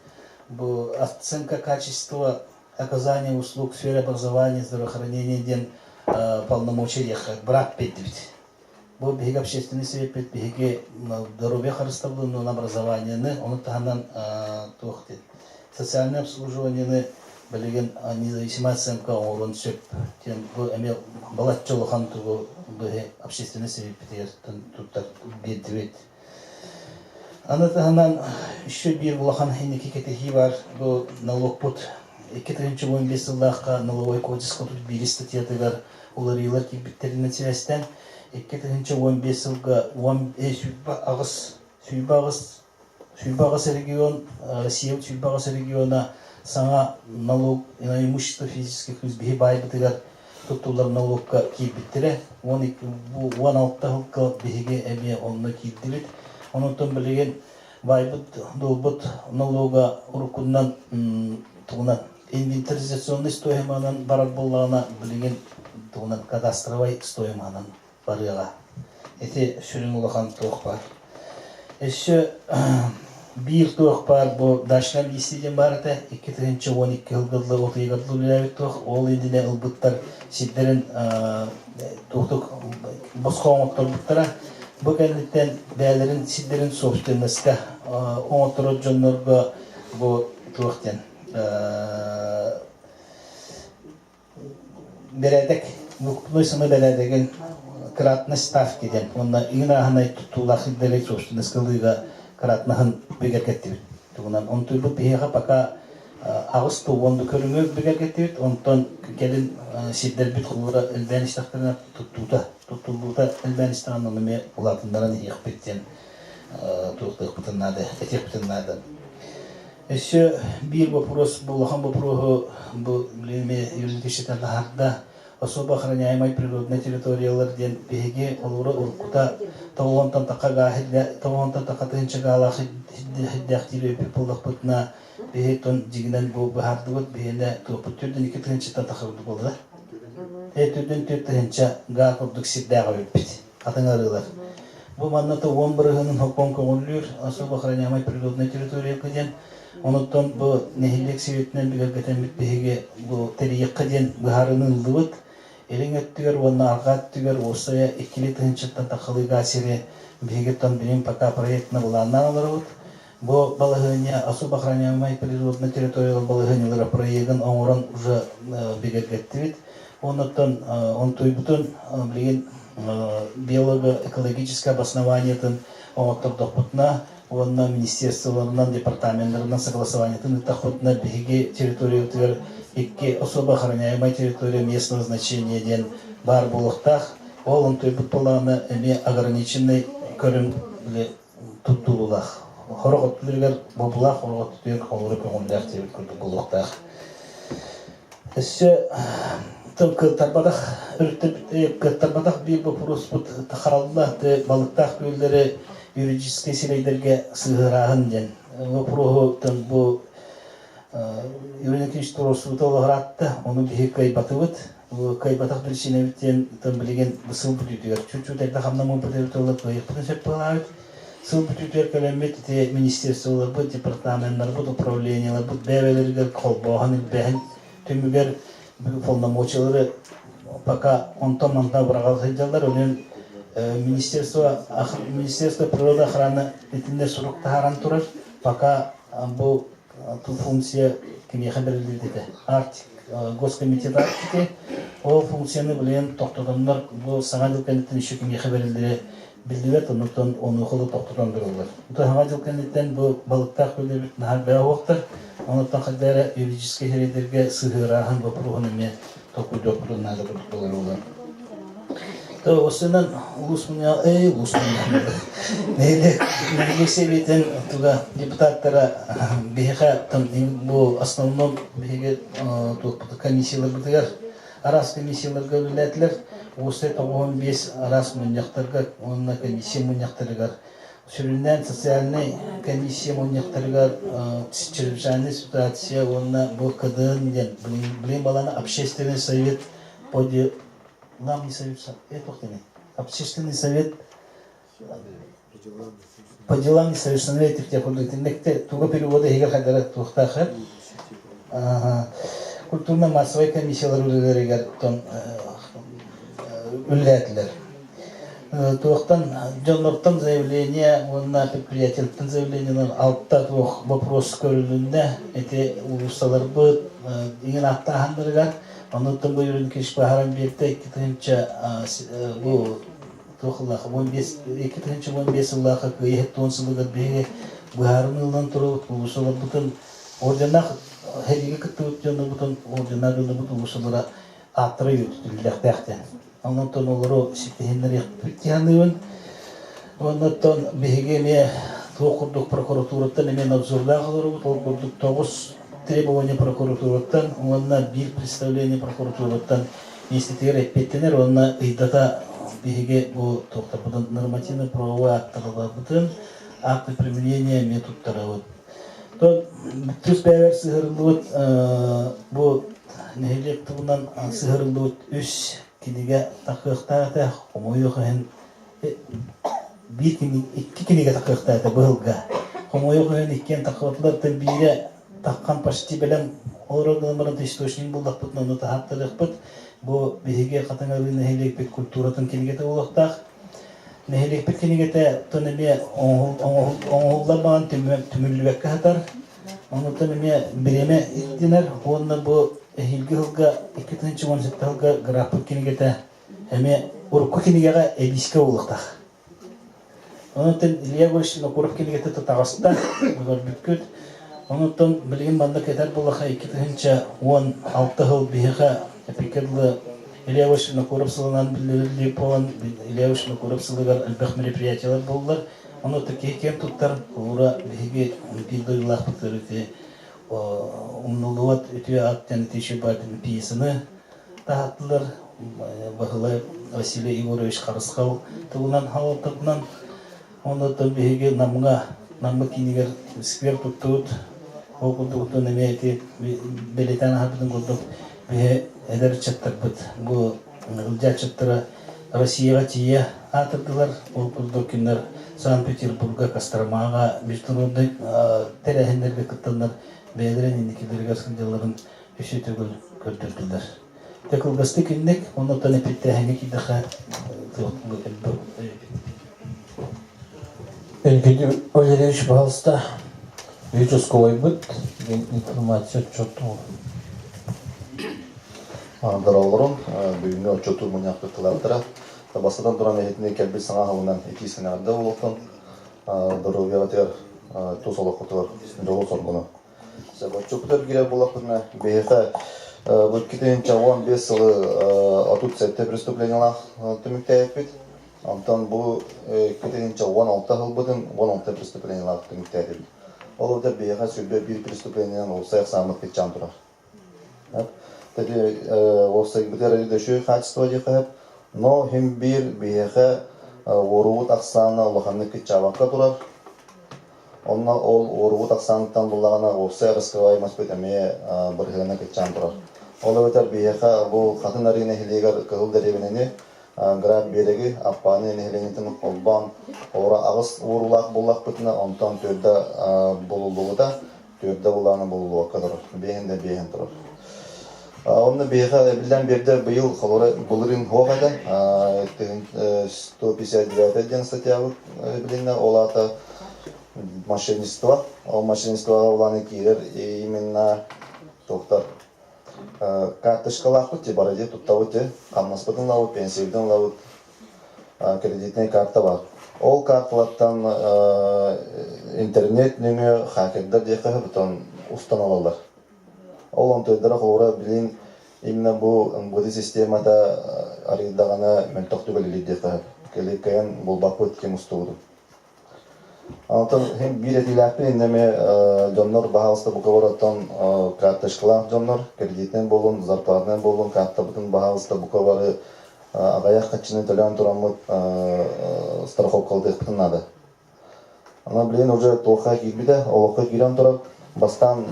бу оценка качества оказания услуг в сфере образования, здравоохранения диэн полномочия диэххэ быраап биэрдибит. Бу биһиги общественный сэбиэппит биһиги здоровье харыстабылын уонна образованиены, ону таһынан туох диэн социальное обслуживаниены билигин независимая оценка оҥоруон сөп диэн бу эмиэ балачча улахан тугу быһы общественный сэбиэппитигэр туттар биэрдибит. Аны таһынан еще биир улахан инники кэтэһии бар бу налогпут 2015 сыллаахха налоговой кодекска тут биир статьятыгар уларыйыылар киирбиттэринэн сибээстээн 2015 сылга 28 регион Россия 28 региона саҥа налог на имущество физических лиц биһи баайбытыгар туттуллар налогка киирбиттэрэ. 16 сылга биһиги эмиэ онно киирдибит. Онон билигин баайбыт дуолбут налога уруккунан тугунан инвентаризационный стоимоһынан барар буоллаҕына билигин тугунан кадастровай стоимоһынан барыаҕа. Ити сүрүн улахан туох баар. Өссө биир туох баар бу дачнай лиисти диэн баар этэ. 2012 сылга дылы от ыйыгар дылы үлэлээбит туох. Ол иннинэ ылбыттар сирдэрин туохтук босхо оҥотторбуттара. Бу кэнниттэн бэйэлэрин сирдэрин собственностька оҥотторор дьоннорго бу туох диэн бэрээдэк, выкупной сыма бэрээдэгин кратность ставки диэн уонна иҥин ааһынай туттуулаах сирдэри собственность ылыыга кратноһын бигэргэттибит. Тугунан онтуйбут биһиэхэ пока 80 көрүҥү бигэргэттибит, онтон кэлин сирдэрбит холобура элбээн истэхтэринэ туттуута, туттуллуута элбээн истэҕинэ ону эмиэ улаатыннаран иһиэхпит диэн туохтуохпутун наада, этиэхпитин наада. Өссө биир вопрос, бу улахан боппуруоһу бу билигин юридически таһаарда. Особо охраняемай природной территориялар диэн биһиги олору уруккута тоҕуонтан таха тоҕуонтан таха тыһыынча гаалаах сирдээхтиир өйбүт буоллахпытына биһи тон дьигинэн бу быһаардыбыт биһиэнэ туохпут түрдэн 2 тыһыынчаттан таха курдук буолла. Түрдэн 4 тыһыынча гаа курдук сирдээх эбиппит хатыҥ арыылар. Бу манна 10 бырыһыанын хоппон көҥүллүүр особо охраняемай природной территория диэн. Онуттан бу нэһилиэк сэбиэтинэн бигэргэтэммит биһиги бу тэрийиэххэ диэн быһаарыыны ыллыбыт. Илин өттүгэр уонна арҕаа өттүгэр уопсайа 2 тыһыынчаттан тахалыыгаа сири биһиги билим пока проектына былааннаан олоробут. Бу балаһыанньа особо охраняемай природной территориялар балаһыанньалара проегын оҥорон уже бигэргэттибит. Оннуттан онтуйбутун билигин биолого-экологическое обоснованиетын оҥоттордохпутуна уонна министерстволарынан, департаменнарынан согласованиетын ыыттахпытына биһиги территориябытыгар икки особо охраняемая территория местного значения диэн баар буолуохтаах. Ол онтуйбут буоллаҕына эмиэ ограниченный көрүҥ туттуулаах. Хорох өттүлэригэр бобулаах, хорох өттүтүгэр холоро көҥүллээх диэбит курдук буолуохтаах. Өссө тыл кыаттарбатах кыаттарбатах биир боппуруоспут харалла балыктаах күөллэри юридическай сирэйдэргэ сыһыарааһын диэн боппуруоһу бу Юрий Никитич туруорсубута олоһураатта, ону биһи кыайбатыбыт. Кыайбатах причинабит диэн билигин сыл бүтүүтүгэр чуть-чуть эрдэ хамнаммыт эбит буолла кыайыахпытын сөп буолаабыт. Сыл бүтүүтүгэр кэлэммит ити министерстволарбыт, департаменнарбыт, управлениеларбыт бэйэлэригэр холбооһун илбэһин түмүгэр полномочиялары пока онтон-мантан быраҕа сылдьаллар. Онон министерство министерство природоохраны итиннэ сурук таһааран турар. Пока бу функция кимиэхэ бэриллибит этэ. Арктик Госкомитет Арктики ол функцияны билигин тохтотоннор бу саҥа дьыл кэнниттэн еще кимиэхэ бэриллэрэ биллибэт, оннуттан онуоха тохтотон тураллар. Саҥа дьыл кэнниттэн бу балыктаах күөллэрбит наһаа элбэх уохтар, онуттан хайда эрэ юридическай сирэйдэргэ сыһыарааһын боппуруоһун эмиэ толкуйдуохпутун наада курдук буолар буолар. То осынан улус мунньаҕа улус мунньаҕа нэһилиэк нэһилиэк сэбиэтин туга депутаттара биһиэхэ бу основном биһиги комиссияларбытыгар араас комиссияларга үлэлээтилэр. Уопсай 95 араас мунньахтарга уонна комиссия мунньахтарыгар сүрүннээн социальнай комиссия мунньахтарыгар чрезвычайная ситуация уонна бу КДН диэн билин баланы общественный совет по делам не совет общественный совет по делам несовершеннолетних диэн курдук итинникте туга перевода иһигэр хайдара туохтаах культурно-массовай комиссиялар үлэлэригэр үлэлээтилэр. Туохтан дьоннортон заявление уонна предприятиеттан заявлениенан алта туох вопрос көрүлүннэ. Ити уулуссаларбыт иҥин ааттааһыннарыгар оннуттан бу Юрий Никитич баһаран биэрдэ 2 тыһыынча бу туох ыллаах 15 2015 сыллаахха кыайыы 70 сылыгар биһиги быһаарыныы ылан турабыт уулуссаларбытын орденнаах сэриигэ кыттыбыт дьоннорбутун орденнаах дьоннорбут уулуссалара ааттара үйэтитиллиэхтээх Оннуттан олору ситиһиннэриэхпит дии Оннуттан биһиги эмиэ туох курдук прокуратураттан эмиэ надзордаах олоробут, ол курдук тоҕус требование прокуратураттан уонна биир представление прокуратураттан миэстэтигэр эппиэттэнэр уонна ыйдата биһиги бу туохтарбытын нормативно правовой акталарбытын акты применения эмиэ туттарабыт. Тус бэйэбэр сыһырыллыбыт бу нэһилиэк туһунан сыһырыллыбыт үс кинигэ тахыахтаах этэ, хомойуох иһин биир кинигэ, икки кинигэ тахыахтаах этэ быһылга. Хомойуох иһин иккиэн таххыбатылар, биирэ таххан почти бэлэм олорор гынан баран источник буллахпытына ону таһааттарыахпыт. Бу биһиги Хатыҥ Арыы нэһилиэкпит культуратын кинигэтэ буолуохтаах. Нэһилиэкпит кинигэтэ тон эмиэ оҥоһуллар баҕан түмүллүбэккэ сытар. Онуттан эмиэ бириэмэ ирдэнэр уонна бу эһиилги сылга 2017 сылга графпыт кинигэтэ эмиэ. Урукку кинигэҕэ эбиискэ буолуохтаах. Онон Илья Егорович Винокуров кинигэтэ таҕыста, көрбүккүт. Онон билигин маннык этэр буоллахха 2016 сыл биһиэхэ эпиккэ дылы Илья Егорович Винокуров сылынан биллэриллии буолан, Илья Егорович Винокуров сылыгар элбэх мероприятиелар буоллар. Ону киһи киэн туттар, холобура биһиги биир дойдулаахпытыгар ити умнуллубат үтүө аат диэн ити пьесаны таһааттылар. Баһылай Василий Егорович Харысхал тылынан халалтатынан. Оннуттан биһиги Намҥа, Наммыт киинигэр сквер туттубут. Ол курдук эмиэ ити бэлиэтээн аһарбытын курдук биһи эдэр ыччаттарбыт бу ылдьааччыттара Россияҕа тиийэ аатырдылар. Ол курдук кинилэр Санкт-Петербурга, Костромаҕа международнай тэрээһиннэргэ кыттаннар бэйэлэрин инникилэригэр сылдьалларын үсү төгүл көрдөрдүлэр. Дьэ кылгастык инник, оннуттан эппиттээһиҥҥэ киирдэххэ Евгений Валерьевич, пожалуйста, участковайбыт информация отчету. Доролорун бүгүҥҥү отчуоттуур мунньах кыттыылаахтара бастатан туран эһитини кэлбит саҥа аһылынан итии сэнэҕэрдэ буолуохтун, доруобуйаҕытыгар, тус олоххутугар дьолу-соргуну. Отчуоппутугар киирэр буоллахпытына, биһиэхэ бу 2015 сылы 37 преступлениелаах түмүктээбиппит. Онтон бу 2016 сылбытын 16 преступлениелаах түмүктээтибит. Ол эбэтэр биһиэхэ 21 преступлениенан уопсай ахсааммыт кыччаан турар. Тэти уопсайбытыгар өйдөшүү качество диэхэ но хим биир биһиэхэ уоруубут ахсаана улаханнык кыччаабакка турар. Онно ол уоруубут ахсааныттан буллаҕына уопсай раскрываемость эмиэ бырыһыана кыччаан турар. Ол эбэтэр биһиэхэ бу Хатын Арыы нэһилиэгэр Кыһыл дэриэбинэни Граф Биэрэги Аппааны нэһилиэнньэтин холбоон олоро аҕыс уоруулаах буллахпытына онтон төрдө булуллубута төрдө булаана булуллубакка турар биэһин да биэһин турар. Онно биһиэхэ эбиллэн биэрдэ быйыл холобура былырыын суох этэ 159 диэн статьябыт эбилиннэ ол аата мошенничество ол мошенничествоҕа улааны киирэр именно туохтар карточкалаахпыт ти бары туттабыт ти хамнаспытын ылабыт пенсиябытын ылабыт кредитнэй карта бар ол карталартан интернет нөҥүө хакердар диэххэ потом устан ылаллар ол онтуйдара холобура билин именно бу МВД системата арыйдаҕына мөлтөхтүк үлэлиир диэххэ кэлин кыайан булбаппыт ким устубутун. Онтон иһин биир этиилээхпин иннэ эмиэ дьоннор баһаалыста бука барыттан карточкалаах дьоннор кредитинэн буоллун, зарплатынан буоллун картабытын баһаалыста бука бары аҕыйах хаччыны төлөөн тураммыт страховкалатыахпытын наада. Ана билигин уже туохха киирбитэ, олоххо киирэн турар. Бастаан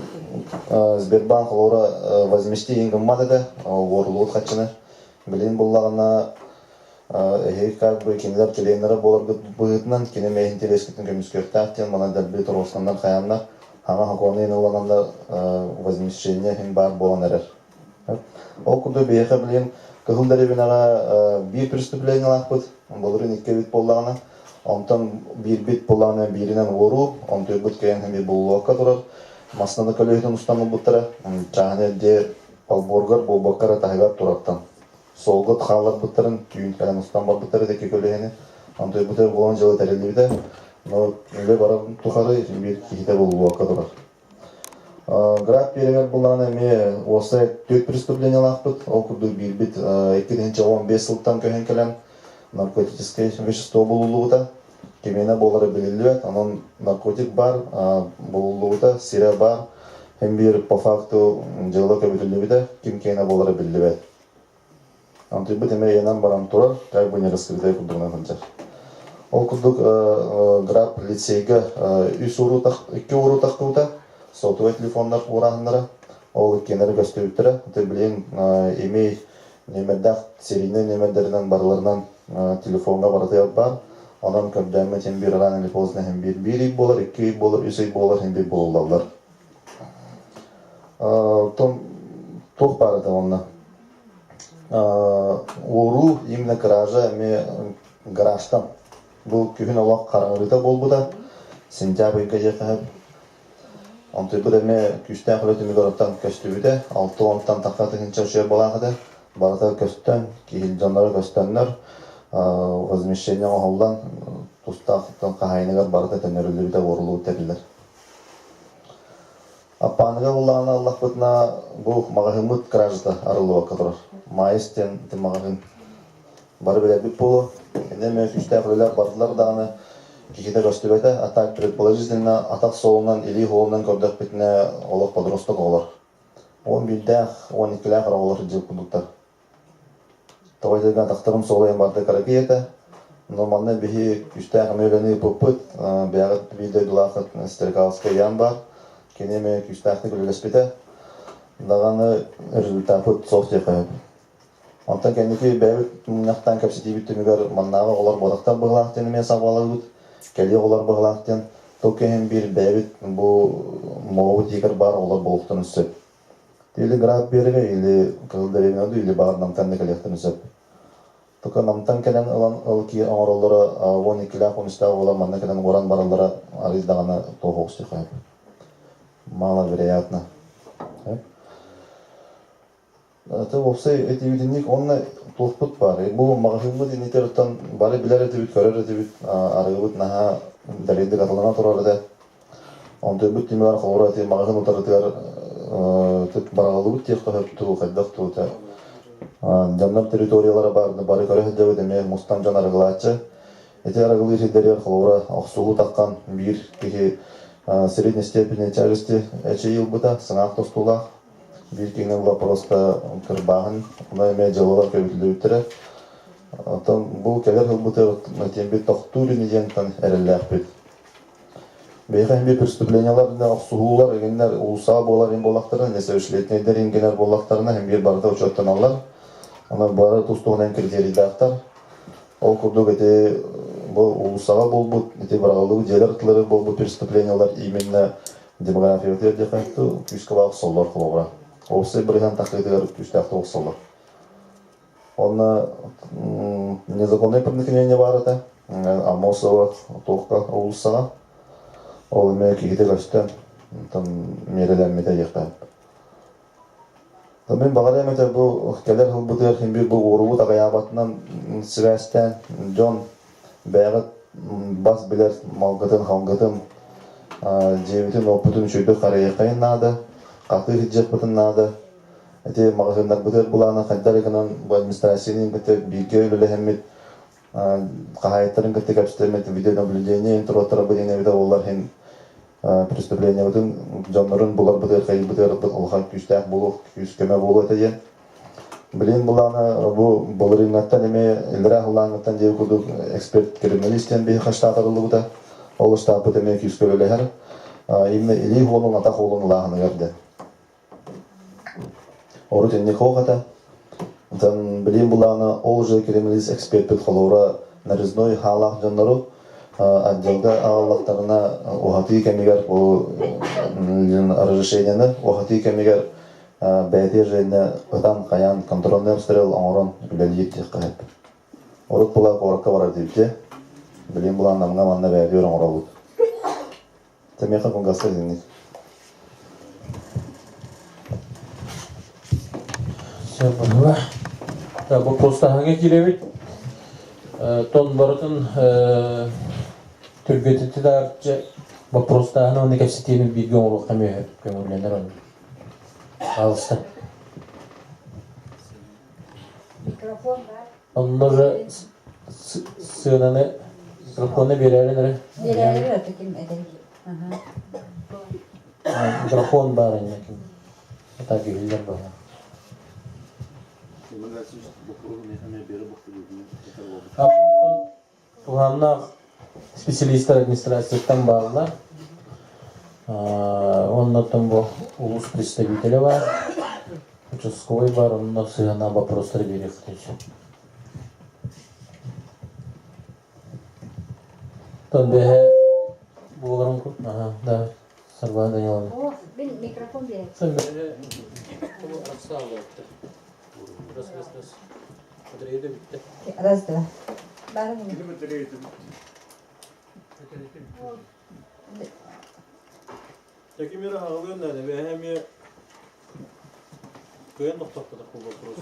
Сбербанк холобура возмести иһин гыммат этэ, уоруллубут хаччыны. Билигин буллаҕына эһиги как бы кинилэр чилиэннэрэ буоларгыт быһыытынан кини эмиэ интэриэскитин көмүскүөхтээх диэн манан дэлби торуостаннар хайааннар хаҥа сокуону ылананнар возмещение иһин баар буолан эрэр. Ол курдук биһиэхэ билигин Кыһыл дэриэбинэҕэ биир преступлениелаахпыт, былырыын икки эбит буоллаҕына, онтон биирбит буоллаҕына бииринэн уоруу, онтуйбут кэлэн эмиэ буллуокка турар, массыынаны көлөһүтүн устан ылбыттара, чааһынай дьиэ олбуоругар буолбакка эрэ таһыгар турартан. Суолга хаалларбыттарын түүн кэлэн устан барбыттара ити көлөһүнү. Онтуйбута буолан дьыла тэриллибитэ, но үлэ барарын тухары биир киһитэ буллуокка турар. Граф биэрэгэр буллаҕына эмиэ уопсай түөрт преступлениелаахпыт. Ол курдук биирбит 2015 сылтан көһөн кэлэн наркотическай вещество булуллубута. Кимиэнэ буолара билиллибэт. Онон наркотик баар булуллубута, сирэ баар. Һин биир по факту дьыала көбүтүллүбүтэ, ким киэнэ буолара биллибэт. Антыйбыт эмэ ыйанан баран турар, как бы не раскрытая курдугунан сылдьар. Ол курдук граб лицейгэ үс уурутах, икки уурутахтыбыта, сотовай телефоннар уурааһыннара, ол иккиэннэрэ көстүбүттэрэ. Ити билигин имей нүөмэрдээх серийнэй нүөмэрдэринэн барыларынан телефоҥҥа барытыгар баар. Онон көрдөөммүт син биир рано или поздно син биир биир ый буолар, икки ый буолар, үс ый буолар, син биир булуллаллар. Оттон туох баар этэ онно? Уоруу именно кража эмиэ гаражтан. Бу күһүн олох хараҥарыыта буолбута. Сентябрь ыйга дьиэхэ Онтуйбут эмиэ күүстээх үлэ түмүгэр оттон көстүбүтэ. 60-тан тахса тыһыынча үчүгэй буолаах этэ. Барыта көстөн, киһи дьонноро көстөннөр. Возмещение оҥоһуллан, тустаах хаһаайыныгар барыта төннөрүллүбүтэ уоруллубут тэриллэр. Аппааныга буллаҕына ыллахпытына, бу маҕаһыыммыт кражата арыллыбакка турар. Маайыс диэн ити маҕаһыын бары билэрбит буолуо. Иннэ эмиэ күүстээх үлэлэр бардылар даҕаны киһитэ көстүбэтэ. А так предположительно атах суолунан, илии суолунан көрдөхпүтүнэ олох подросток оҕолор. 11-дээх, 12-лээх оҕолор сылдьыбыт курдуктар. Тоҕо диэтэргэ атахтарым суолайан барда кыракый этэ. Но манна биһи күүстээх эмиэ үлэни ыыппыппыт. Бэйэҕит биир дойдулааххыт Стрекаловскай Ян баар. Кини эмиэ күүстээхтик үлэлэспитэ. Даҕаны результаппыт суох диэххэ сөп. Онтон кэнники бэйэбит мунньахтаан кэпсэтиибит түмүгэр маннааҕы оҕолор буотахтар быһыылаах диэн эмиэ сабаҕалыыбыт. Кэлии оҕолор быһыылаах диэн. Тыл кэһин биир бэйэбит бу муобут иһигэр баар оҕолор буолуохтарын сөп. Или Град берега, или Кыһыл дэриэбинэ дуу, или баҕар Намтан да кэлиэхтэрин сөп. Только Намтан кэлэн ылан ыл кии оҥороллоро 12-лээх, 13-тээх буолан манна кэлэн уоран бараллара арыый даҕаны туох оҕустуохха сөп. Маловероятно. Это уопсай этибитинник уонна туохпут баар. Бу маҕаһыыммыт иннитериттэн бары билэр этибит, көрөр этибит, арыгыбыт наһаа дэлэйдик атылана турар этэ. Онтуйбут түмүгэр холобура ити маҕаһыын утарытыгар бараҕаллыбыт диэххэ сөп дуу, хайдах дуу этэ. Дьоннор территориялара баар, бары көрө сылдьабыт эмиэ мустан дьон арыгылааччы. Ити арыгылыыр сирдэригэр холобура охсуһуу таххан биир киһи средней степени тяжести эчэйии ылбыта, сыҥаах тостуулаах. Биир киһини ыла просто кырбааһын, ону эмиэ дьыалалар көбүтүллүбүттэрэ. Оттон бу кэлэр сылбытыгар тиэмбит тохтуур ини диэнтэн эрэллээхпит. Биһиэхэ эмиэ преступлениелар охсуһуулар игиннэр уулуссаҕа буолар им буоллахтарына, несовершеннолетнейдэр ингинэр буоллахтарына иһин биир барыта учуоттаналлар. Онон бары тус-туһунан критерийдаахтар. Ол курдук ити бу уулуссаҕа буолбут, ити быраҕыллыбыт дьиэлэр аттыларыгар буолбут преступлениелар именно демографиябытыгар диэххэ күүскэ баар охсоллор холобура. Уопсай бырыһыан тахсыытыгар күүстээхтик охсоллор. Онно незаконное проникновение баар этэ. Аммосова туохха уулуссаҕа. Ол эмиэ киһитэ көстөн, онтон миэрэлэммитэ диэхтээх. Мин баҕарыам этэ бу кэлэр сылбытыгар син биир бу уорубут аҕыйаабатынан сибээстээн дьон бэйэҕит бас билэр малгытын, халгытын, дьиэбитин-уоппутун үчүгэйдик харайыаххайын наада, хатыы сылдьыахпытын наада. Ити маҕаһыыннарбытыгар былаана хайдах эрэ гынан бу администрацияны кытта бииргэ үлэлэһэммит, хаһаайыттарын кытта кэпсэтэммит видеонаблюдение интроттарбыт диэн эбитэ буоллар иһин преступлениебытын дьоннорун буларбытыгар хайыырбытыгар улахан күүстээх буолуох, күүс көмө буолуо этэ диэн. Билигин былаана бу былырыыҥҥаттан эмиэ иллэрээ халлааҥҥыттан диэки курдук эксперт криминалист диэн биһиэхэ штат арыллыбыта. Ол штаппыт эмиэ күүскэ үлэлэһэр. Именно илии уолун, атах уолун ылааһыныгар диэн. Урут инник ох этэ. Оттон билигин былаана ол же криминалист эксперпит холобура нарезной хаалаах дьоннору отделга аҕаллахтарына уһатыы кэмигэр бу разрешениены уһатыы кэмигэр бэйэтигэр женя ытан хайаан контрольный обстрел оҥорон үлэлиир диэххэ сөп. Урут була куоракка барар диэбитэ. Билигин былаан намҥа манна бэйэтигэр оҥоробут. Тэмиэхэ кылгаста итинник. Сөп Боппуруостааһыҥҥа киирэбит. Тон барытын түргэтити таарчы боппуруостааһын уонна кэпсэтиини бииргэ оҥоруохха эмиэ көҥүллэнэр онно. Хаалыста. Микрофон бар. Онно же сыананы микрофонна биэрээрин эрэ. Биэрээри это ким этэй? Микрофон баар инники. Так иһиллэр баҕа. Туһааннаах специалистар администрацияттан бааллар. Оннуттан бу улуус представителэ баар, участковый баар, онно сыһыаннаах боппуруостары биэриэххитин сөп. Оттон бэһэ буоларын ага, да, Саргылана Даниловна. О, мин микрофон биэрэр. Раз, раз, раз. Раз, два. Бары Такимира аҕалыан наада, бэһэ эмиэ. Кыайан тохтоппотох бу вопрос.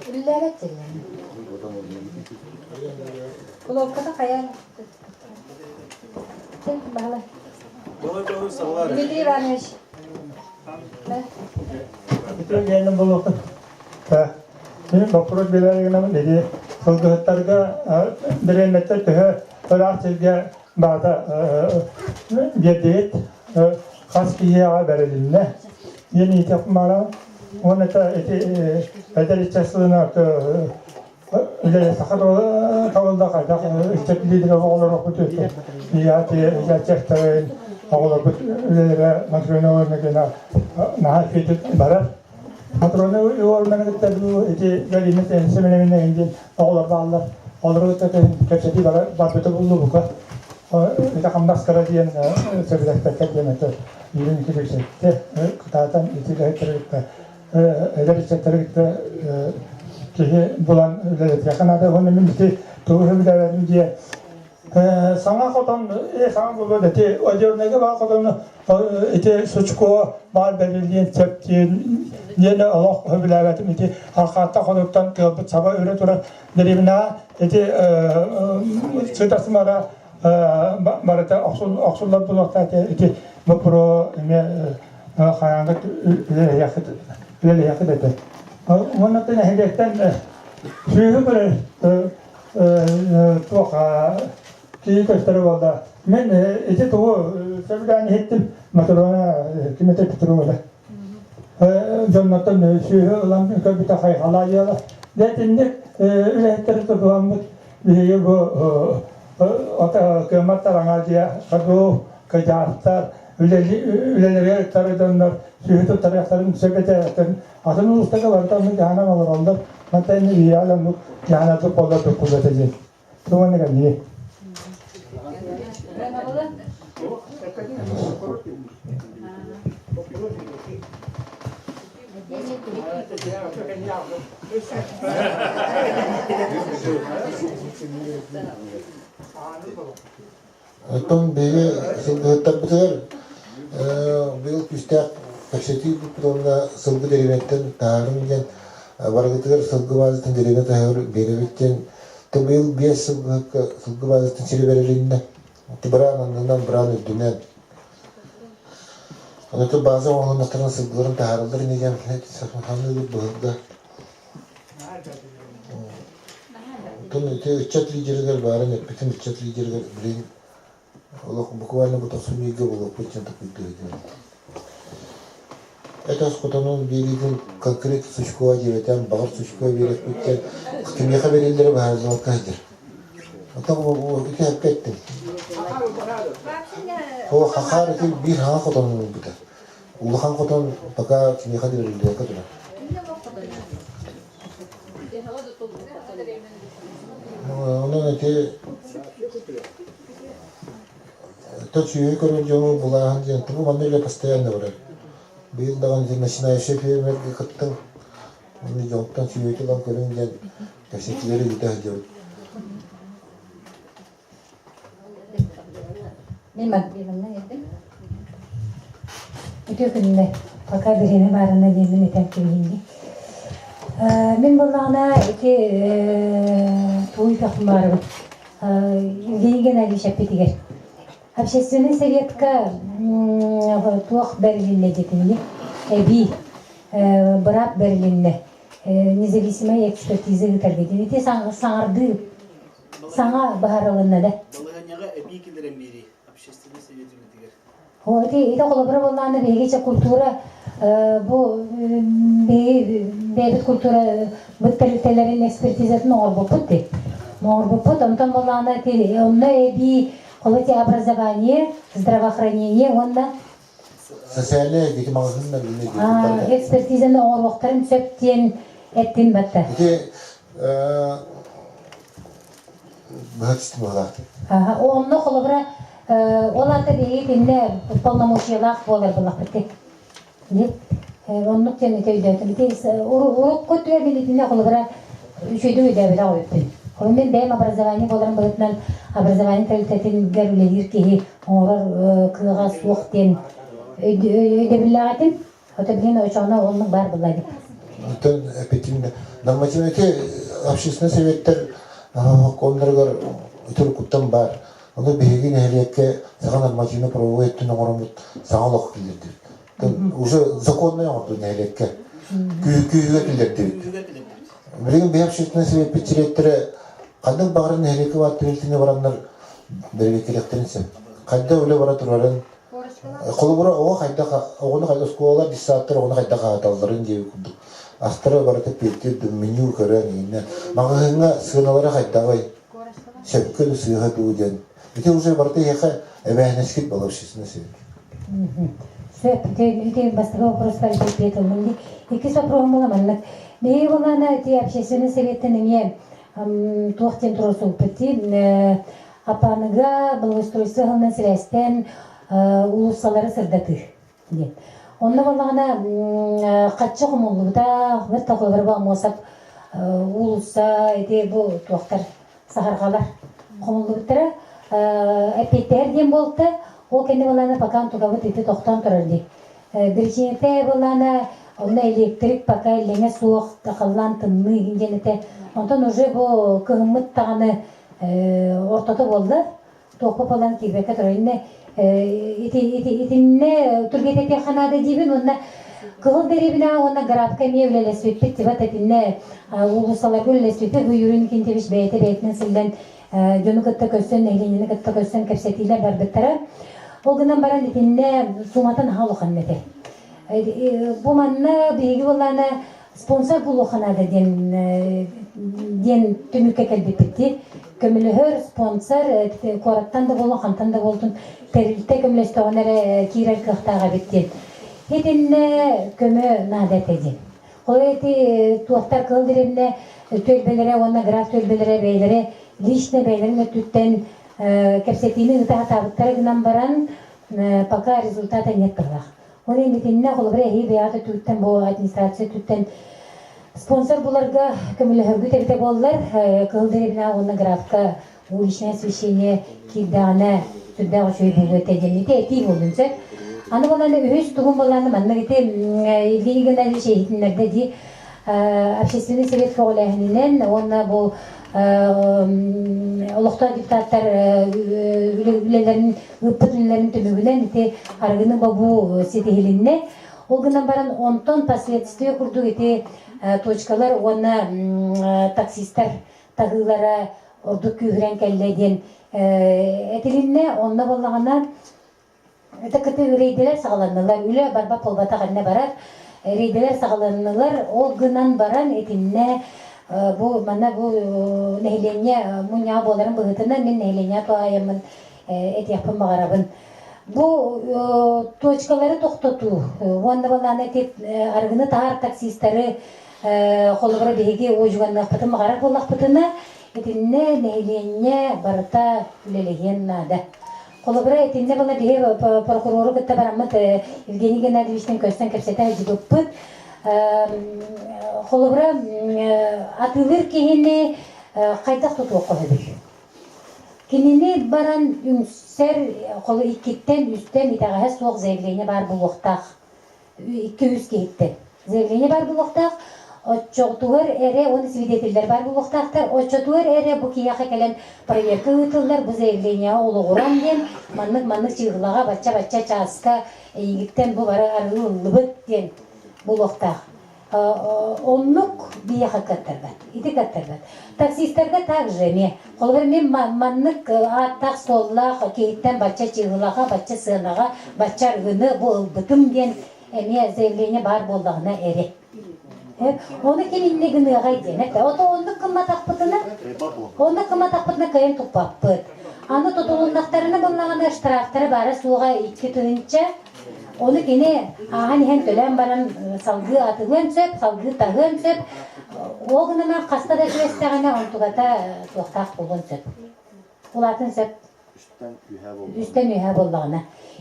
Үллээбэт сирин. Кулуопката хайа? Ким баһылай? Дмитрий Иванович. Үтүө буолуохтун. Мин боппуруос биэрээри гынабын ити сылгыһыттарга бириэмэттэр төһө ыраах сиргэ баата биэрдигит хас киһиэхэ бэрилиннэ диэн иитиэх баара уонна ити эдэр ыччат сылына саха табылда хайдах ыччат лидерэ оҕолорбут ячектарын оҕолорбут үлэлэрэ Матрена Ивановна наһаа үчүгэйдик барар. Матрена Ивановна кытта ити Галина Семеновна диэн оҕолор бааллар. Олору кытта кэпсэтии барбыта буллубука. Ити хамнас кыра диэн сөбүлэспэккэ диэн это Ирина Кирилловича кытаатан ити үлэһиттэри кытта эдэр ыччаттары кытта киһи булан үлэлэтиэххэ наада уонна мин ити тугу сөбүлээбэтим диye саҥа хотон саҥа буолуо ити одернайга баар хотону ити сучко баар бэриллиэн сөп диэн диэн олох сөбүлээбэтим ити архаатта хотуттан тыалбыт саба өрө турар дэриэбинэҕэ ити сытасымара барыта охсуллар буолуохтаах ити боппуруо эмиэ хайаангыт үлэлэһиэххит үлэлэһиэххит этэ. Уонна нэһилиэктэн сүөһү көрөр туох киһи көстөрө буолла. Мин ити тугу сөбүлээн иһиттим Матрона Кимете Петрова. Дьоннортон сүөһү ылан көрбүтэ хайҕалаайыала. Дьэ итинник үлэһиттэри тутуһаммыт биһиги бу кыаммат тараҥа дьиэ хаду кыдьаастар үлэлэригэр ыттар дьоннор сүөһү туттарыахтарын сөп этэ атын улуустарга барыта оннук дьаһанан олороллор мантан инни биһиэхэ оннук дьаһанарбыт буоллар туккулла этэ диэн тугу кэллии Оттон биһиги сылгыһыттарбытыгар быйыл күүстээх кэпсэтии ыыппыппыт уонна сылгы дэриэбинэттэн таһаарыҥ диэн барыгытыгар сылгы баазатын дэриэбинэ таһыгар биэрэбит диэн быйыл биэс сылгыһыкка сылгы баазатын сирэ бэрилиннэ. Быраан аннынан, быраан үрдүнэн. Онон бааза оҥоһуннахтарына сылгыларын таһаараллар ини диэн саныыбыт быһылга. Оттон ити ыччат лидеригэр баарын эппитим, ыччат лидеригэр билигин олох буквально бу тохсунньуга буолуохпут диэн такыйдыы сылдьабын. Эт ас хотонун биэриитин конкрет Сучкова диэбэтэн, баҕар Сучкова биэрэппит диэн кимиэхэ бэриллэрэ быһаарыллыбакка сылдьар. Оттон ити эппэ эттим. О, хахаар ити биир хаҥа хотонун ылбыта. Улахан хотон пока кимиэхэ да бэриллибэккэ турар. Онон ити Сүөһү көрөр дьону булааһын диэн тугу манна үлэ постоянно барар. Быйыл даҕаны ити начинающай фермергэ кыттыҥ, уонна дьонтон сүөһүтэ ылан көрүҥ диэн кэпсэтиилэри ыыта сылдьабыт. Мин манна этим. Үтүө күнүнэн. Пока бириэмэ баарына диэммин этэн кэбиһиини. Мин буоллаҕына ити тугуй баарыбын Евгений Геннадьевич эппитигэр общественный советка туох бэрилиннэ диэтинни эбии быраап бэрилиннэ независимая экспертиза ыытарга диэн ити саҥардыы саҥа быһаарылынна да Балаһыанньаҕа эбии киллэрэн биэрии общественный совет үлэтигэр. Ити ити холобура буоллаҕына биһиги чэ культура бу биһиги бэйэбит культура быт тэрилтэлэрин экспертизатын оҥорбуппут дии. Оҥорбуппут онтон буоллаҕына ити онно эбии холобур ити образование, здравоохранение уонна Социальная ити маҕаһыыннар экспертизаны оҥоруохтарын сөп диэн эттин батта. Ити быһа түстүм быһалаахтык. Онно холобура ол аата биһиги итиннэ полномочиялаах буолар буоллахпыт дии. Оннук диэн ити өйдөөтүм. Ити урукку түө мин итиннэ холобура үчүгэйдик өйдөөбөтөх эбиппин. Холобура мин бэйэм образование буоларым быһыытынан образование тэрилтэтигэр үлэлиир киһи оҥорор кыаҕа суох диэн. Өйдөбүллээх этим. Ото билин очоно оннук бар булла дип. Оттон эпитин нормативный общественный советтер коннорыгар туркуттан бар. Ону биһиги нэһилиэккэ саҥа нормативно правовой өттүн оҥороммут саҥа олох киллэрдибит. Уже законный оҥорду нэһилиэккэ. Күүһүгэр киллэрдибит. Билигин биһи общественный совеппит чилиэттэрэ ханнык баҕарар нэһилиэккэ баар тэрилтэни бараннар бэрэбиэркэлиэхтэрин сөп. Хайда үлэ бара турарын, холобура оҕо хайдах оҕону хайдах оскуолалар, детсадтар оҕону хайдах аһаталларын диэби курдук астара барыта пиэртиир меню көрөн иннэ маҕаһыыҥҥа сыаналара хайдаҕый сөпкө да сыыһа дуу диэн ити уже барыта эһиэхэ эбээһинэскит буолар общественный совет. Сөп, ити бастакы вопростар ответ ыллым. Иккис вопроһум була маннык. Биһиги булаана ити общественный советтен эмиэ туох диэн туруорсубуппут дии Апаныга благоустройство ыһылынан сибээстээн уулуссалары сырдатыы диэн. Онно буоллаҕына хаччы хомуллубута, бэрт такой Амосов уулусса ити бу туохтар саһарҕалар хомуллубуттара эппиэттэһэр диэн буолта. Ол кэннэ буоллаҕына пока тутабыт ити тохтоон турар дии. Биричиинэтэ буоллаҕына онно электрик пока иллэҥэ суох халлаан тымныы диэн этэ. Онтон уже бу кыһыммыт даҕаны ортото буолла. Туохха буолан киирбэккэ турар. Иннэ ити ити итиннэ түргэтэтиэххэ наада диибин уонна Кыһыл дэриэбинэҕэ уонна Градка эмиэ үлэлэспиппит тибат итиннэ уулуссаларга үлэлэспиппит бу Юрий Никитич бэйэтэ бэйэтинэн сылдьан дьону кытта көрсөн нэһилиэнньэни кытта көрсөн кэпсэтиилэр барбыттара. Ол гынан баран итиннэ сууматын аһа улахан этэ. Бу манна биһиги буоллаана спонсор булуохха наада диэн диэн түмүккэ кэлбиппит дии. Көмөлөһөр спонсор куораттан да буоллун, хантан да буолтун тэрилтэ көмөлөстөҕүнэ эрэ киирэр кыахтаах эбит диэн. Итиннэ көмө наада этэ диэн. Ол эти туохтар кыыл дэриэбинэ түөлбэлэрэ уонна граф түөлбэлэрэ бэйэлэрэ лично бэйэлэрин өттүттэн кэпсэтиини ыыта сатаабыттара гынан баран пока результата нет быһыылаах. Ол иһин итиннэ холобура эһиги бэйэҕит өттүгүттэн бу администрация өттүттэн спонсор буларга көмөлөһөргүт эбитэ буоллар Кыһыл дэриэбинэҕэ уонна графка уличное освещение киирдэҕинэ сүрдээх үчүгэй буолуо этэ диэн ити этии буоллун сөп. Аны буолан үһүс тугум буоллааны маннык ити Евгений Геннадьевич иһитиннэрдэ дии общественный совет көҕүлээһининэн уонна бу олохтоох депутаттар үлэлэрин ыыппыт үлэлэрин түмүгүнэн ити арыгыны бобуу ситиһилиннэ. Ол гынан баран онтон последствия курдук ити точкалар уонна таксистар таһыылара ордук күүһүрэн кэллэ диэн этилиннэ. Онно буоллаҕына это кытыы рейдэлэр саҕаланнылар. Үлэ барбат буолбатах иннэ барар. Рейдэлэр саҕаланнылар. Ол гынан баран итиннэ бу манна бу нэһилиэнньэ мунньаҕа буоларын быһыытынан мин нэһилиэнньэҕэ туһаайаммын этиэхпин баҕарабын. Бу точкалары тохтотуу уонна балаана ити арыгыны таһар таксистары холобура биһиги уодьуганныахпытын баҕарар буоллахпытына итиннэ нэһилиэнньэ барыта үлэлэһиэн наада. Холобура итиннэ була биһи прокурору кытта бараммыт Евгений Геннадьевичтан көрсөн кэпсэтэ сылдьыбыппыт. Холобура атыылыыр киһини хайдах тутуохха сөбүй? Кинини баран үҥсэр холу иккиттэн, үстэн итэҕэһэ суох заявление баар буолуохтаах. Икки-үс киһиттэн. Заявление баар буолуохтаах. Оччотугар эрэ уонна свидетеллэр баар буолуохтаахтар. Оччотугар эрэ бу киһиэхэ кэлэн проверка ыытыллар, бу заявлениеҕа олоҕуран диэн маннык-маннык чыыһылаҕа бачча-бачча чааска эйигиттэн бу бары арыы ыллыбыт диэн буолуохтаах. Оннук биһиэхэ кыаттарбат. Ити кыаттарбат. Таксистарга также эмиэ. Холобур, мин маннык ааттаах-суоллаах киһиттэн бачча чыыһылаҕа, бачча сыанаҕа, бачча арыгыны бу ылбытым диэн эмиэ заявление баар буоллаҕына эрэ. Ону ким иннэ гыныаҕай диэн этэ. Ото оннук гымматахпытына, оннук гымматахпытына кыайан туппаппыт. Аны тутулуннахтарына буллаҕына штрафтара баара суоҕа 2000 Ону кини ааһан иһэн төлөөн баран салгыы атыылыан сөп, салгыы таһыан сөп. Ол гынан хаста да түбэстэҕинэ онтугата туохтаах буолуон сөп. Улаатын сөп. Үстэн үөһэ буоллаҕына.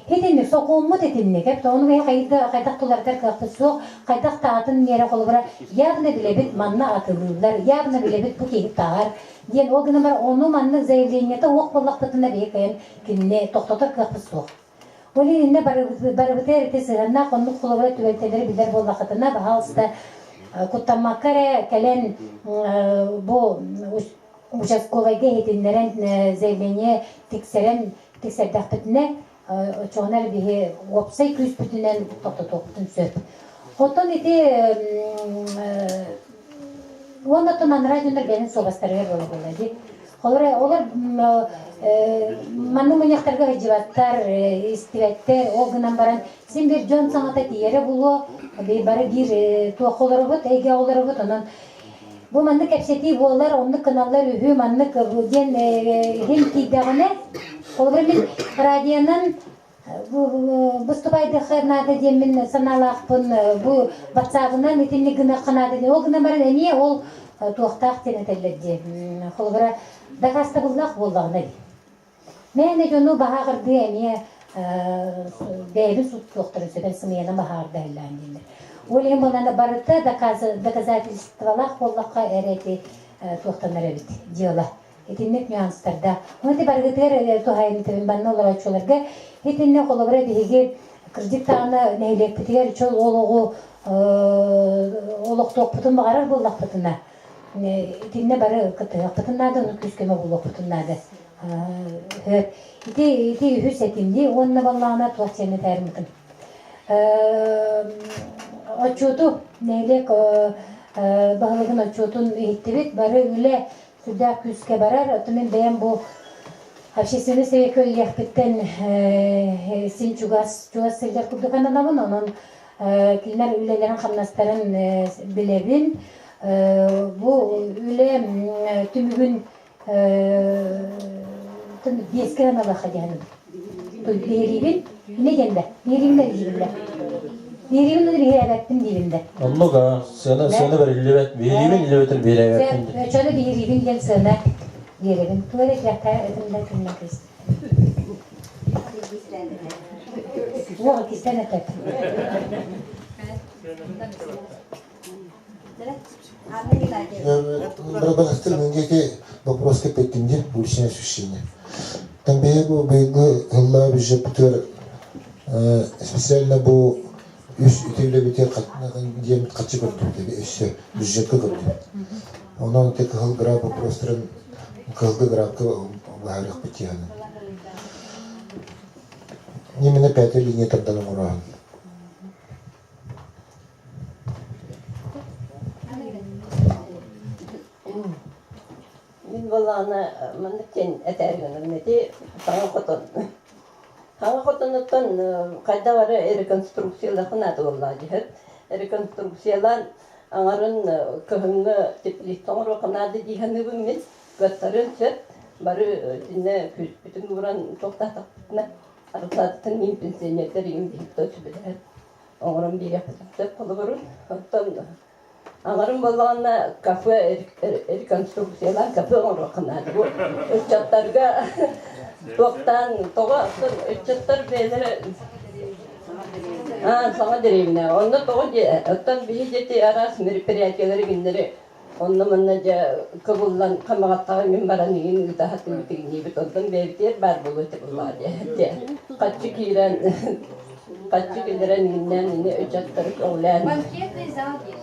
Итинник сокуоммут итинник. Эп ону хайда хайдах тулардар кыахпыт суох, хайдах таатын миэрэ холобура явно билэбит манна атылыыллар, явно билэбит бу киһи таһар диэн ол гынан баран ону маннык заявлениета уох буоллахпытына биһи кыайан кинини тохтотор кыахпыт суох. Ол иннинэ барыбытыгар ити сыһыаннаах оннук холобура түбэлтэлэри билэр буоллаххытына, баһаалыста куттаммакка эрэ кэлэн бу участковайга иһитиннэрэн заявление тиксэрэн тиксэрдэхпитинэ оччоҕуна эрэ биһи уопсай күүспүтүнэн тохтотуохпутун сөп. Оттон ити уонна оттон анараа дьоннор бэйэлэрин суобастарыгар буола буолла дии. Олор олор маннык мунньахтарга сылдьыбаттар, истибэттэр, ол гынан баран син биир дьон саҥата тиийэрэ булуо, бары биир туохха олоробут, эйгэ олоробут, онон бу маннык кэпсэтии буолар, оннук гыналлар үһү, маннык диэн иһин тиийдэҕинэ, холобура мин радионан выступайдыахха наада диэммин санаалаахпын, бу ватсабынан итинник гыныахха наада диэн, ол гынан баран эмиэ ол туохтаах диэн этэллэр дии, холобура дакаастабыллаах буоллаҕына дии. Мээнэ дьону баһааҕырдыы эмиэ бэйэбин суттуохтарын сөбөн сымыйанан баһааҕырдаһыллаан дииллэр. Ол иһин буоллаҕына барыта доказательстволаах буоллахха эрэ ити туохтанар эбит дьыала. Итинник нюанстардаах. Ону ити барыгытыгар туһайын этибин манна олорооччуларга итиннэ холобура биһиги кырдьык даҕаны нэһилиэкпитигэр чол олоҕу олохтуохпутун баҕарар буоллахпытына итиннэ бары кыттыһыахпытын наада, ону күүс-көмө булуохпутун наада. Ити ити үһүс этимди уонна баллаана туох диэн этээрмитим. Отчуоту нэһилиэк баһылыгын отчуотун иһиттибит. Бары үлэ сүрдээх күүскэ барар. Оттон мин бэйэм бу общественный совекка үлэлиэхпиттэн син чугас чугас сылдьар курдук ананабын. Онон кинилэр үлэлэрин-хамнастарын билэбин. Бу үлэ түмүгүн биэскэ аналаха диэн биһириибин не диэн да биһириибин да диибин да биһириибин да биһирээбэппин диибин да Оннук а сыана сыана бэриллибэт биһириибин илэбэтэр биһирээбэппин диэн. Чөну биһириибин диэн сыана биэрэбин. Тугу эрэ этиэхтээх этим да күннэн кыыс. Уоҕа кистэн этет. Бырабыраастыр миҥҥэ вопроска эппиттим дии, уличное освещение. Там биһиги бу быйылгы сыллаа бюджеппытыгар специально бу үс ити үлэбитигэр диэн хаччы көрдүбүт өссө бюджетка көрдүбүт. Онон ити кыһыл граф вопростарын кыһылгы графка быһаарыахпыт дии Именно пятая линия тардан оҥороһун. Мин буоллаҕына маннык диэн этээри гынным ити саҥа хотон. Саҥа хотонуттан хайдах эрэ реконструкциялыахха наада буоллаҕа дьиһэр. Реконструкциялаан аҥарын кыһыҥҥы теплица оҥоруохха наада дии саныыбын мин. Кыаттарын сөп бары итиннэ күүспүтүн ууран туохтаатахпытына арыктаатыттан мин пенсионердар иҥин биһиги сүбэлэһэн оҥорон биэриэхпитин сөп холобурун. Оттон аҥарым буоллаҕына кафе реконструкциялаан кафе оҥоруохха наада. Бу ыччаттарга туохтаан тоҕо оттон ыччаттар бэйэлэрэ аа саҥа дэриэбинэ. Онно тоҕо дьиэ оттон биһи дьэти араас мероприятиелары кинилэри онно-манна дьэ кыбыллан хамаҕаттаҕа мин баран игин ыыта сатыыбыт игиниибит онтон бэйэбитигэр баар буолуо этэ буоллаҕа диэ хаччы киирэн хаччы киллэрэн иҥиннээн ини ыччаттары көҕүлээн Банкетный зал есть.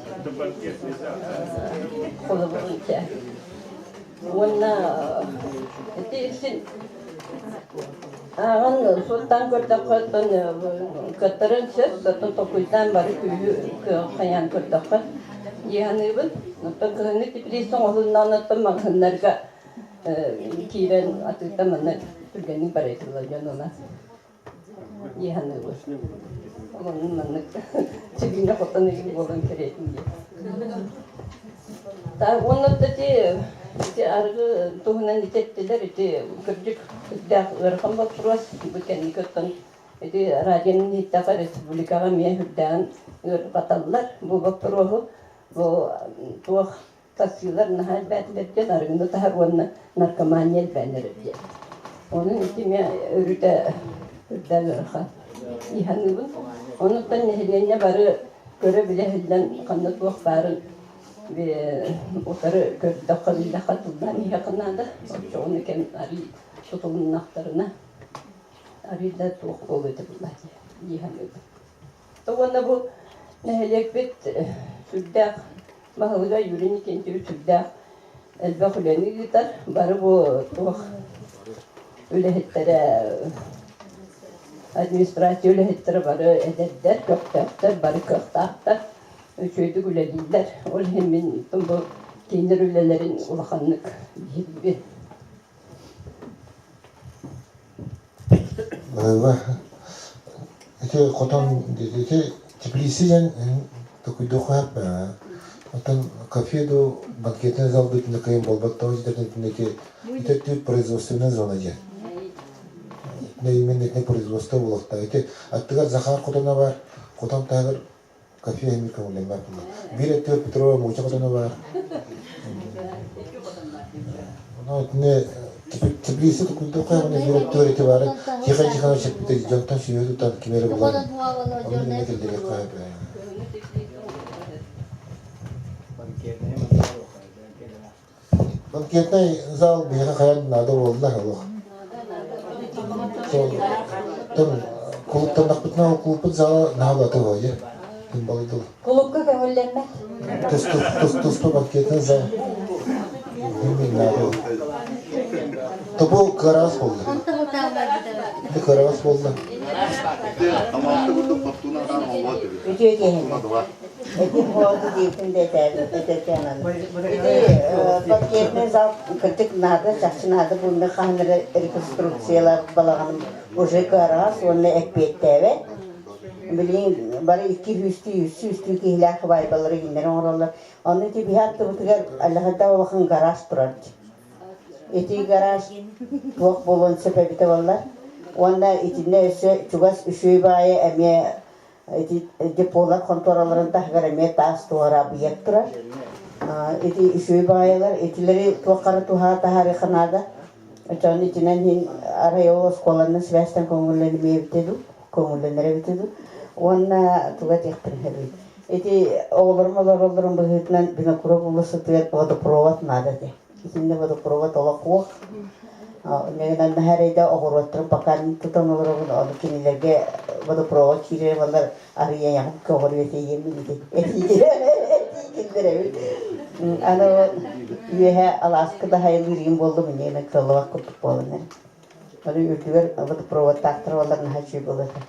холобурун чэ уонна ити син ааҕан суоттаан көрдөххө оттон кыаттарын сөп оттон толкуйдаан бары күүһү кыаҕы хайаан көрдөххө дии саныыбын оттон кыһыҥҥы теплица оҥоһулуннаҕына оттон маҕаһыыннарга киирэн атыыта манна түргэнник барыйтыллар дьон ылан дии саныыбын Онон маннык сибиинньэ хотон ыйын буолан кэриэтин диэн. Так уонна ити ити арыгы туһунан ити эттилэр ити кырдьык сүрдээх ыарахан боппуруос бу кэнники оттон ити радионан иһиттэххэ республикаҕа эмиэ сүрдээҕин ыарырҕаталлар бу боппуруоһу бу туох таксилар наһаа элбээтилэр диэн арыгыны таһар уонна наркомания элбээн эрэр диэн. Онон ити эмиэ өрүтэ үрдээн ыарахан дии саныыбын. Онуттан нэһилиэнньэ бары көрө-билэ иһиллэн ханна туох баарын утары көрдөххө биллэххэ тыллаан иһиэххэ наада. Оччоҕуна кэм арыый тутулуннахтарына. Арыйда туох буолуо этэ буолла дии саныыбын. Уонна бу нэһилиэкпит сүрдээх баһылыга Юрий Никитич сүрдээх элбэх үлэни ыытар. Бары бу туох үлэһиттэрэ администрация үлэһиттэрэ бары эдэрдэр, көхтөөхтөр, бары кыахтаахтар, үчүгэйдик үлэлииллэр. Ол иһин мин бу кинилэр үлэлэрин улаханнык биһириибин. Быһыыба ити хотон ити теплица диэн токуйдуохха сөп. Оттон кафе ду банкетный зал дуу кыйын буолбат тоҕо дьиэтин ити ити түп производственная зона диэн. Именно итини производство буолуохтаах. Ити аттыгар Захар хотоно бар, хотон таһыгар кафе эмиэ көҥүллэммэт буолла. Биир өттүгэр Петрова мууча хотоно баар. Ону итини теплица тукуйдуохха уонна биир өттүгэр ити баарын Тихон Тихонович эппитэ дьонтон сүөһү тутан ким эрэ булан ону иннэ киллэриэххэ сөп. Банкетнай зал биһиэхэ хайан наада буолла олох. Тон кулуптаннахпытына ол кулуппут зала наһаа улаата Тым балыйдыл. Кулупка көҥүллэммэт. Тус-туспа банкетный зал. Наада. Тобу кыараас буолла. Кыараас буолла. Үтүө киэһэнэн. Этим хооту диэбитин да этэркээн Ити банкетный зал кырдьык наада, чахчы наада буолла хаһан эрэ реконструкциялаах балаҕаным уже кыараҕас уонна эппиэттээбэт. Билигин бары икки сүүстүү, үс сүүстүү киһилээх сыбаайбалары кинилэр оҥороллор. Онно ити биһи аттыбытыгар Аллахарда улахан гараж турар. Ити гараж туох буолуон сөп эбитэ буоллар. Уонна итиннэ өссө чугас үчүгэй баайы эмиэ Ити деполар хонтуораларын таһыгар эмиэ таас туора объект турар. Ити үчүгэй баайалар итилэри туоххара туһаа таһаарыха наада. Очон итинэн иһин арай ол оскуоланан связьтан көҥүллэнимиэ эбитэ дуу, көҥүллэнэр эбитэ дуу. Уонна туга этиэхпин сөбүй? Ити оҕолорум олороллорун быһыытынан Винокуров уулуссатыгар водопровод наада этэ. Итиннэ водопровод олох уох. Инньэ наһаа эрэйдэ оҕуруоттарын пока тутан олоробун, ону кинилэргэ водопровод киирэр буоллар арыйайаҕым көҕүрүө этиийэммин ити этии киллэрэбин. Аны үөһэ алааска да хайылыыр буоллум, инньэ кыаллыбат курдук буолан эрэ. Аны үрдүгэр водопроводтаахтар буоллар наһаа үчүгэй буолуо этэ.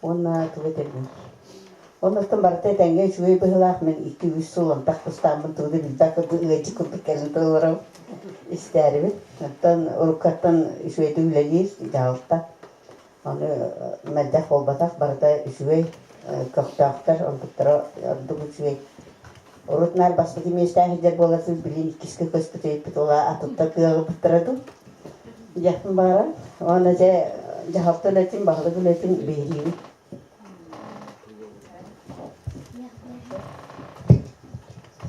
Уонна тугу этэбиний? Оннуттан барыта этэҥҥэ үчүгэй быһыылаах мин икки-үс сыл антах кустааммын тугу да билбэт курдук ыалдьыт курдук кэлэн туралларым истээрибин. Оттон уруккаттан үчүгэйдик үлэлиир дьаһалта. Аны мэлдьэх буолбатах, барыта үчүгэй, көхтөөхтөр, онтуктара ордук үчүгэй. Урут наар бастакы миэстээх сылдьар буоларбыт билин иккискэ көспүт эбиппит, ол атыттар кыаҕырбыттара дуу диэхпин баҕарам. Уонна дьэ дьаһалта үлэтин, баһылык үлэтин биһириибин.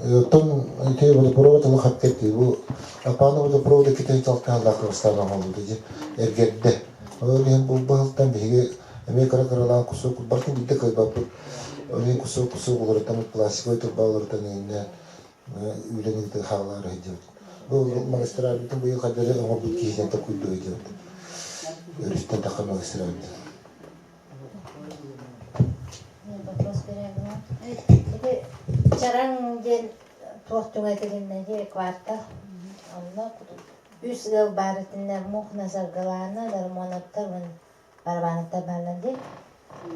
Оттон ити водопровод олох эппиэттиир. Бу Апаана водопровода китай талтааллаах кыргыстаан оҥоһуллубута дьэ эргэрдэ. Ол иһин бу баһылтан биһиги эмиэ кыра-кыралаан кусок барытын биирдэ кыайбаппыт. Ол иһин кусок-кусок уларытаммыт пластиковай турба уларытан иһиннэ үлэни ыытыы хаалаары сылдьабыт. Бу магистральбытын быйыл хайдары оҥорбут киһитин токуйдуу сылдьабыт. Өрүстэн тахха магистральбытын. Вопрос Ити Чараҥ диэн туох түҥэтилиннэ квартал. Онно үс ыал баар итиннэ Мухна Саргылаана, Дармоновтар уонна Барабановтар бааллар дии.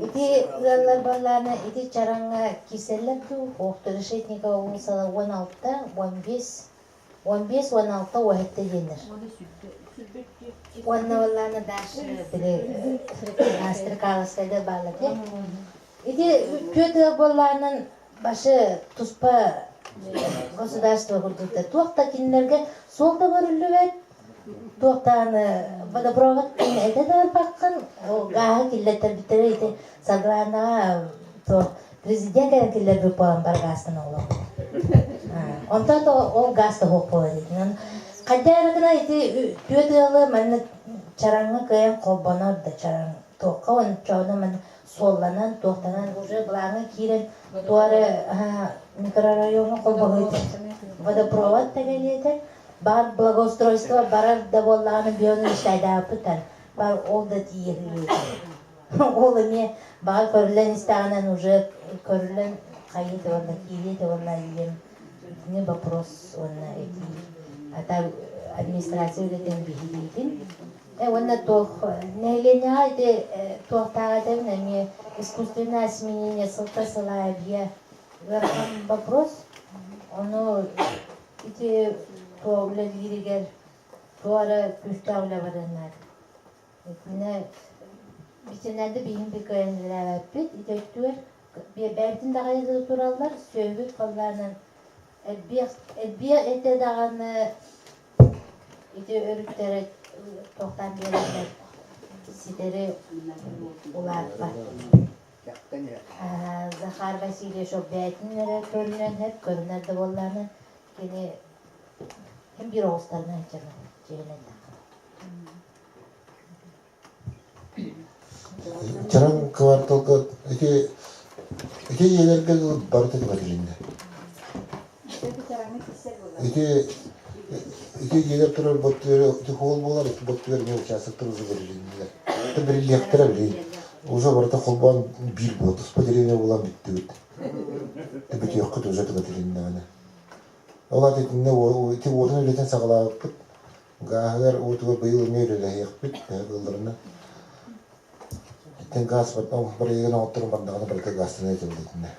Ити ыаллар баллаана ити Чараҥҥа киирсэллэр дуу? Охто Решетникова уулуссала 16, 15, 15, 16, 17 диэннэр. Уонна баллаана Даша били Астрикаловскайдар бааллар дии. Ити түөрт ыал буоллаанан башы туспа государство курдуктар. Туох да кинилэргэ суол да көрүллүбэт, туох даҕаны водопровод этэ да барбаккын, гааһы киллэртэрбиттэрэ ити Саргылаанаҕа туох президент кэлэн киллэрбит буолан бар гаастан олох. Онтон то ол гаас да суох буолар итинэн. Хайда эрэ гына ити түөрт ыалы манна чараҥҥа кыайан холбонор да чараҥ туохха ончооно манна суолланан туохтанан уже былааҥҥа киирэн туора микрорайоҥҥа холбоһуйда водопровод тэгэлиэтэ бар благоустройство барар да буоллаҕына биону ишайдаабыттан. Бар ол да тиийэ Ол эмиэ баҕар көрүллэн истэҕинэн уже көрүллэн хайыы уонна киириэ уонна ийэм итини вопрос уонна этии ата администрация үлэтин биһириибин уонна туох нэһилиэнньэҕэ ити туохтааҕа этэбин эмиэ искусственное осеменение сылта сылаабия ыарахан вопрос ону ити туох үлэлииригэр туох эрэ күүстээх үлэ барыан наада Итиннэ бисэнэрдэ биһин би кыайан Ити өттүгэр бэйэбитин даҕайы тураллар, сүөһүбүт халлаанан элбиэх элбиэх этэ даҕаны ити өрүттэрэ тохтоон биэрэллэр ситэри улааппат. Захар Васильевич бэйэтин эрэ көрүнэн сөп, көрүнэр да буоллаҕына кини ким биир оҕустарынан дьиэлэннэххэ. Чараҥ кварталга ити ити дьиэлэргэ барыта түбэтилиннэ. Ити ити дьиэлэр турар боттугар ити холл буолар, ити боттугар эмиэ участоктар уже бэрилиннилэр. Это бэриллиэхтэрэ билигин. Уже барыта холбоон биир буолла, туспа деревня буолан бүттүбүт. Бүтүөххүт уже түбэтилиннэҕинэ. Ол аата итиннэ ити уотун үлэтин саҕалаабыппыт. Гааһыгар уотугар быйыл эмиэ үлэлэһиэхпит, төһө кыалларынан. Итин гаас бырайыагын оҥотторон бардаҕына барыта гаастана этиллитинэ.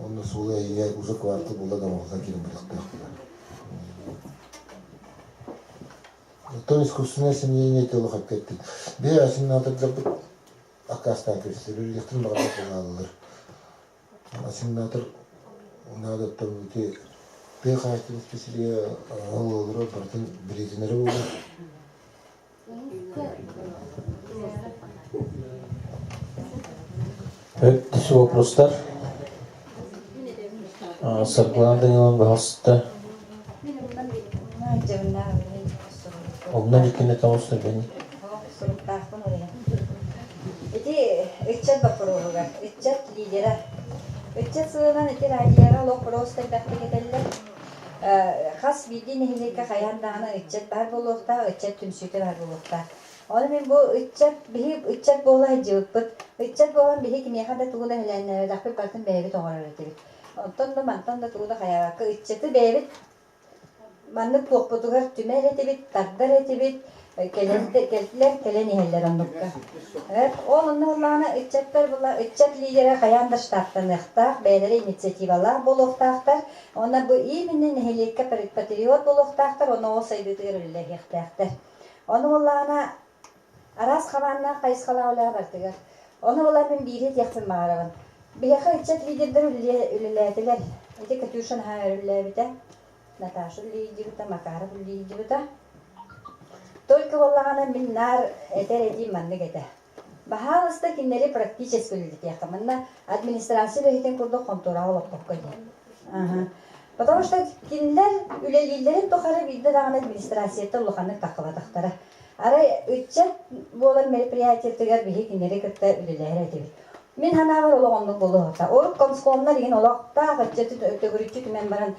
Онно суола эйиэ уже квартал буолла да оҥоһуллан киирэн барыахтаах буолар. Оттон искусственное осеменение это олох эппиэттин. Биһи осеменатордарбыт аккаастаан кэбистилэр, үлэлиэхтэрин баҕарбат буолааллар. Осеменатор наадаттан ити тыа хаһаайыстыбатын специалиһа олорор барытын билиитинэрэ буолар. Өттүс вопростар. Саргылана Даниловна, пожалуйста. Онно иккини тоҕус бени. Ити ыччат боппуруоһугар, ыччат лидера. Ыччат сылынан ити радиоҕа олох просто элбэхтик этэллэр. Хас биирдии нэһилиэккэ хайаан даҕаны ыччат баар буолуохтаах, ыччат түмсүүтэ баар буолуохтаах. Ону мин бу ыччат, биһи ыччат буола сылдьыбыппыт. Ыччат буолан биһи кимиэхэ да тугу да иһилээннээбэтэхпит, барытын бэйэбит оҥорор этибит. Онтон да мантан да тугу да хайаабакка ыччаты бэйэбит Маннык туохпутугар түмэр этибит, тардар этибит, кэлэн кэллэр кэлэн иһэллэр оннукка. Ол онно буоллаҕына ыччаттар була ыччат лидерэ хайаан да штаттаныахтаах, бэйэлэрэ инициативалаах буолуохтаахтар. Уонна бу именно нэһилиэккэ патриот буолуохтаахтар, уонна ол сайдыытыгар үлэлэһиэхтээхтэр. Ону буоллаҕына араас хабааннаах хайысхалаах үлэ барытыгар. Ону буолан мин биири этиэхпин баҕарабын. Биһиэхэ ыччат лидердэр үлэлээтилэр. Ити Катюша наһаа өр үлэлээбитэ. Наташа үлэлиирдибитэ, Макаров үлэлиирдибитэ. Только буоллаҕына мин наар этэр этиим маннык этэ. Баһаалыста кинилэри практически үлэлэтиэххэ. Манна администрация үлэһитин курдук хонтуораҕа олохпокко диэн. Ага. Потому что кинилэр үлэлииллэрин тухары биирдэ даҕаны администрацияттан улаханнык таххыбатахтара. Арай ыччат буолар мероприятиетыгар биһи кинилэри кытта үлэлэһэр этибит. Мин санаабар олох оннук буолуохта. Урут комскомнар иһин олохтоох ыччаты төгүрүччү түмэн баран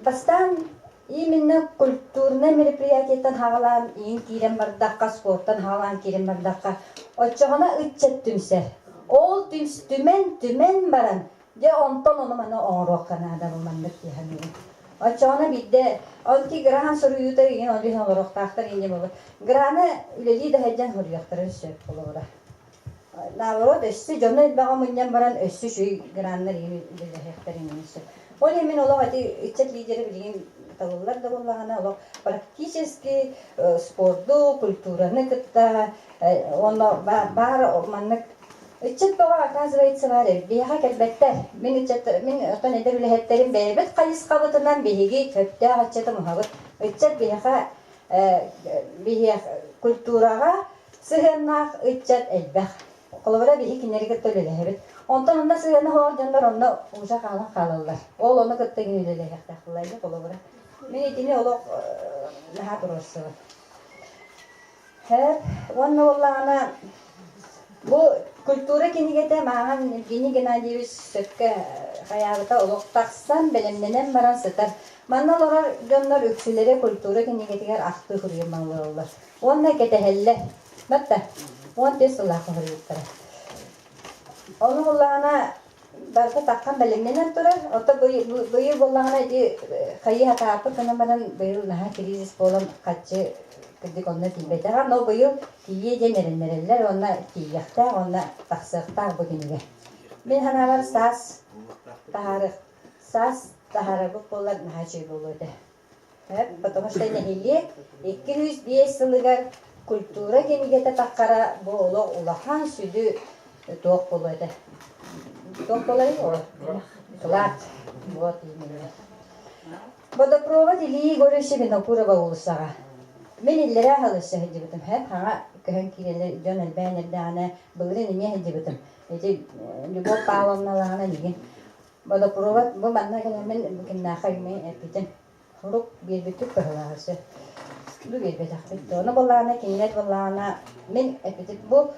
бастаан именно культурнай мероприятиеттан хаҕалаан иин киирэн бардахха, спорттан хаҕалаан киирэн бардахха, оччоҕуна ыччат түмсэр. Ол түмс түмэн түмэн баран Дьэ онтон ону-маны оҥоруохха наада бу маннык дии саныыбын. Оччоҕуна биирдэ онки граан суруйуута игин ол иһин олоруохтаахтар инньэ буолбут. Граны үлэлии да сылдьан суруйуохтарын сөп холобура. Наоборот өссө дьону элбэҕи мунньан баран өссө үчүгэй граннар игин үлэлэһиэхтэрин иһин сөп. Ол иһин мин олох ити ыччат лидерэ билигин талыллар да буоллаҕына олох практически спорду, культураны кытта уонна баар маннык Ыччат бөҕө оказывается баар эбит. Биһиэхэ кэлбэттэр. Мин ыччат, мин оттон эдэр үлэһиттэрим бэйэбит хайысхабытынан биһиги сөптөөх ыччаты муһабыт. Ыччат биһиэхэ биһиэхэ культураҕа сыһыаннаах ыччат элбэх. Холобура биһи кинилэри кытта үлэлэһэбит. Онтон онно сыһыана суох дьоннор онно уже хаалан хаалаллар. Ол ону кытта үлэлэһиэхтээх буолла холобура. Мин итини олох наһаа туруорсабын. Һэ, уонна буоллаҕына. Бу культура кинигэтэ мааҕын Евгений Геннадьевич сөпкө хайаабыта олох тахсан, бэлэмнэнэн баран сытар. Манна олорор дьоннор үксүлэрэ культура кинигэтигэр ахтыы суруйан олороллор. Уонна кэтэһэллэр. Батта, 14 сыллаах суруйбуттара. Ону буллаҕына барыта таххан бэлэмнэнэн турар. Ото быйыл буоллаҕына ити хайыы хатааппыт гынан баран быйыл наһаа кризис буолан хаччы кырдьык онно тиийбэтэҕэ. Но быйыл тиийиэ диэн эрэннэрэллэр уонна тиийиэхтээх уонна тахсыахтаах бу кинигэ. Мин санаабар саас таһаарыах саас таһаарарбыт буоллар наһаа үчүгэй буолуо этэ. Потому что нэһилиэк 205 сылыгар культура кинигэтэ таххара бу олох улахан сүдү туох буолуо этэ. Туох буоларый ол? Клад. Вот именно. Водопровод Ильи Егоровича Винокурова уулуссаҕа. Мин иллэрээ аһылычча сылдьыбытым. Һэ, хаҥа көһөн киирэллэр дьон элбээн эрдэҕинэ былырыын эмиэ сылдьыбытым. Ити Любовь Павловналаҕына миигин Водопровод бу манна кэлэммин кимнээххэ эмиэ эппитим. Сурук биэрбиппит быһылаах өссө. Бу биэрбэтэхпит. Ону буоллаҕына кинилэр буоллаҕына мин эппитим бу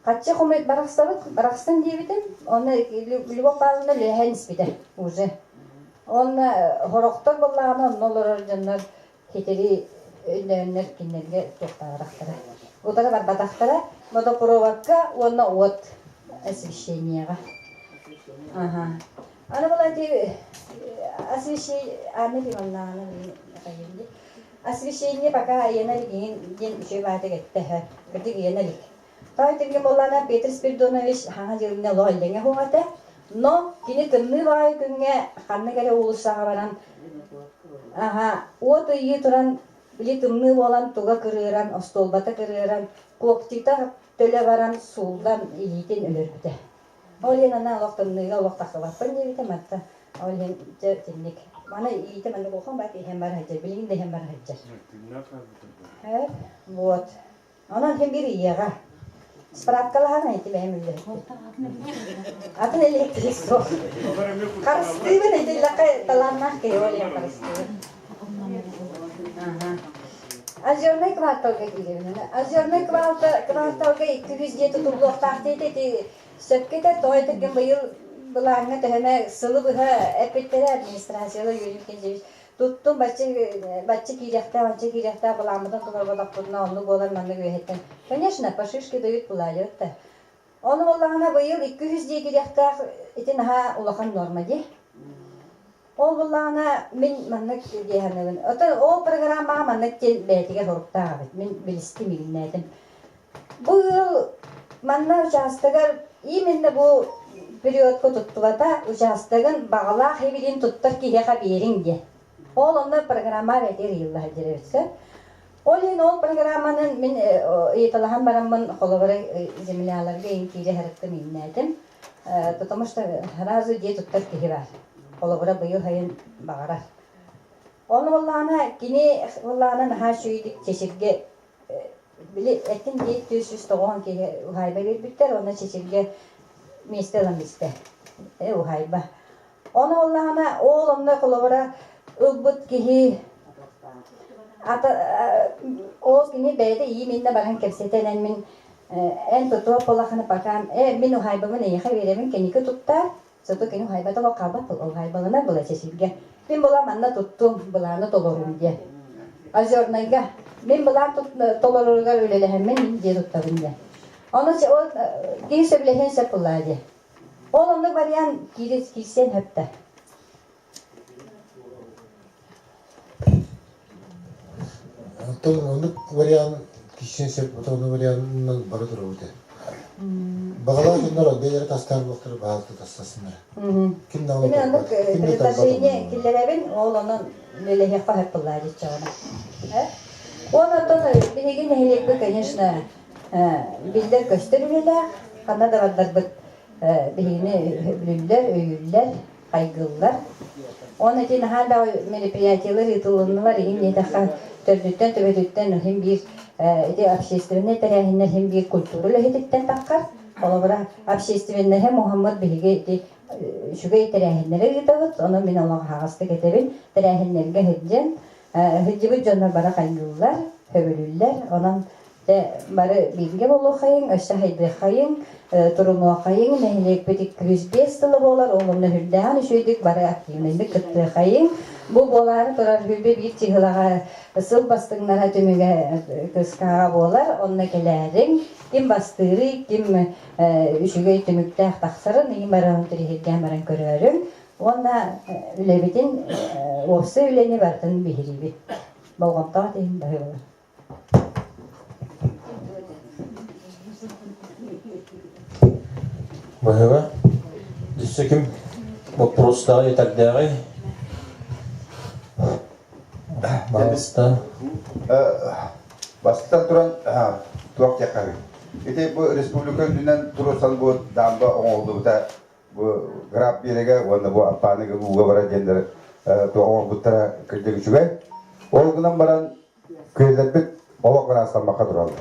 хаччы хомуйт барахсабыт барахсан диэбитим. Онно Любовь Павловна үлэһэн испитэ уже. Онно хорохтор буоллаҕына онно олорор дьоннор ситэри өйдөөннөр кинилэргэ туохтаабатахтара. Утары барбатахтара водопроводка уонна уот освещениеҕа. Ага. Аны была эти освещение, Анна Ивановна, освещение пока айана илигин диэн үчүгэй баатык этте кырдьык иена илик. Той тиргин буоллаана Петр Спиридонович хаҥа дьылына олох иллэҥэ суох этэ. Но кини тымныы баҕайы күҥҥэ ханнык эрэ уулуссаҕа баран аха уот ыйыы туран били тымныы буолан туга кырыыран, остуолбата кырыыран, куоктита төлө баран сууллан илиитин өлөрбүтэ. Ол иһин ана олох тымныыга олох тахсыбаппын диэбитэ матта ол иһин дьэ итинник. Маны иитэ маннык улахан баат иһэн бара сылдьар, билигин да иһэн бара сылдьар. Вот. Онон иһин биир ыйыаҕа. Справкалаһан ити бэйэм үллэһиттим. Атын электрик суох. Харыстыыбын итиллэххэ талааннаах киһи ол иһин харыстыыбын. Озерный кварталга киирэбин. Озерный кварталга 200 дьиэ тутуллуохтаах диэтэ ити сөпкө этэр тоҕо этэргин быйыл былааҥҥа төһөмө сылы быһа эппиттэрэ администрацияла Юрий Кензевич Туттум бачча бачча киириэхтээх, бачча киириэхтээх былааммытын толорботохпутуна оннук буолар маннык үөһэттэн. Конечно, по шишке дают былаайыт да. Ону буоллаҕына быйыл 200 дии киириэхтээх ити наһаа улахан норма дии. Ол буоллаҕына мин маннык дии саныыбын. Оттон ол программаҕа маннык диэн бэйэтигэр соруктаах эбит. Мин билистим илиннээтим. Бу ыал манна учаастагар именно бу периодка туттубата учаастагын баҕалаах эбилин туттар киһиэхэ биэриҥ диэн. Ол онно программа бэйэтигэр ыйылла сылдьар эбит сөп. Ол иһин ол программанан мин ыйыталаһан бараммын холобура земляларга иин киирэ сырыттым ииннээтим. Потому что сразу дьиэ туттар киһи баар. Холобура быйыл сайын баҕарар. Ону буоллаҕына кини буоллаҕына наһаа үчүгэйдик чэчиргэ Били эттин диэт 490 киһи уһаайба биэрбиттэр уонна Чэчиргэ миэстэ ылан истэ. Э уһаайба. Ону буоллаҕына ол онно холобура ылбыт киһи ата ол кини бэйэтэ ииминнэ баран кэпсэтэн эн мин эн тутуох буоллаххына пока э мин уһаайбабын эйиэхэ биэрэбин кэнники туттаар зато кини уһаайбата ол хаалбат уһаайбаланар была Чэчиргэ мин була манна туттум былааны толорум диэн Озернайга мин былаан толоруругар үлэлэһэммин мин дьиэ туттабын диэн. Ону ол киһи сөбүлэһиэн сөп буоллаа дии. Ол оннук вариант киирсиэн сөптө. Оттон оннук вариант киирсиэн сөп, оннук варианынан бара турабыт. Баҕалаах дьоннор бэйэлэрэ тастаан буолтара баһаалта тастасыннар. Ким да Мин оннук предложение киллэрэбин, ол онон үлэлэһиэххэ сөп буоллаа диччэҕинэ. Уонна оттон биһиги нэһилиэкпит, конечно, биллэр-көстөр үлэлээх, ханна да бардарбыт биһигини бүлүллэр, өйүүллэр, хайгыыллар. Уонна ити наһаа элбэх мероприятиелар ыытылыннылар, иһин диэтэххэ, төрдүттэн төбөтүттэн иһин биир ити общественнай тэрээһиннэр иһин биир культура үлэһититтэн таххар. Холобура, общественноһы муһаммыт биһиги ити үчүгэй тэрээһиннэри ыытабыт, ону мин олох аһаҕастык этэбин, тэрээһиннэргэ сылдьан, сылдьыбыт дьоннор бары хайгыыллар, сөбүлүүллэр, онон Дьэ, бары бииргэ буолуоххайыҥ, өссө хайдыаххайыҥ, турунуоххайыҥ, нэһилиэкпит 205 сыла буолар, ол онно үрдээҕин үчүгэйдик бары активнайдык кыттыаххайыҥ. Бу буолаары турар хүлбэ биир чыһылаҕа сыл бастыҥнара түмүгэ кыскааҕа буолар, онно кэлээриҥ, ким бастыырый, ким үчүгэй түмүктээх тахсарын, ыйын баран тириһиргээн баран көрөөрүҥ уонна үлэбитин, уопсай үлэни барытын биһириибит. Болҕомтоҕо тиһин баһыылар. Баһыыба. Өссө ким боппуруостааҕый, этэрдээҕий? Баҕаста. Бастатан туран, туох диэххэ Ити бу республика үрдүнэн туруорсан бу дамба оҥоһуллубута бу граб биэрэгэ уонна бу Аппааныга ууга барар диэннэр туох оҥорбуттара кырдьык үчүгэй. Ол гынан баран Күөллэрбит олох ыраастаммакка тураллар.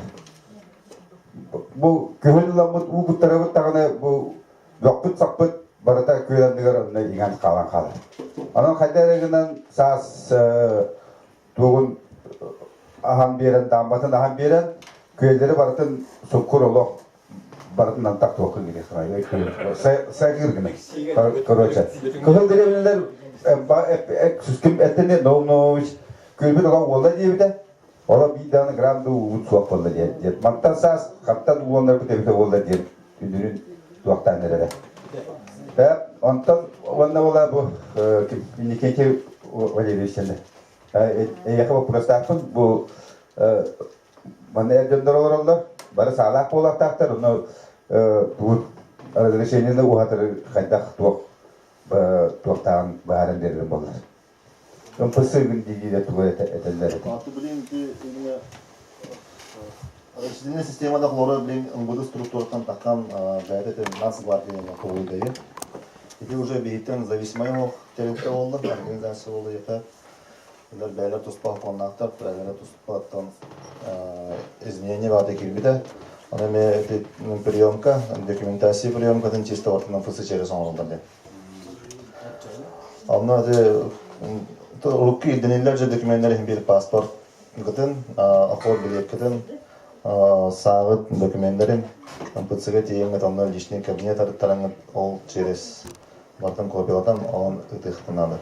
Бу күһүн ыламмыт уу куттарабыт даҕаны бу бөхпүт-сахпыт барыта күөл анныгар онно иҥэн хаалан хаалар. Онон хайда эрэ гынан саас тугун аһан биэрэн, даамбатын аһан биэрэн, күөллэри барытын суккур олох барытынан тахтуохха Сайгыр гына. Короче. Кыһыл деревнялар ким эттини Новнович күлбүт ола уолла диэбитэ. Ола биир даҕаны грамм да уубут суох буолла диэн. Мантан саас хантан ууланнарбыт эбитэ буолла диэн үнүрүн туохтаан эрэрэ. Онтон уонна буола бу Никитий Валерьевич эйиэхэ боппуруостаахпын бу Манна эр дьоннор олороллор, бары саалаах буолуохтаахтар, онно тугу разрешениены уһатары хайдах туох туохтааҕын быһааран биэрэрим буоллар. МПС дии тугу этэллэр этэ. Блин, ты именно Распределительная система хлора, блин, МВД структураттан таххан бэйэтэ нас гвардия толуйдайы. Ити уже биһиттэн зависимай олох тэрилтэ буолла, организация буолла ета. Кинилэр бэйэлэр туспа хотонноохтор, бэйэлэрэ туспаттан изменение баата киирбитэ. Ону эмиэ ити приемка, документация приемкатын чисто ортонан ФС через оҥороллор диэн. Онно ити урукку ирдэниллэр же докуменнар иһин биир паспорт гытын, охор билиэккитин, сааҕыт докуменнарын МПЦ-га тиийэҥҥит онно личный кабинет арыттараҥҥыт ол через барытын копиялатан онон ытыахтын наада.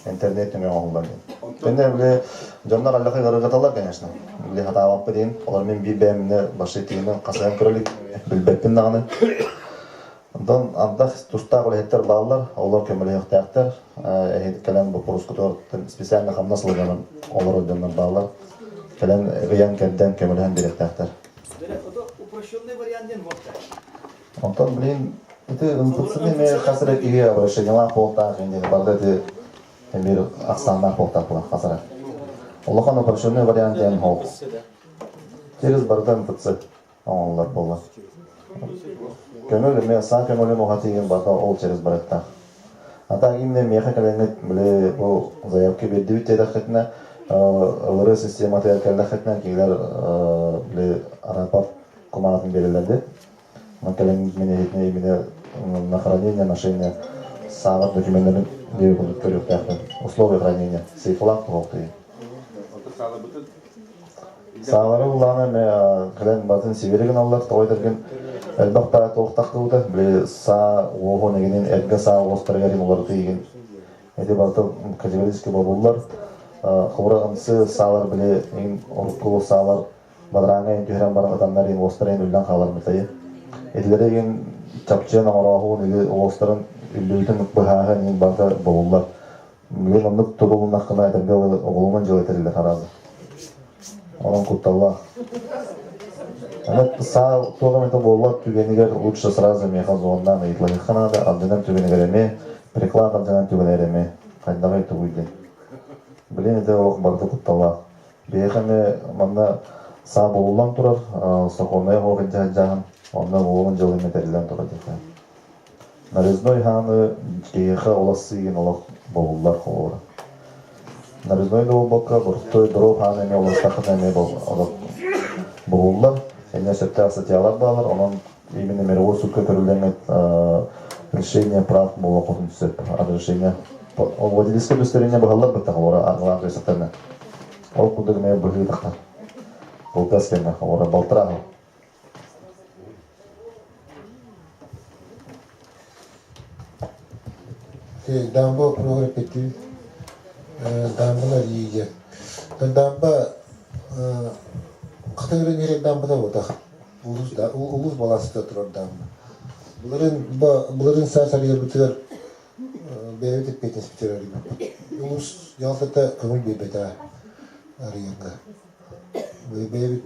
Интернет нөҥүө оҥоһуллар диэн. Тэннэ били дьоннор аллаха ыарырҕаталлар, конечно. Били хатаабаппыт диэн. Олор мин биир бэйэмнэ баши тиийинэн хасыһан көрө илик билбэппин даҕаны. Онтон ардах тустаах үлэһиттэр бааллар, олор көмөлөһүөхтээхтэр. Эһиги кэлэн боппуруоскутугар специально хамнас ылыганан олорор дьоннор бааллар. Кэлэн ыйан кэрдэн көмөлөһөн биэриэхтээхтэр. Упрощенный вариант диэн Онтон, блин, ити МФЦ-ны эмиэ хас эрэ киһи обращениелаах буолтаах инде барыта ити эмиэ ахсааннаах буолтаах буолар хас эрэ. Улахан упрощенный вариант диэн ол. Через барыта МФЦ оҥоһуллар буолла. Көҥүл эмиэ саа көҥүлүн уһатыыгын барыта ол через барыттаах. А так именно миэхэ кэлэҥҥит били бу заявка биэрдибит диэтэххитинэ ылырыы систематыгар кэллэххитинэ кинилэр били рапорт кумаатын биэрэллэр дии. Кэлин мин иһитинэ именно на хранение, ношение саалар документарын биир курдук көрүөхтээхпин. Условия хранения. Сейфлаах туһуохтуйун. Саалары улаана эмэ кэлэн батын сибири гыналлар, тоҕо этэргин элбэх баа туох тахтыбыта, били саа уоһун эгинин эргэ саа уостарыгар им уларытыы игин. Эти барыта категорически бобуллар. Хобура ымсы саалар били эгин урукку саалар Бадарааҥҥа иһин түһэрэн баран ытаннар иһин уостара иһин үллэн хаалар мытайы. Итилэри иһин чапчыан оҥорооһуун или уостарын үллүбүтүн быһааһын иһин барыта бобуллар. Билигин оннук тутулуннаххына этэргэ оҕолуман дьыала этэриллэр хараазы. Онон кутталлаах. Аны саа туох эмэтэ буолла түгэнигэр лучше сразу миэхэ звоннаан ыйыталаһыахха наада, алдьанар түгэнигэр эмиэ, приклад алдьанар түгэнигэр эмиэ хайдаҕый тугуй диэн. Билигин ити олох барыта кутталлаах. Биһиэхэ эмиэ манна саа булуллан турар, сокуоннай оһох илдьэ сылдьаһын, онно уолун дьыл эмиэ тэриллэн турар диэххэ. Нарезной хааны киһиэхэ улассыыгын олох бобуллар холобура. Нарезной да буолбакка, боростуой дров хааны эмиэ уластаххына эмиэ олох бобуллар. Эмиэ сөптөөх статьялар баалар, онон именно мировой судка көрүллэммит решение прав буолуоххутун сөп. Разрешение ол водительское удостоверение быһаллар быттах олора аргылаан көсөхтөрүнэ. Ол курдук эмиэ быһыы тахтар. Кылгас кэмҥэ холобура балтараа сыл. Дамба округар эппиттиир дамбалар диэн. Дамба хата көрөн иһэр дамбата буотах. Улуус да улуус балаасыта турар дамба. Былырын былырын саас арыйарбытыгар бэйэбит эппиэтинэспитигэр арыйбыппыт. Улуус дьаһалтата көҥүл биэрбэтэ арыйарга. Бэйэбит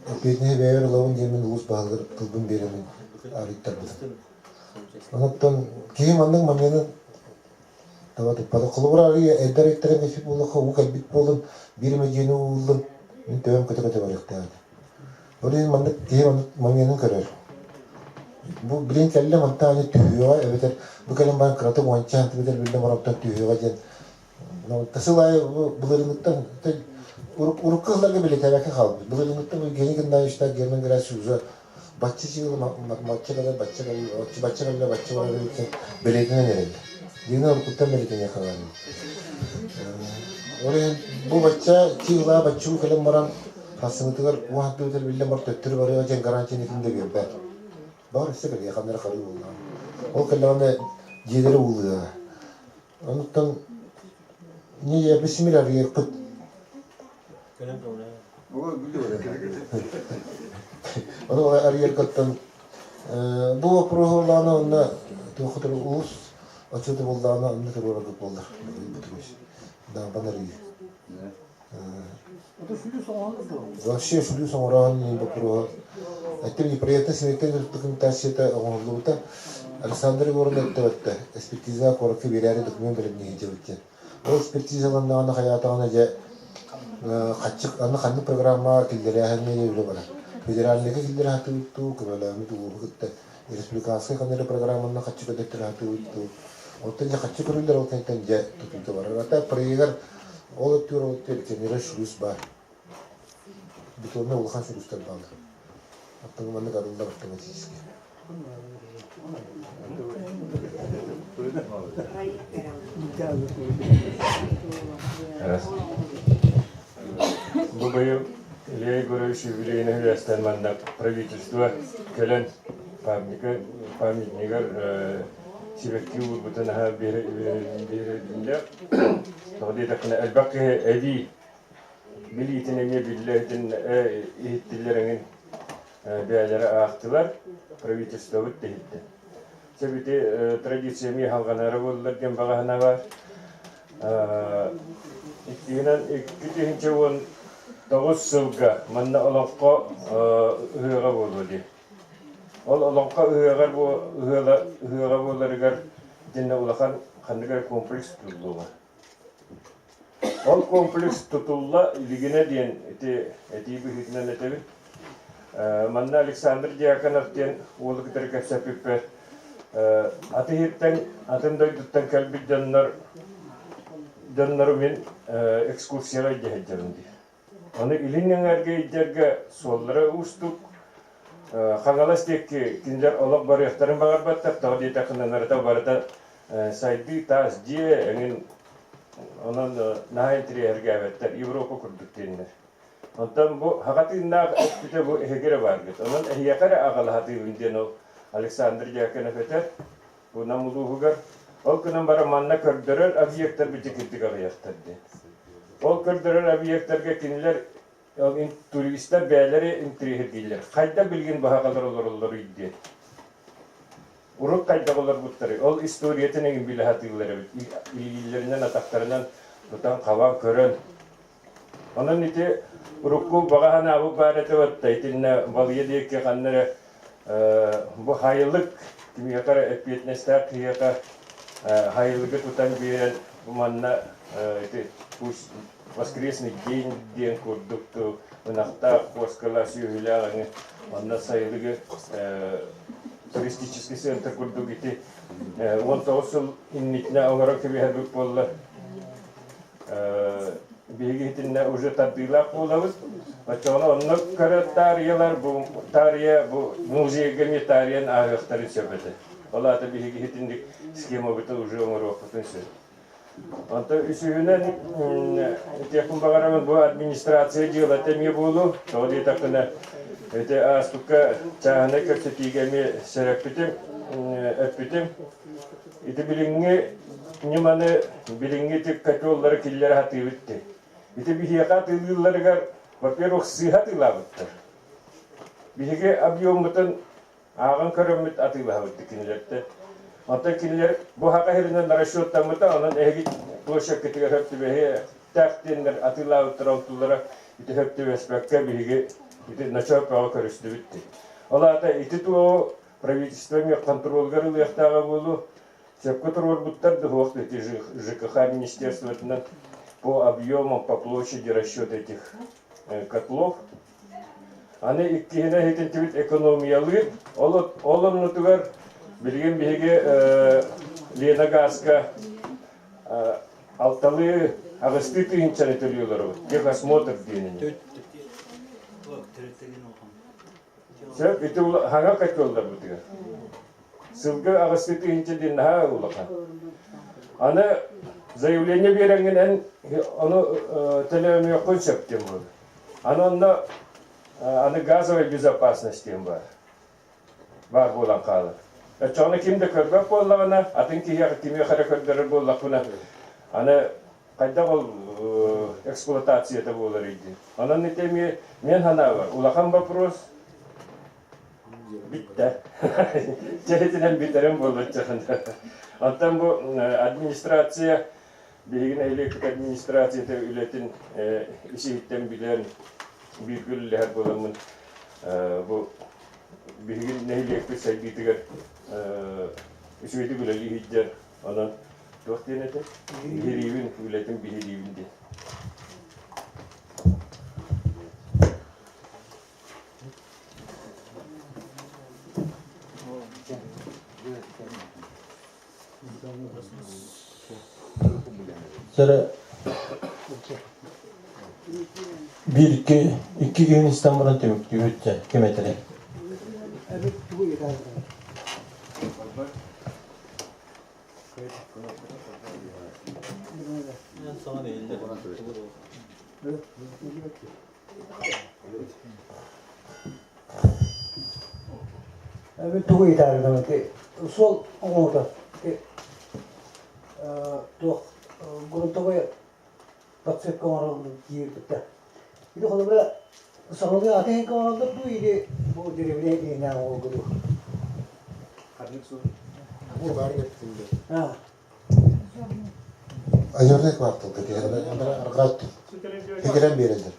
эппиэтинэһи бэйэбэр ылабын диэммин улуус баһылыгар тылбын биэрэммин арыйтарбытым. Онон киһи маннык манньаны таба туппата. Холобура арыйа эрдэ арыйтаран кэлбит буоллахха уу кэлбит буоллун, биир эмэ дьиэни ууллун, мин төбөм көтө-көтө барыахтаах этэ. Ол иһин маннык киһи маннык манньаны көрөр. Бу билин кэллэ мантан аны түһүөҕэ эбэтэр бу кэлэн баран кыратык уонча сантиметр биллэн баран түһүөҕэ диэн Сыл аайы былырыыҥҥыттан урукку сылларга бэлиэтээбэккэ хаалбыт. Былырыыҥҥыттан Евгений Геннадьевичтаах Герман Герасимович уже бачча чыгылы бачча кэлэр, бачча кэлэр, бачча кэллэ, бачча барар эбит бэлиэтэнэн эрэллэр. Дьиҥинэн уруккуттан бэлиэтэниэххэ баар. Ол иһин бу бачча чыылаа баччуу кэлэн баран хассыҥытыгар уһаттыбытар биллэн бар төттөрү барыа диэн гарантияны ким да биэрбэт. Баар өссө кэлиэ ханна эрэ харыы буоллаҕа. Ол кэллэҕинэ дьиэлэрэ ууллуоҕа. Онтон не бисмир арыйыахпыт. Ону арыйаргыттан бу вопроһу онно туохутур улус отчуоту буллаҕына онно туруораргыт буоллар. Да, банарыы. Вообще шлюз оҥороон боппуруоһа Эттим неприятно симиттэн документацията оҥоһуллубута. Александр Егоровна эттэ экспертиза куоракка биэрээри документ бэлэмниэһи дьэбит диэн. Ол экспертизаланнаҕына хайаатаҕына дьэ хаччык аны ханнык программаҕа киллэрээһиҥҥэ үлэ барар. Федеральныйга киллэрэ сатыыбыт дуу, көмөлөөммүт улууһу кытта республиканскай ханнык эрэ программанан хаччы көтөттөрө сатыыбыт дуу. Оттон дьэ хаччы көрүллэр ол кэнниттэн дьэ тутуута барар. Ата проегар ол өттүгэр ол өттүгэр кэмирэ шлюз баар. Бетоннай улахан шлюзтар бааллар. Оттон маннык арыллар автоматически. Бу быйыл Илья Егорович юбилейын үгэстэн манна правительство кэлэн памятнигар сибэкки уурбутун аһа биэрэллэр. Тоҕо диэтэххинэ элбэх киһи эбии билиитин эмиэ биллэ иһиттилэр эҥин бэйэлэрэ аахтылар, правительствобыт тиһиттэ. Сөбүти традиция эмиэ халҕанара буоллар диэн баҕаһына бар. Иккиһинэн 2019 сылга манна олоҥхо ыһыаҕа буолуо дии. Ол олоҥхо ыһыаҕар бу ыһыаҕа буоларыгар итиннэ улахан ханнык эрэ комплекс тутуллуоҕа. Ол комплекс тутулла илигинэ диэн ити этии быһыытынан этэбин. Манна Александр Дьяконов диэн уолу кытары кэпсэппиппэр аты иһиттэн атын дойдуттан кэлбит дьоннор дьоннору мин экскурсияҕа илдьэ сылдьабын диир. Аны илин эҥээргэ илдьэргэ суоллара уустук. Хаҥалас диэки кинилэр олох барыахтарын баҕарбаттар, тоҕо диэтэххинэ нарыта барыта сайдыы таас дьиэ эҥин онон наһаа интэриэһиргээбэттэр, Европа курдук диэннэр. Онтон бу хаҕа тыыннаах өттүтэ бу эһиги эрэ бааргыт. Онон эһиэхэ эрэ аҕалаһатыыбын диэн ол Александр Дьяконов этэр. Бу Нам улууһугар. Ол гынан баран манна көрдөрөр объектар битикирдик аҕыйахтар диэн. Ол көрдөрөр объектарга кинилэр туристар бэйэлэри интириэһиргииллэр. Хайда билигин баһаҕалар олороллоруй диэн. Урут хайдах олорбуттарый? Ол историятын эҥин билэ сатыыллар эбит. Илиилэринэн, атахтарынан тутан-хабан көрөн. Онон ити урукку баҕа санаабыт баар этэ батта итиннэ балыйа диэки ханна эрэ бу хайылык кимиэхэ эрэ эппиэтинэстээх киһиэхэ хайылыгы тутан биэрэн бу манна ити пусть воскресный день диэн курдук ынахтаах, куоскалаах, сүөһүлээх эҥин манна сайылыгы туристический центр курдук ити 19 сыл иннитинэ оҥорон кэбиһэрбит буолла. Биһиги итиннэ уже тардыылаах буолабыт. Оччоҕуна онно көрө таарыйалар бу таарыйа бу музейга эмиэ таарыйан ааһыахтарын сөп этэ. Ол аата биһиги итинник схемабытын уже оҥоруохпутун сөп. Онтон үсүһүнэн этиэхпин баҕарабын бу администрация дьыалата эмиэ буолуо. Тоҕо диэтэххинэ ити ааспыкка чааһынай кэпсэтиигэ эмиэ сэрэппитим, эппитим. Ити билиҥҥи ньыманы билиҥҥи ити котеллары киллэрэ сатыыбыт дии. Ити биһиэхэ атыылыылларыгар, во-первых, сыыһа атыылаабыттар. Биһиги объеммутун ааҕан көрөммүт атыылаһабыт кинилэртэн. Оттон кинилэр бу хака сиринэн расчеттаммыта, онон эһиги площадкытыгар сөп түбэһиэхтээх диэннэр атыылаабыттара онтулара ити сөп түбэспэккэ биһиги ити ночооккоҕо көрүстүбүт дии. Ол аата ити туоҕу правительство эмиэ контролгар ылыахтааҕа буолуо. Сөпкө туруорбуттар да суох ити ЖКХ министерствотынан по объемам, по площади расчет этих котлов. Аны иккиһинэ иһитинтибит экономиялыыр. Ол, ол оннутугар билигин биһиги Лена Газка алталыы аҕыстыы тыһыынчаны төлүү олоробут. Техосмотр диэнини. Сөп, ити хаҥа котелларбытыгар. Сылгы аҕыстыы тыһыынча диэн наһаа улахан. Аны заявление биэрэҥҥин эн ону төлөөмүөххүн сөп диэн буолар. Аны онно аны газовая безопасность диэн баар. Баар буолан хаалар. Оччоҕуна ким да көрбөт буоллаҕына, атын киһиэхэ кимиэхэ эрэ көрдөрөр буоллахпына, аны хайдах ол эксплуатацията буоларый диэн. Онон ити эмиэ мен санаабар улахан вопрос бүттэ. Чэһитинэн бүтэрэн буолбаччаҕына. Оттон бу администрация биһиги нэһилиэкпит администрацията үлэтин ис-иһиттэн билэн бииргэ үлэлэһэр буоламмын бу биһиги нэһилиэкпит сайдыытыгар үчүгэйдик үлэлии сылдьар. Онон туох диэн этэ? Биһириибин, үлэтин биһириибин диэн. Сэрэ биир икки икки киһини истэн баран түмүктүүбүт дьэ ким этэрий? Мин тугу ыйытаарыгым ити суол оҥоһута туох грунтовой подсыпка оҥороллор диирбиттэр. Ити холобура сахалыы аты иһин оҥороллор дуу или бу деревня иһинээҕи оҥорго дуу? Ханнык суол? Бу баар эттим Озерный кварталга арҕаат Хитирэн биэрэллэр.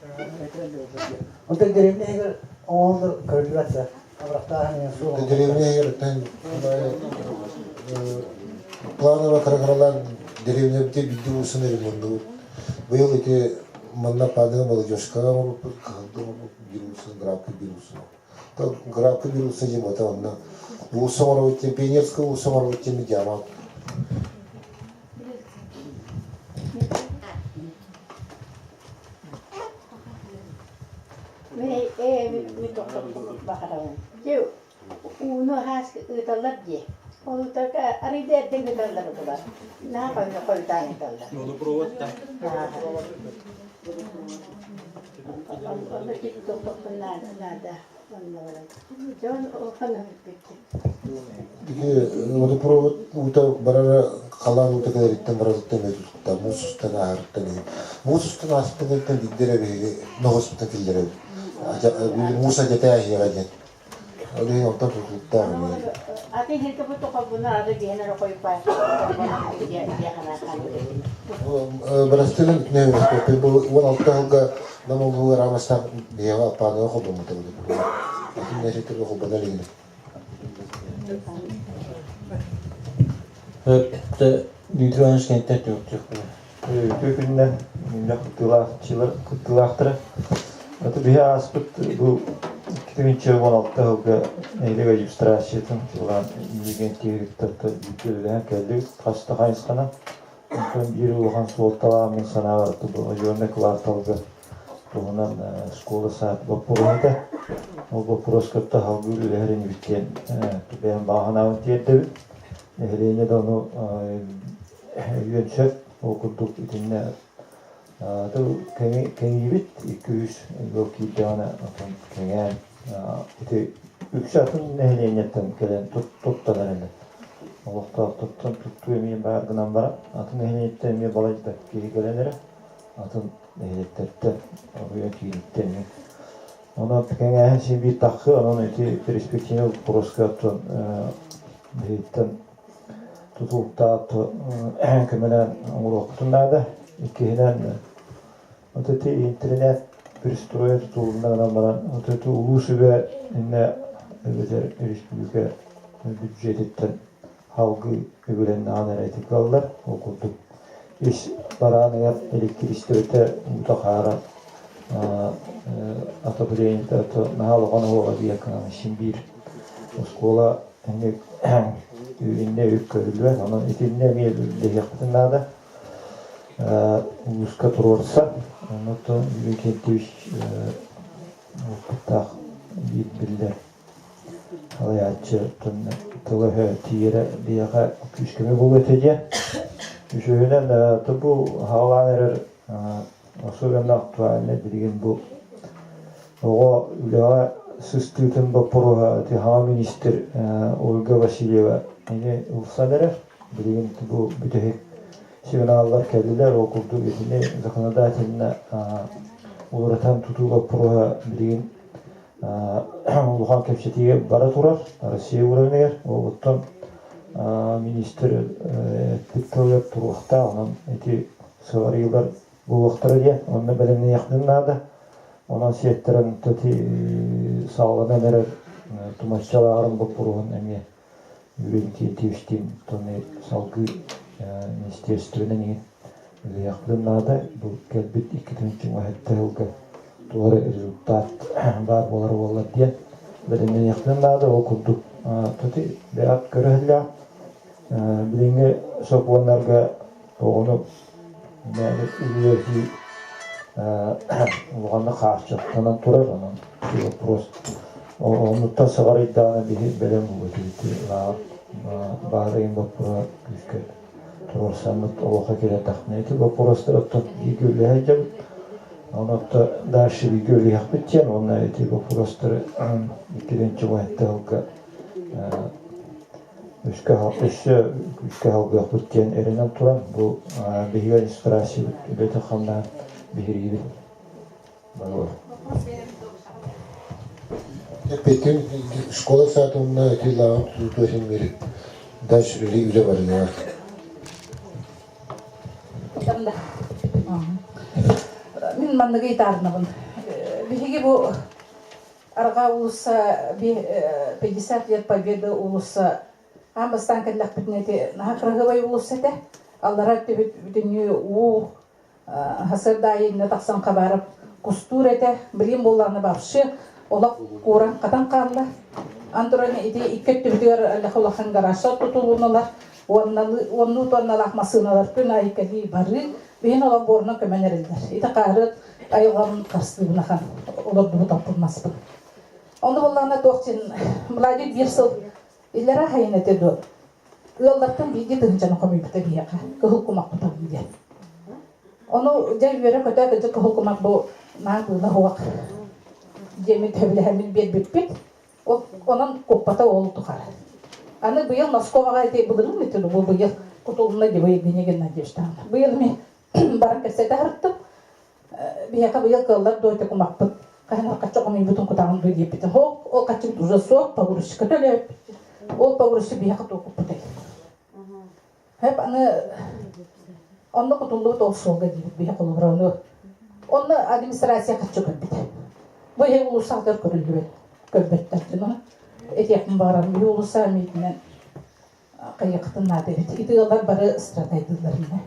Онтон деревня иһигэр оҥоһуллар көрүллүбэт да. Абырахтааһын суох. Деревня иһигэр планово кыра-кыралаан деревня биирдии уулуссаны ремоннуубут. Быйыл ити манна Паныга молодежкаҕа оҥорбуппут, Кыһылга оҥорбуппут биир уулуссаны, Грабка биир уулуссаны. Грабка биир уулусса диэн буолта онно уулусса оҥоробут диэн Пионерская уулусса оҥоробут диэн диамант. Ууну хаас ыыталлар дии. Ол ыытарга арыйда эрдэ ыыталлар буолар. Наһаа хойутаан ыыталлар. Водопровод да. Онно тохтохпун наада. Дьон улахан Ити водопровод уута барара халаан уута кэлэриттэн барарыттан өлүтүттэн муус устан ааһарыттан иһин. Муус устан ааспытыттан биирдэ эрэ биһиги ноҕуспутун киллэрэбит. Муус адьата ааһыаҕа диэн. Ол иһин онтон тутулуктаах эмиэ. Аты иһиргэ бу тоқобуна ары биһэн эрэ хойуппай. Бырастыгын нөмеркөппүн бу 16 сылга Нам улууһугар аан бастаан биһиэхэ Аппааныга холбоммута буолуо. Атын нэһилиэктэргэ холбоно илигинэ. Дмитрий Иванович кэнниттэн түмүктүөхпүнэ. Үтүө күнүнэн мунньах кыттыылаахчылар кыттыылаахтара. Аты биһи ааспыт бу 2016 сылга нэһилиэк администрациятын чуолаан Иннокентий Викторовтар бииргэ үлэлэһэн кэллибит хас да хайысханан. Онтон биир улахан суолталаах мин санаабар озерный кварталга туһунан школа саад боппуруоһа этэ. Ол боппуруос кытта салгыы үлэһэр инибит диэн бэйэм баҕа санаабын тиэрдэбин. Нэһилиэнньэ да ону өйүөн сөп. Ол курдук итиннэ тыл кэҥиибит 200 ыал киирдэҕинэ отон кэҥээн ити үксэ атын нэһилиэнньэттэн кэлэн туттан эрэллэр. Олохтоохтортон туттуу эмиэ баар гынан баран, атын нэһилиэнньэттэн эмиэ балайда киһи кэлэн эрэ, атын нэһилиэктэртэн, оройуон кииниттэн эмиэ. Онон кэҥээһин син биир таххы, онон ити перспективный вопроска оттон биһиттэн тутулуктаах көмөлөөн оҥоруохпутун наада. Иккиһинэн, вот эти интернет пристроя тутулунна гынан баран, вот эти улуус үбэ иннэ эбэтэр республика бюджетиттэн халгыы үбүлэннэҕин эрэ ити кыаллар. Ол курдук ис барааныгар электричествота уута-хаара отоплениета наһаа улахан оһуоҕа биир син биир оскуола иннэ үп көрүллүбэт. Онон итиннэ эмиэ үлэлэһиэхпитин наада. Улууска туруорса, оннуттан Юрий Кентьевич опыттаах биир биллэр салайааччы тыла-өһө тиийэрэ биһиэхэ күүс-көмө буолуо этэ диэн. Үсүһүнэн бу хаалаан эрэр особенно актуальнай билигин бу оҕо үлэҕэ сыстыытын боппуруоһа хаҥа министр Ольга Васильева эмиэ ылсан эрэр. Билигин бу бүтэһик сигналлар кэллилэр, ол курдук итини законодательно уларытан тутуу боппуруоһа билигин улахан кэпсэтиигэ бара турар Россия уровенигэр. Оттон министр эппит тылыгар туруохтаах, онон ити сыҕарыйыылар буолуохтара диэн, онно бэлэмнэниэхпитин наада. Онон сиэттэрэн ити саҕаланан эрэр тумаччалааҕарын боппуруоһун эмиэ Юрий Никитичтиин салгыы министерственэн иһин үлэлиэхпитин наада. Бу кэлбит 2017 сылга туох эрэ результат баар буолар буоллар диэн бэлэмнэниэхпитин наада. Ол курдук тути бэйэҕит көрө сылдьаҕыт. Билиҥҥи сокуоннарга оҕону мээнэ үлэлэтии улаханнык хаарчахтанан турар. Онон вопрос оннуттан сыҕарыйдаҕына биһи бэлэм буолуо баар ыйын боппуруоһа күүскэ туруорсаммыт олоххо кэлэрдэхпинэ ити боппуруостар оттон бииргэ үлэлэһэ сылдьабыт. Онон дальше бииргэ үлэлиэхпит диэн уонна ити боппуруостары иккилинчи сылга өссө күүскэ салгыахпыт диэн эрэнэн туран бу биһиги администрациябыт үлэтин-хамнаһын биһириибит. Эппиккин школа саатымна ити лааҕыр тутуутугар иһин бир дальше үлэ үлэ барыаҕа. Мин манныгы ыйытаарынабын. Биһиги бу Арҕаа уулусса 50 лет Победы уулусса аан бастаан кэллэхпитинэ ити наһаа кыраһыабай уулусса этэ. Аллара өттүбүт бүтүннүү уу сарсыарда аайы иннэ тахсан хабаарап кустуур этэ. Билигин буоллаҕына вообще олох кууран хатан хаалла. Антуран ити икки өттүбүтүгэр аллаха улахан гаражтар тутулуннулар. Уоннуу туонналаах массыыналар күн аайы кэлии барыы. Биһин олох буорунан көмөн эрэллэр. Ити хаары айылҕабын харыстыыбын ахан олордубут оппун маспын. Ону буоллаҕына туох дьин Владик биир сыл иллэрэ хайын этэ дуо? Ыаллартан биирдии тыһыынчаны хомуйбута биһиэхэ кыһыл кумах кутабын диэн. Ону дьэ үөрэ-көтө кыдьык кыһыл кумах бу наа быыла суох диэммит сөбүлэһэммит биэрбиппит. Онон куппата ол тухары. Аны быйыл Москваҕа ити былырыын ити бу быйыл кутулунна дии Евгения Геннадьевичтаҕына. Быйыл мин баран кэпсэтэ сырыттым. Биһиэхэ быйыл кыаллар дуо ити кумахпыт хаһан хачча хомуйбутун кутаҕын дуу диэбитим. Ол ол хаччыбыт уже суох, погрузчика төлөөбүппүт. Ол погрузчик биһиэхэ туох куппутай? Хэп аны онно кутуллубут ол суолга диибит биһи холобура ону онно администрация хаччы көрбүтэ. Бу иһи улуусаҕытыгар көрүллүбэт көрбөттөр дьоно. Этиэхпин баҕарарым биһи улууса миитинэн хайыахытын наада эбит. Ити ыаллар бары стратайдыыллар иннэ.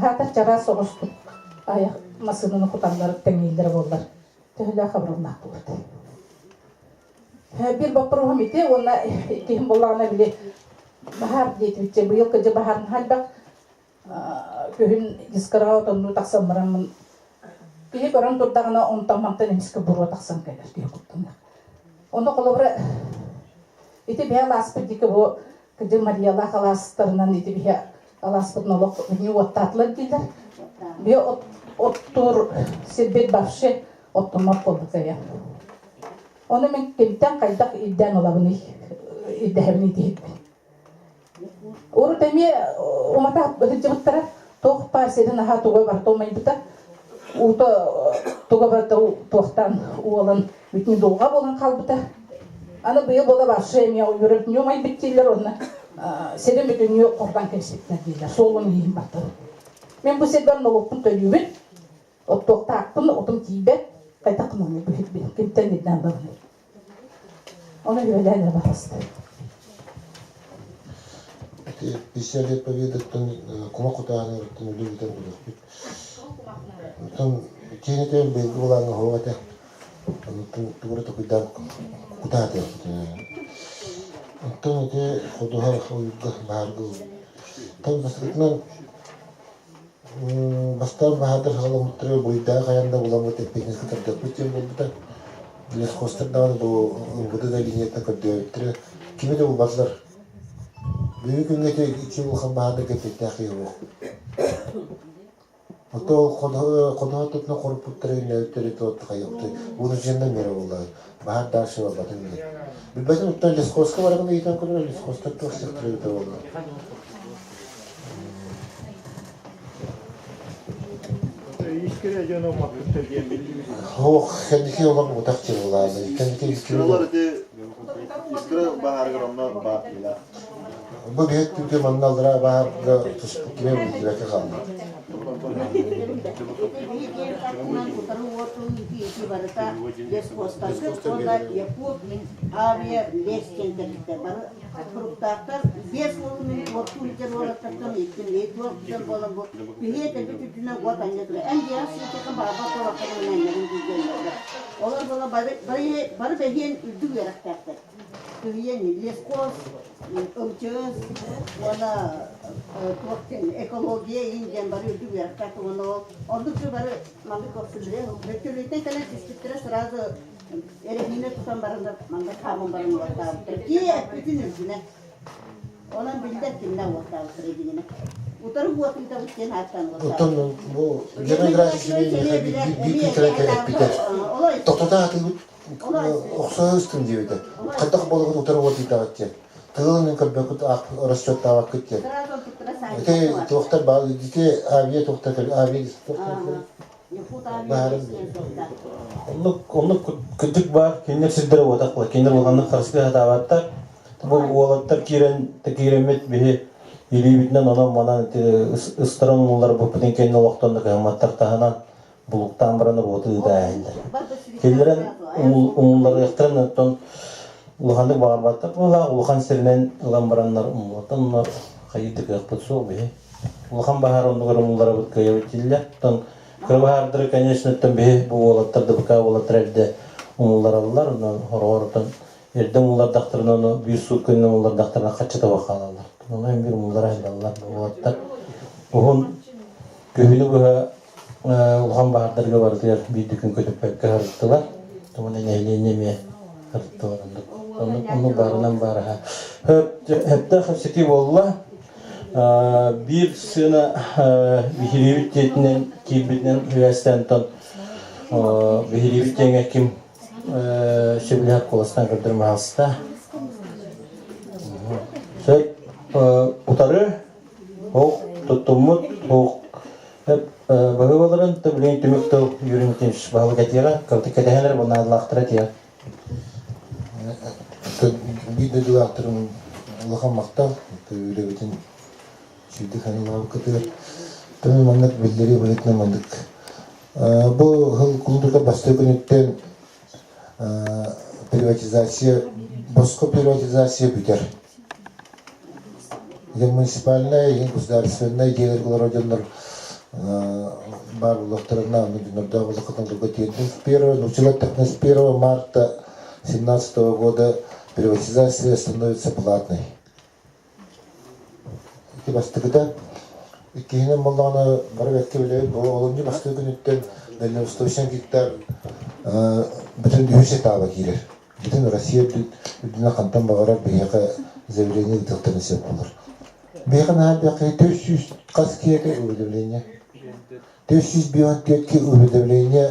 Хаатар чараас соҕустук айах массыынаны куталлар тэҥнииллэрэ буоллар төһөлөөх абыраллаах буолуот. Биир боппуруоһум ити уонна иккиһин буоллаҕына били баһаар диэтибит дьэ быйыл кыдьы баһаарын элбэх күһүн искраҕа отоннуу тахсан бараммын киһи көрөн турдаҕына онтон мантан эмискэ буруо тахсан кэлэр киһи куттанар. Ону холобура ити биһи алааспыт диэки бу кыдьы Мариялаах алаастарынан ити биһи. Алааспытын олох бүтүннүү уоттаатылар дииллэр. Биэ оттуур сирбит вообще оттоммот буолбут эйэ. Ону мин кимтэн хайдах ирдээн ылабыный, ирдэһэбиний диэбиппин. Урут эмиэ умата сылдьыбыттара, туох баар сирин аһа туга барыта умайбыта, уута туга барыта туохтаан уолан бүтүн дулҕа буолан хаалбыта. Аны быйыл буола вообще эмиэ ойуура бүтүннүү умайбыт дииллэр уонна сирин бүтүннүү хордон кэбиспиттэр дииллэр, суолун иһин бардым. Мин бу сирбэр нолуокпун төлүүбүн, оттуохтаахпын, отум тиийбэт, хайдах гынамый бу сирбин, кимтэн ирдээн барабыный? Ону үбэлээн эрэ бараста. Ити 50 лет победыттан кумах кутааһыныттан үлэ бүтэн көрүөхпүт. Оттон киинэтэ быйылгы былааҥҥа оһуох этэ. Онтон тугу эрэ токуйдаан кутаатыахпыт. Оттон ити ходуһа ойуурга баһаарга Оттон бастакытынан Бастаан баһаардар саҕаламмыттара буруйдааҕы хайаан да буламмыт эппиэтинэскэ тардыахпыт диэн буолбута. Лесхозтар даҕаны бу МВД да линиятынан көрдөөбүттэрэ. Кими да булбатылар. Бүгүҥҥү күҥҥэ ити икки улахан баһаардарга эппиэттээх киһи суох. Ото ол ходуһа ортотунан хоруппуттара үүннээбиттэрэ туотта хайыахпытый. Вынужденная мера буолла. Баһаар дальше барбатын диэн. Билбэтим оттон лесхозка барабын ыйытан көрөр лесхозтар туох сектора эбитэ буолла. Искрэ дьоно маппыттар диэн биллибит. Ох, кэнники олор утах чыллааны. Кэнники Искралар ити искра баһаарыгар онно баар диилэр. Бу биһик түгэ манна аллараа баһаарга туспут киме билбэккэ хаалла. Утары уотун ити барыта лесхозтаргыт уонна Якут авиа лес диэн бары Туруктаахтар 5 уолу мин уоттуу сылдьар уолаттартан ииттим. Эдуард диэн буолан бу биһиэ кэлбит үрдүнэн уот анньа турар. Эн дьиэҕэр сиэтэххэ баҕарбат буолаххына мин анньабын дииллэр. Олор буола бары, бары, бары бэһиэн үрдүк үөрэхтээхтэр. Түһүйэн лесхоз, МЧС уонна туох диэн экология иин диэн бары үрдүк үөрэхтээх уонна ол оннук бары маннык көрсүллүө. Бөртөлүөттэн кэлэн түспүттэрэ сразу Эрэһиинэ тутан баран манна хааман баран уоттаабыттар. Киһи эппитин үрдүнэ. Онон биллэр кимнэ уоттаабыттар идигинэ. Утары уот ыытабыт диэн ааттаан Оттон бу Герман Герасимович биир күн кэлэн эппитэ. Тохтото атыыбыт охсо ыстым диэбитэ. Хайдах буолабыт утары уот ыытаҕыт диэн. Тыылын көрбөккүт расчеттаабаккыт диэн. Ити туохтар ити авиа туохтар авиа туохтар Оннук, оннук кырдьык баар, кинилэр сирдэрэ уотах кинилэр улаханнык харыстыы сатаабаттар. Бу уолаттар киирэн, киирэммит биһи илиибитинэн онон-манан ыстаран умулларбыппытын кэннэ олохтон да кыһамматтар таһынан булуктаан баран уоту ыытааһыннар. Кинилэрин умулларыахтарын оттон улаханнык баҕарбаттар буоллаах, улахан сиринэн ылан бараннар умуллаттан хайыы тыкыахпыт суох биһи. Улахан баһаар оннугар умулларабыт кыайабыт дииллэр. Оттон кыра баһаардары, конечно, оттон биһи бу уолаттар ДБК уолаттар эрдэ умуллараллар. Онон хороҕор эрдэ умуллардахтарына, ону биир суукканы умуллардахтарына хачча таба хаалаллар. Ону биир умуллара сылдьаллар бу уолаттар. Уһун күһүнү быһа улахан баһаардарга барытыгар биир күн көтүппэккэ сырыттылар. Уонна нэһилиэнньэ эмиэ сырыттылар оннук. Оннук оннук баарынан баараха. Хөптөөх кэпсэтии буолла. Биир сыана биһириибит диэтинэн киирбитинэн үөстээнтон биһириибит диэҥэ ким сөбүлэһэр куоластан көрдөрүм аһаста. Сөп утары ох туттуммут ох баһыыбаларын билигин түмүк тыл Юрий Никитич баһылык этиэҕэ кырдык кэтэһэн эрэ бунааллаахтара этиэҕэ. Биир дойдулаахтарым улахан махтал үлэбитин сүүрдүк ханыылаабыккытыгар. Тымы маннык биллэрии быһыытынан маннык бу сыл кулун бастакы күнүттэн приватизация босхо приватизация бүтэр. Ити муниципальнай, иһин государственнай дьиэлэргэ олорор дьоннор баар буолуохтарына, онно дьоннордоох буолуоххутун турга тиэрдин. С первого, ну, с 1 марта 2017 года приватизация становится платной. Ити бастакыта. Иккиһинэн буоллаҕына, бары бэркэ билэбит, бу олунньу бастакы күнүттэн дальневосточный гектар бүтүн үһүс этаба киирэр. Бүтүн Россия үрдүнэн хантан баҕарар биһиэхэ заявление ыытыахтарын сөп буолар. Биһиэхэ наһаа элбэх киһи 400 хас киһиэхэ уведомление. 454 ки уведомление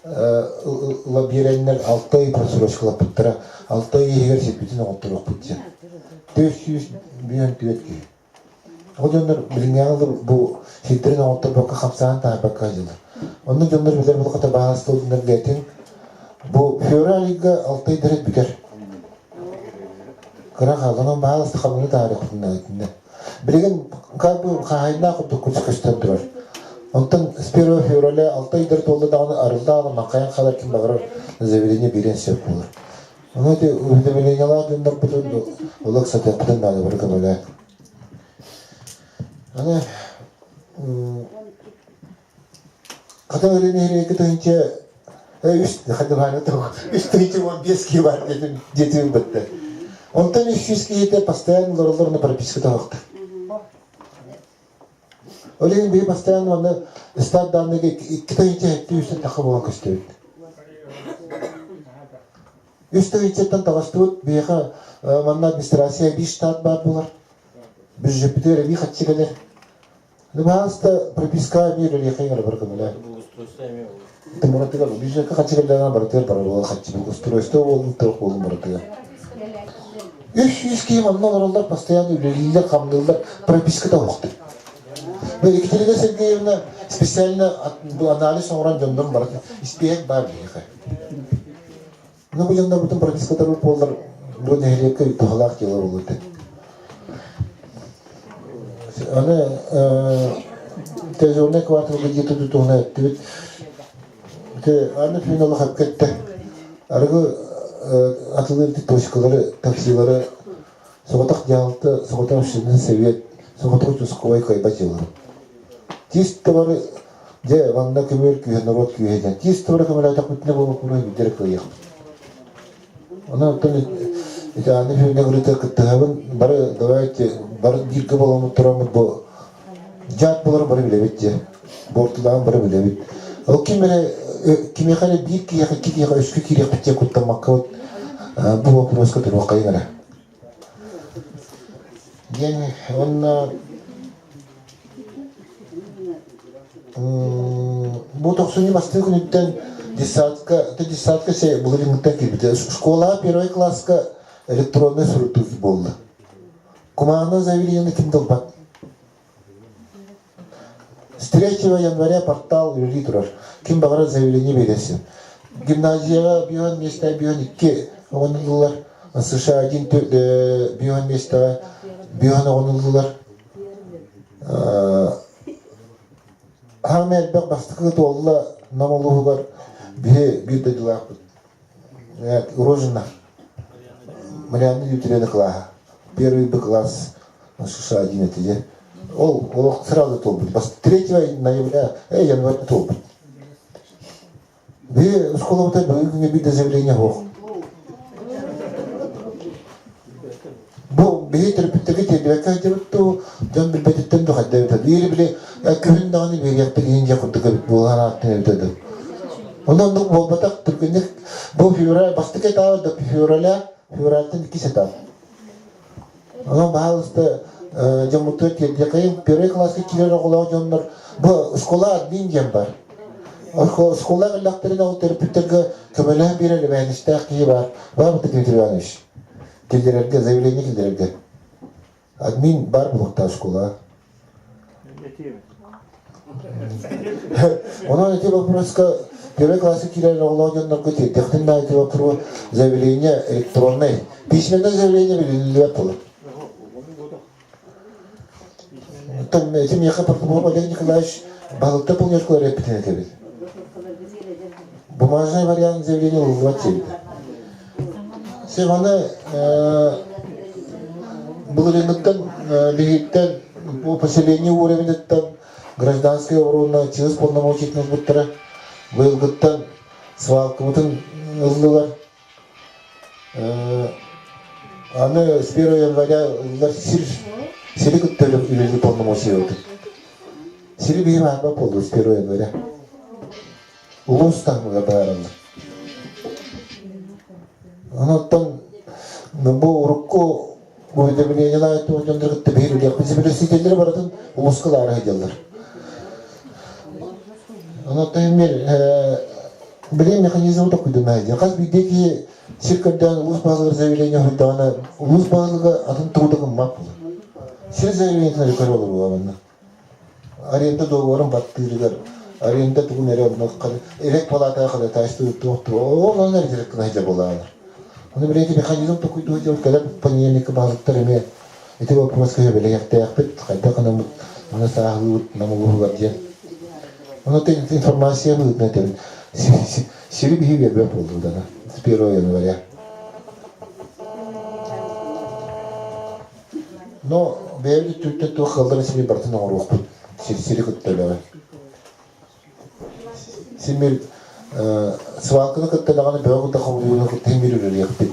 ыла биэрэннэр алта ый просрочкалаппыттара. Алта ый иһигэр сирбитин оҥотторуохпут диэн. 454 киһи. Ол дьоннор билиҥҥээҕи бу сирдэрин оҥотторбокко хамсаан таһаарбакка сылдьаллар. Онно дьоннор билэр булхата баһаас тылыннар бээтин бу февраль ыйга алта ыйдара бүтэр. Кыра хаалан баһаас хамыны таарыахпытын итиннэ. Билигин как бы хаһайнаах курдук көстөн турар. Онтон с 1 февраля алта ыйдар туолла даҕаны арыллаҕына махайан хаалар ким баҕарар заявление биэриэн сөп буолар. Ону ити уведомлениелаах дьоннорбутун олох сатыахпытын наада бары көмөлөөн. Аны хата өрүн нэһилиэккэ тыһыынча үс хадыбааны үс тыһыынча 15 киһи бар диэтим диэтим бытты. Онтон 300 киһитэ постоянно олороллор на прописка тоһохтор. Ол иһин биһи постоянно манна стат данныйга икки тыһыынча сэттэ сүүстэн тахса буолан көстүбүт. Үс тыһыынчаттан таҕыстыбыт, биһиэхэ манна администрация эбии штат баар буолар. Бюджеппитигэр эбии хаччы кэлэр. Баһаалыста прописка эмиэ үлэлиэххэ ыҥыра бар көмөлөөн. Тымыратыгар бюджекка хаччы кэллэҕинэ барытыгар барар буолар хаччы благоустройство буолун, туох буолун барытыгар. 300 киһи манна олороллор, постоянно үлэлииллэр, хамныыллар, прописка да оһохтор. Екатерина Сергеевна специально анализ оҥорон дьоннорун барытын испиэһэк баар биһиэхэ. Ну, бу дьоннорбутун пропискаларбыт буоллар, бу нэһилиэккэ туһалаах дьыала буолуо этэ. Аны дежурный кварталга дьиэ тутууна эттибит. Аны финалы хапка эттэ. Арыгы атылыыр точкалары, таксилары соҕотох дьаһалта, соҕотох общественный совет, соҕотох участковай кыайбат дьыалалар. Тиис товары дьэ манна көмүөл күүһэ, норуот күүһэ диэн. Тиис товары көмөлөөтөхпүтүнэ буолуохпуна биирдэрэ кыайыахпыт. Онон оттон ити Анна Федоровна Грыта кыттыһабын бары давайте бары бииргэ буоламмыт тураммыт бу дьаат буоларын бары билэбит дьэ. Буортулааҕын бары билэбит. Ол ким эрэ кимиэхэ эрэ биир киһиэхэ, икки киһиэхэ өскө киириэхпит диэн куттаммаккабыт бу боппуруоска туруоххайыҥ эрэ. Диэн уонна бу тохсунньу бастакы күнүттэн детсадка, детсадка былырыыҥҥыттан киирбитэ. Школаҕа первый класска электроннай сурутуу буолла. Кумааҕынан заявлениены ким да ылбат. С 3 января портал үлэлии турар. Ким баҕарар заявление биэрэсин. Гимназияҕа бион миэстэ бион икки оҕону ыллылар. США один бион миэстэҕэ бион оҕону ыллылар. Хаамай элбэх бастакы туолла Нам улууһугар биһи биир дойдулаахпыт. Рожина Марианна Дмитриевна кылааһа. Первый Б класс США один этиде. Ол олох сразу туолбут. 3 ноября, января туолбут. Биһи школабыта бүгүн күҥҥэ биир да заявление суох. Бу биһи төрөппүттэргэ тиэрдибэккэ сылдьыбыт дуу, дьон билбэтиттэн дуу хайда эбитэ. Биири били күһүн даҕаны биэриэхпит иһин дьэ курдук эбит буолан ааттан эбитэ дуу. Онон оннук буолбатах түргэнник бу февраль бастакы этаба до февраля февральтан иккис этап. Онон баһаалыста дьоммутугар тиэрдиэхэйин первый класска киирэр оҕолоох дьоннор бу школа админ диэн бар. Школа ыллахтарына ол төрөппүттэргэ көмөлөһөн биэрэр эбээһинэстээх киһи баар. Баар Дмитрий Иванович. Киллэрэргэ, заявление киллэрэргэ. Админ бар буолуохтаах школа. Онон ити вопроска первый класска киирэр оҕолоох дьоннорго тиэрдиэхтин да ити вопрос заявление электронный. Письменное заявление билиниллибэт буолар. Оттон ити миэхэ Протопопов Олег Николаевич баһылыкта полнешкалар эппитин этэбит. Бумажный вариант заявления ылыллыбат диэбит. Севаны былырыыҥҥыттан биһиттэн бу поселение уровениттан гражданскай оборона чыыс полномочий ылбыттара. Быйылгыттан свалкабытын ыллылар. Аны с 1 января ыллар сир сири кытта үлэлии полномочия ылбыт. Сири биһи баарба буолду с 1 января. Улуус таһымыгар баараллар. Онтон бу урукку Уведомлениелаах дьоннор кытта биһир үлэхпит землесителлери барытын улууска лаара сылдьаллар. Онон мир билим механизмы токуйдунаа дии. Хас биирдии киһи сир көрдөөн улуус баһылыгар заявление хоруйдаҕына улуус баһылыга атын тугу да гыммат буолар. Сир заявлениетын эрэ көрө олоруо манна. Аренда договорун баттыырыгар аренда тугун эрэ онно эрек палатаҕа ходатайство туох туох ол онно эрэ директор сылдьар буолаалар. Ону билээти механизм токуйдуу сылдьар кэлэр понедельникка баһылыктар эмиэ ити боппуруоска сөбүлэһиэхтээхпит, хайдах гынаммыт маны сааһылыыбыт нам улууһугар диэн. Ону информация быһыытынан этэбин. Сири биһи биэрбэт буоллубут аны с 1 января. Но бэйэбит өттүттэн туох кыалларын сири барытын оҥоруохпут. Сир сири кытта үлэҕэ. Симир свалканы кытта даҕаны бөҕө кытта хомуйууну кытта симир үлэлиэхпит.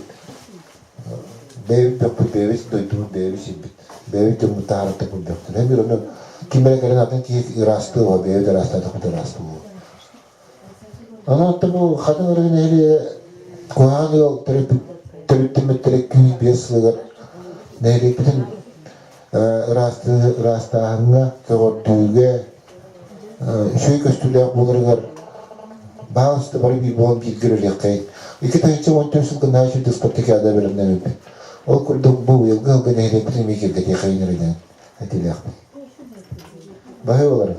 Бэйэбит бөхпүт, бэйэбит дойдубут, бэйэбит сирбит, бэйэбит дьоммут таһаараттан көрдөхтөр. Эмир ону ким эрэ кэлэн атын киһи ыраастыа, бэйэбит ыраастаатахпыт ыраастыа. Онон оттон бу Хатыҥ Арыы нэһилиэгэ куһаҕан ыал төрүттэммиттэрэ 105 сылыгар нэһилиэкпитин ыраастааһыҥҥа, көҕөрдүүгэ, үчүгэй көстүүлээх буоларыгар баһаалыста бары биир буолан бииргэ үлэлиэххэйиҥ. 2014 сылга наһаа үчүгэй спартакиада бэлэмнэммиппит. Ол курдук бу быйылгы сылга нэһилиэкпитин эмиэ киэргэтиэххэйиҥ эрэ диэн этиилээхпин. Баһыы боларым.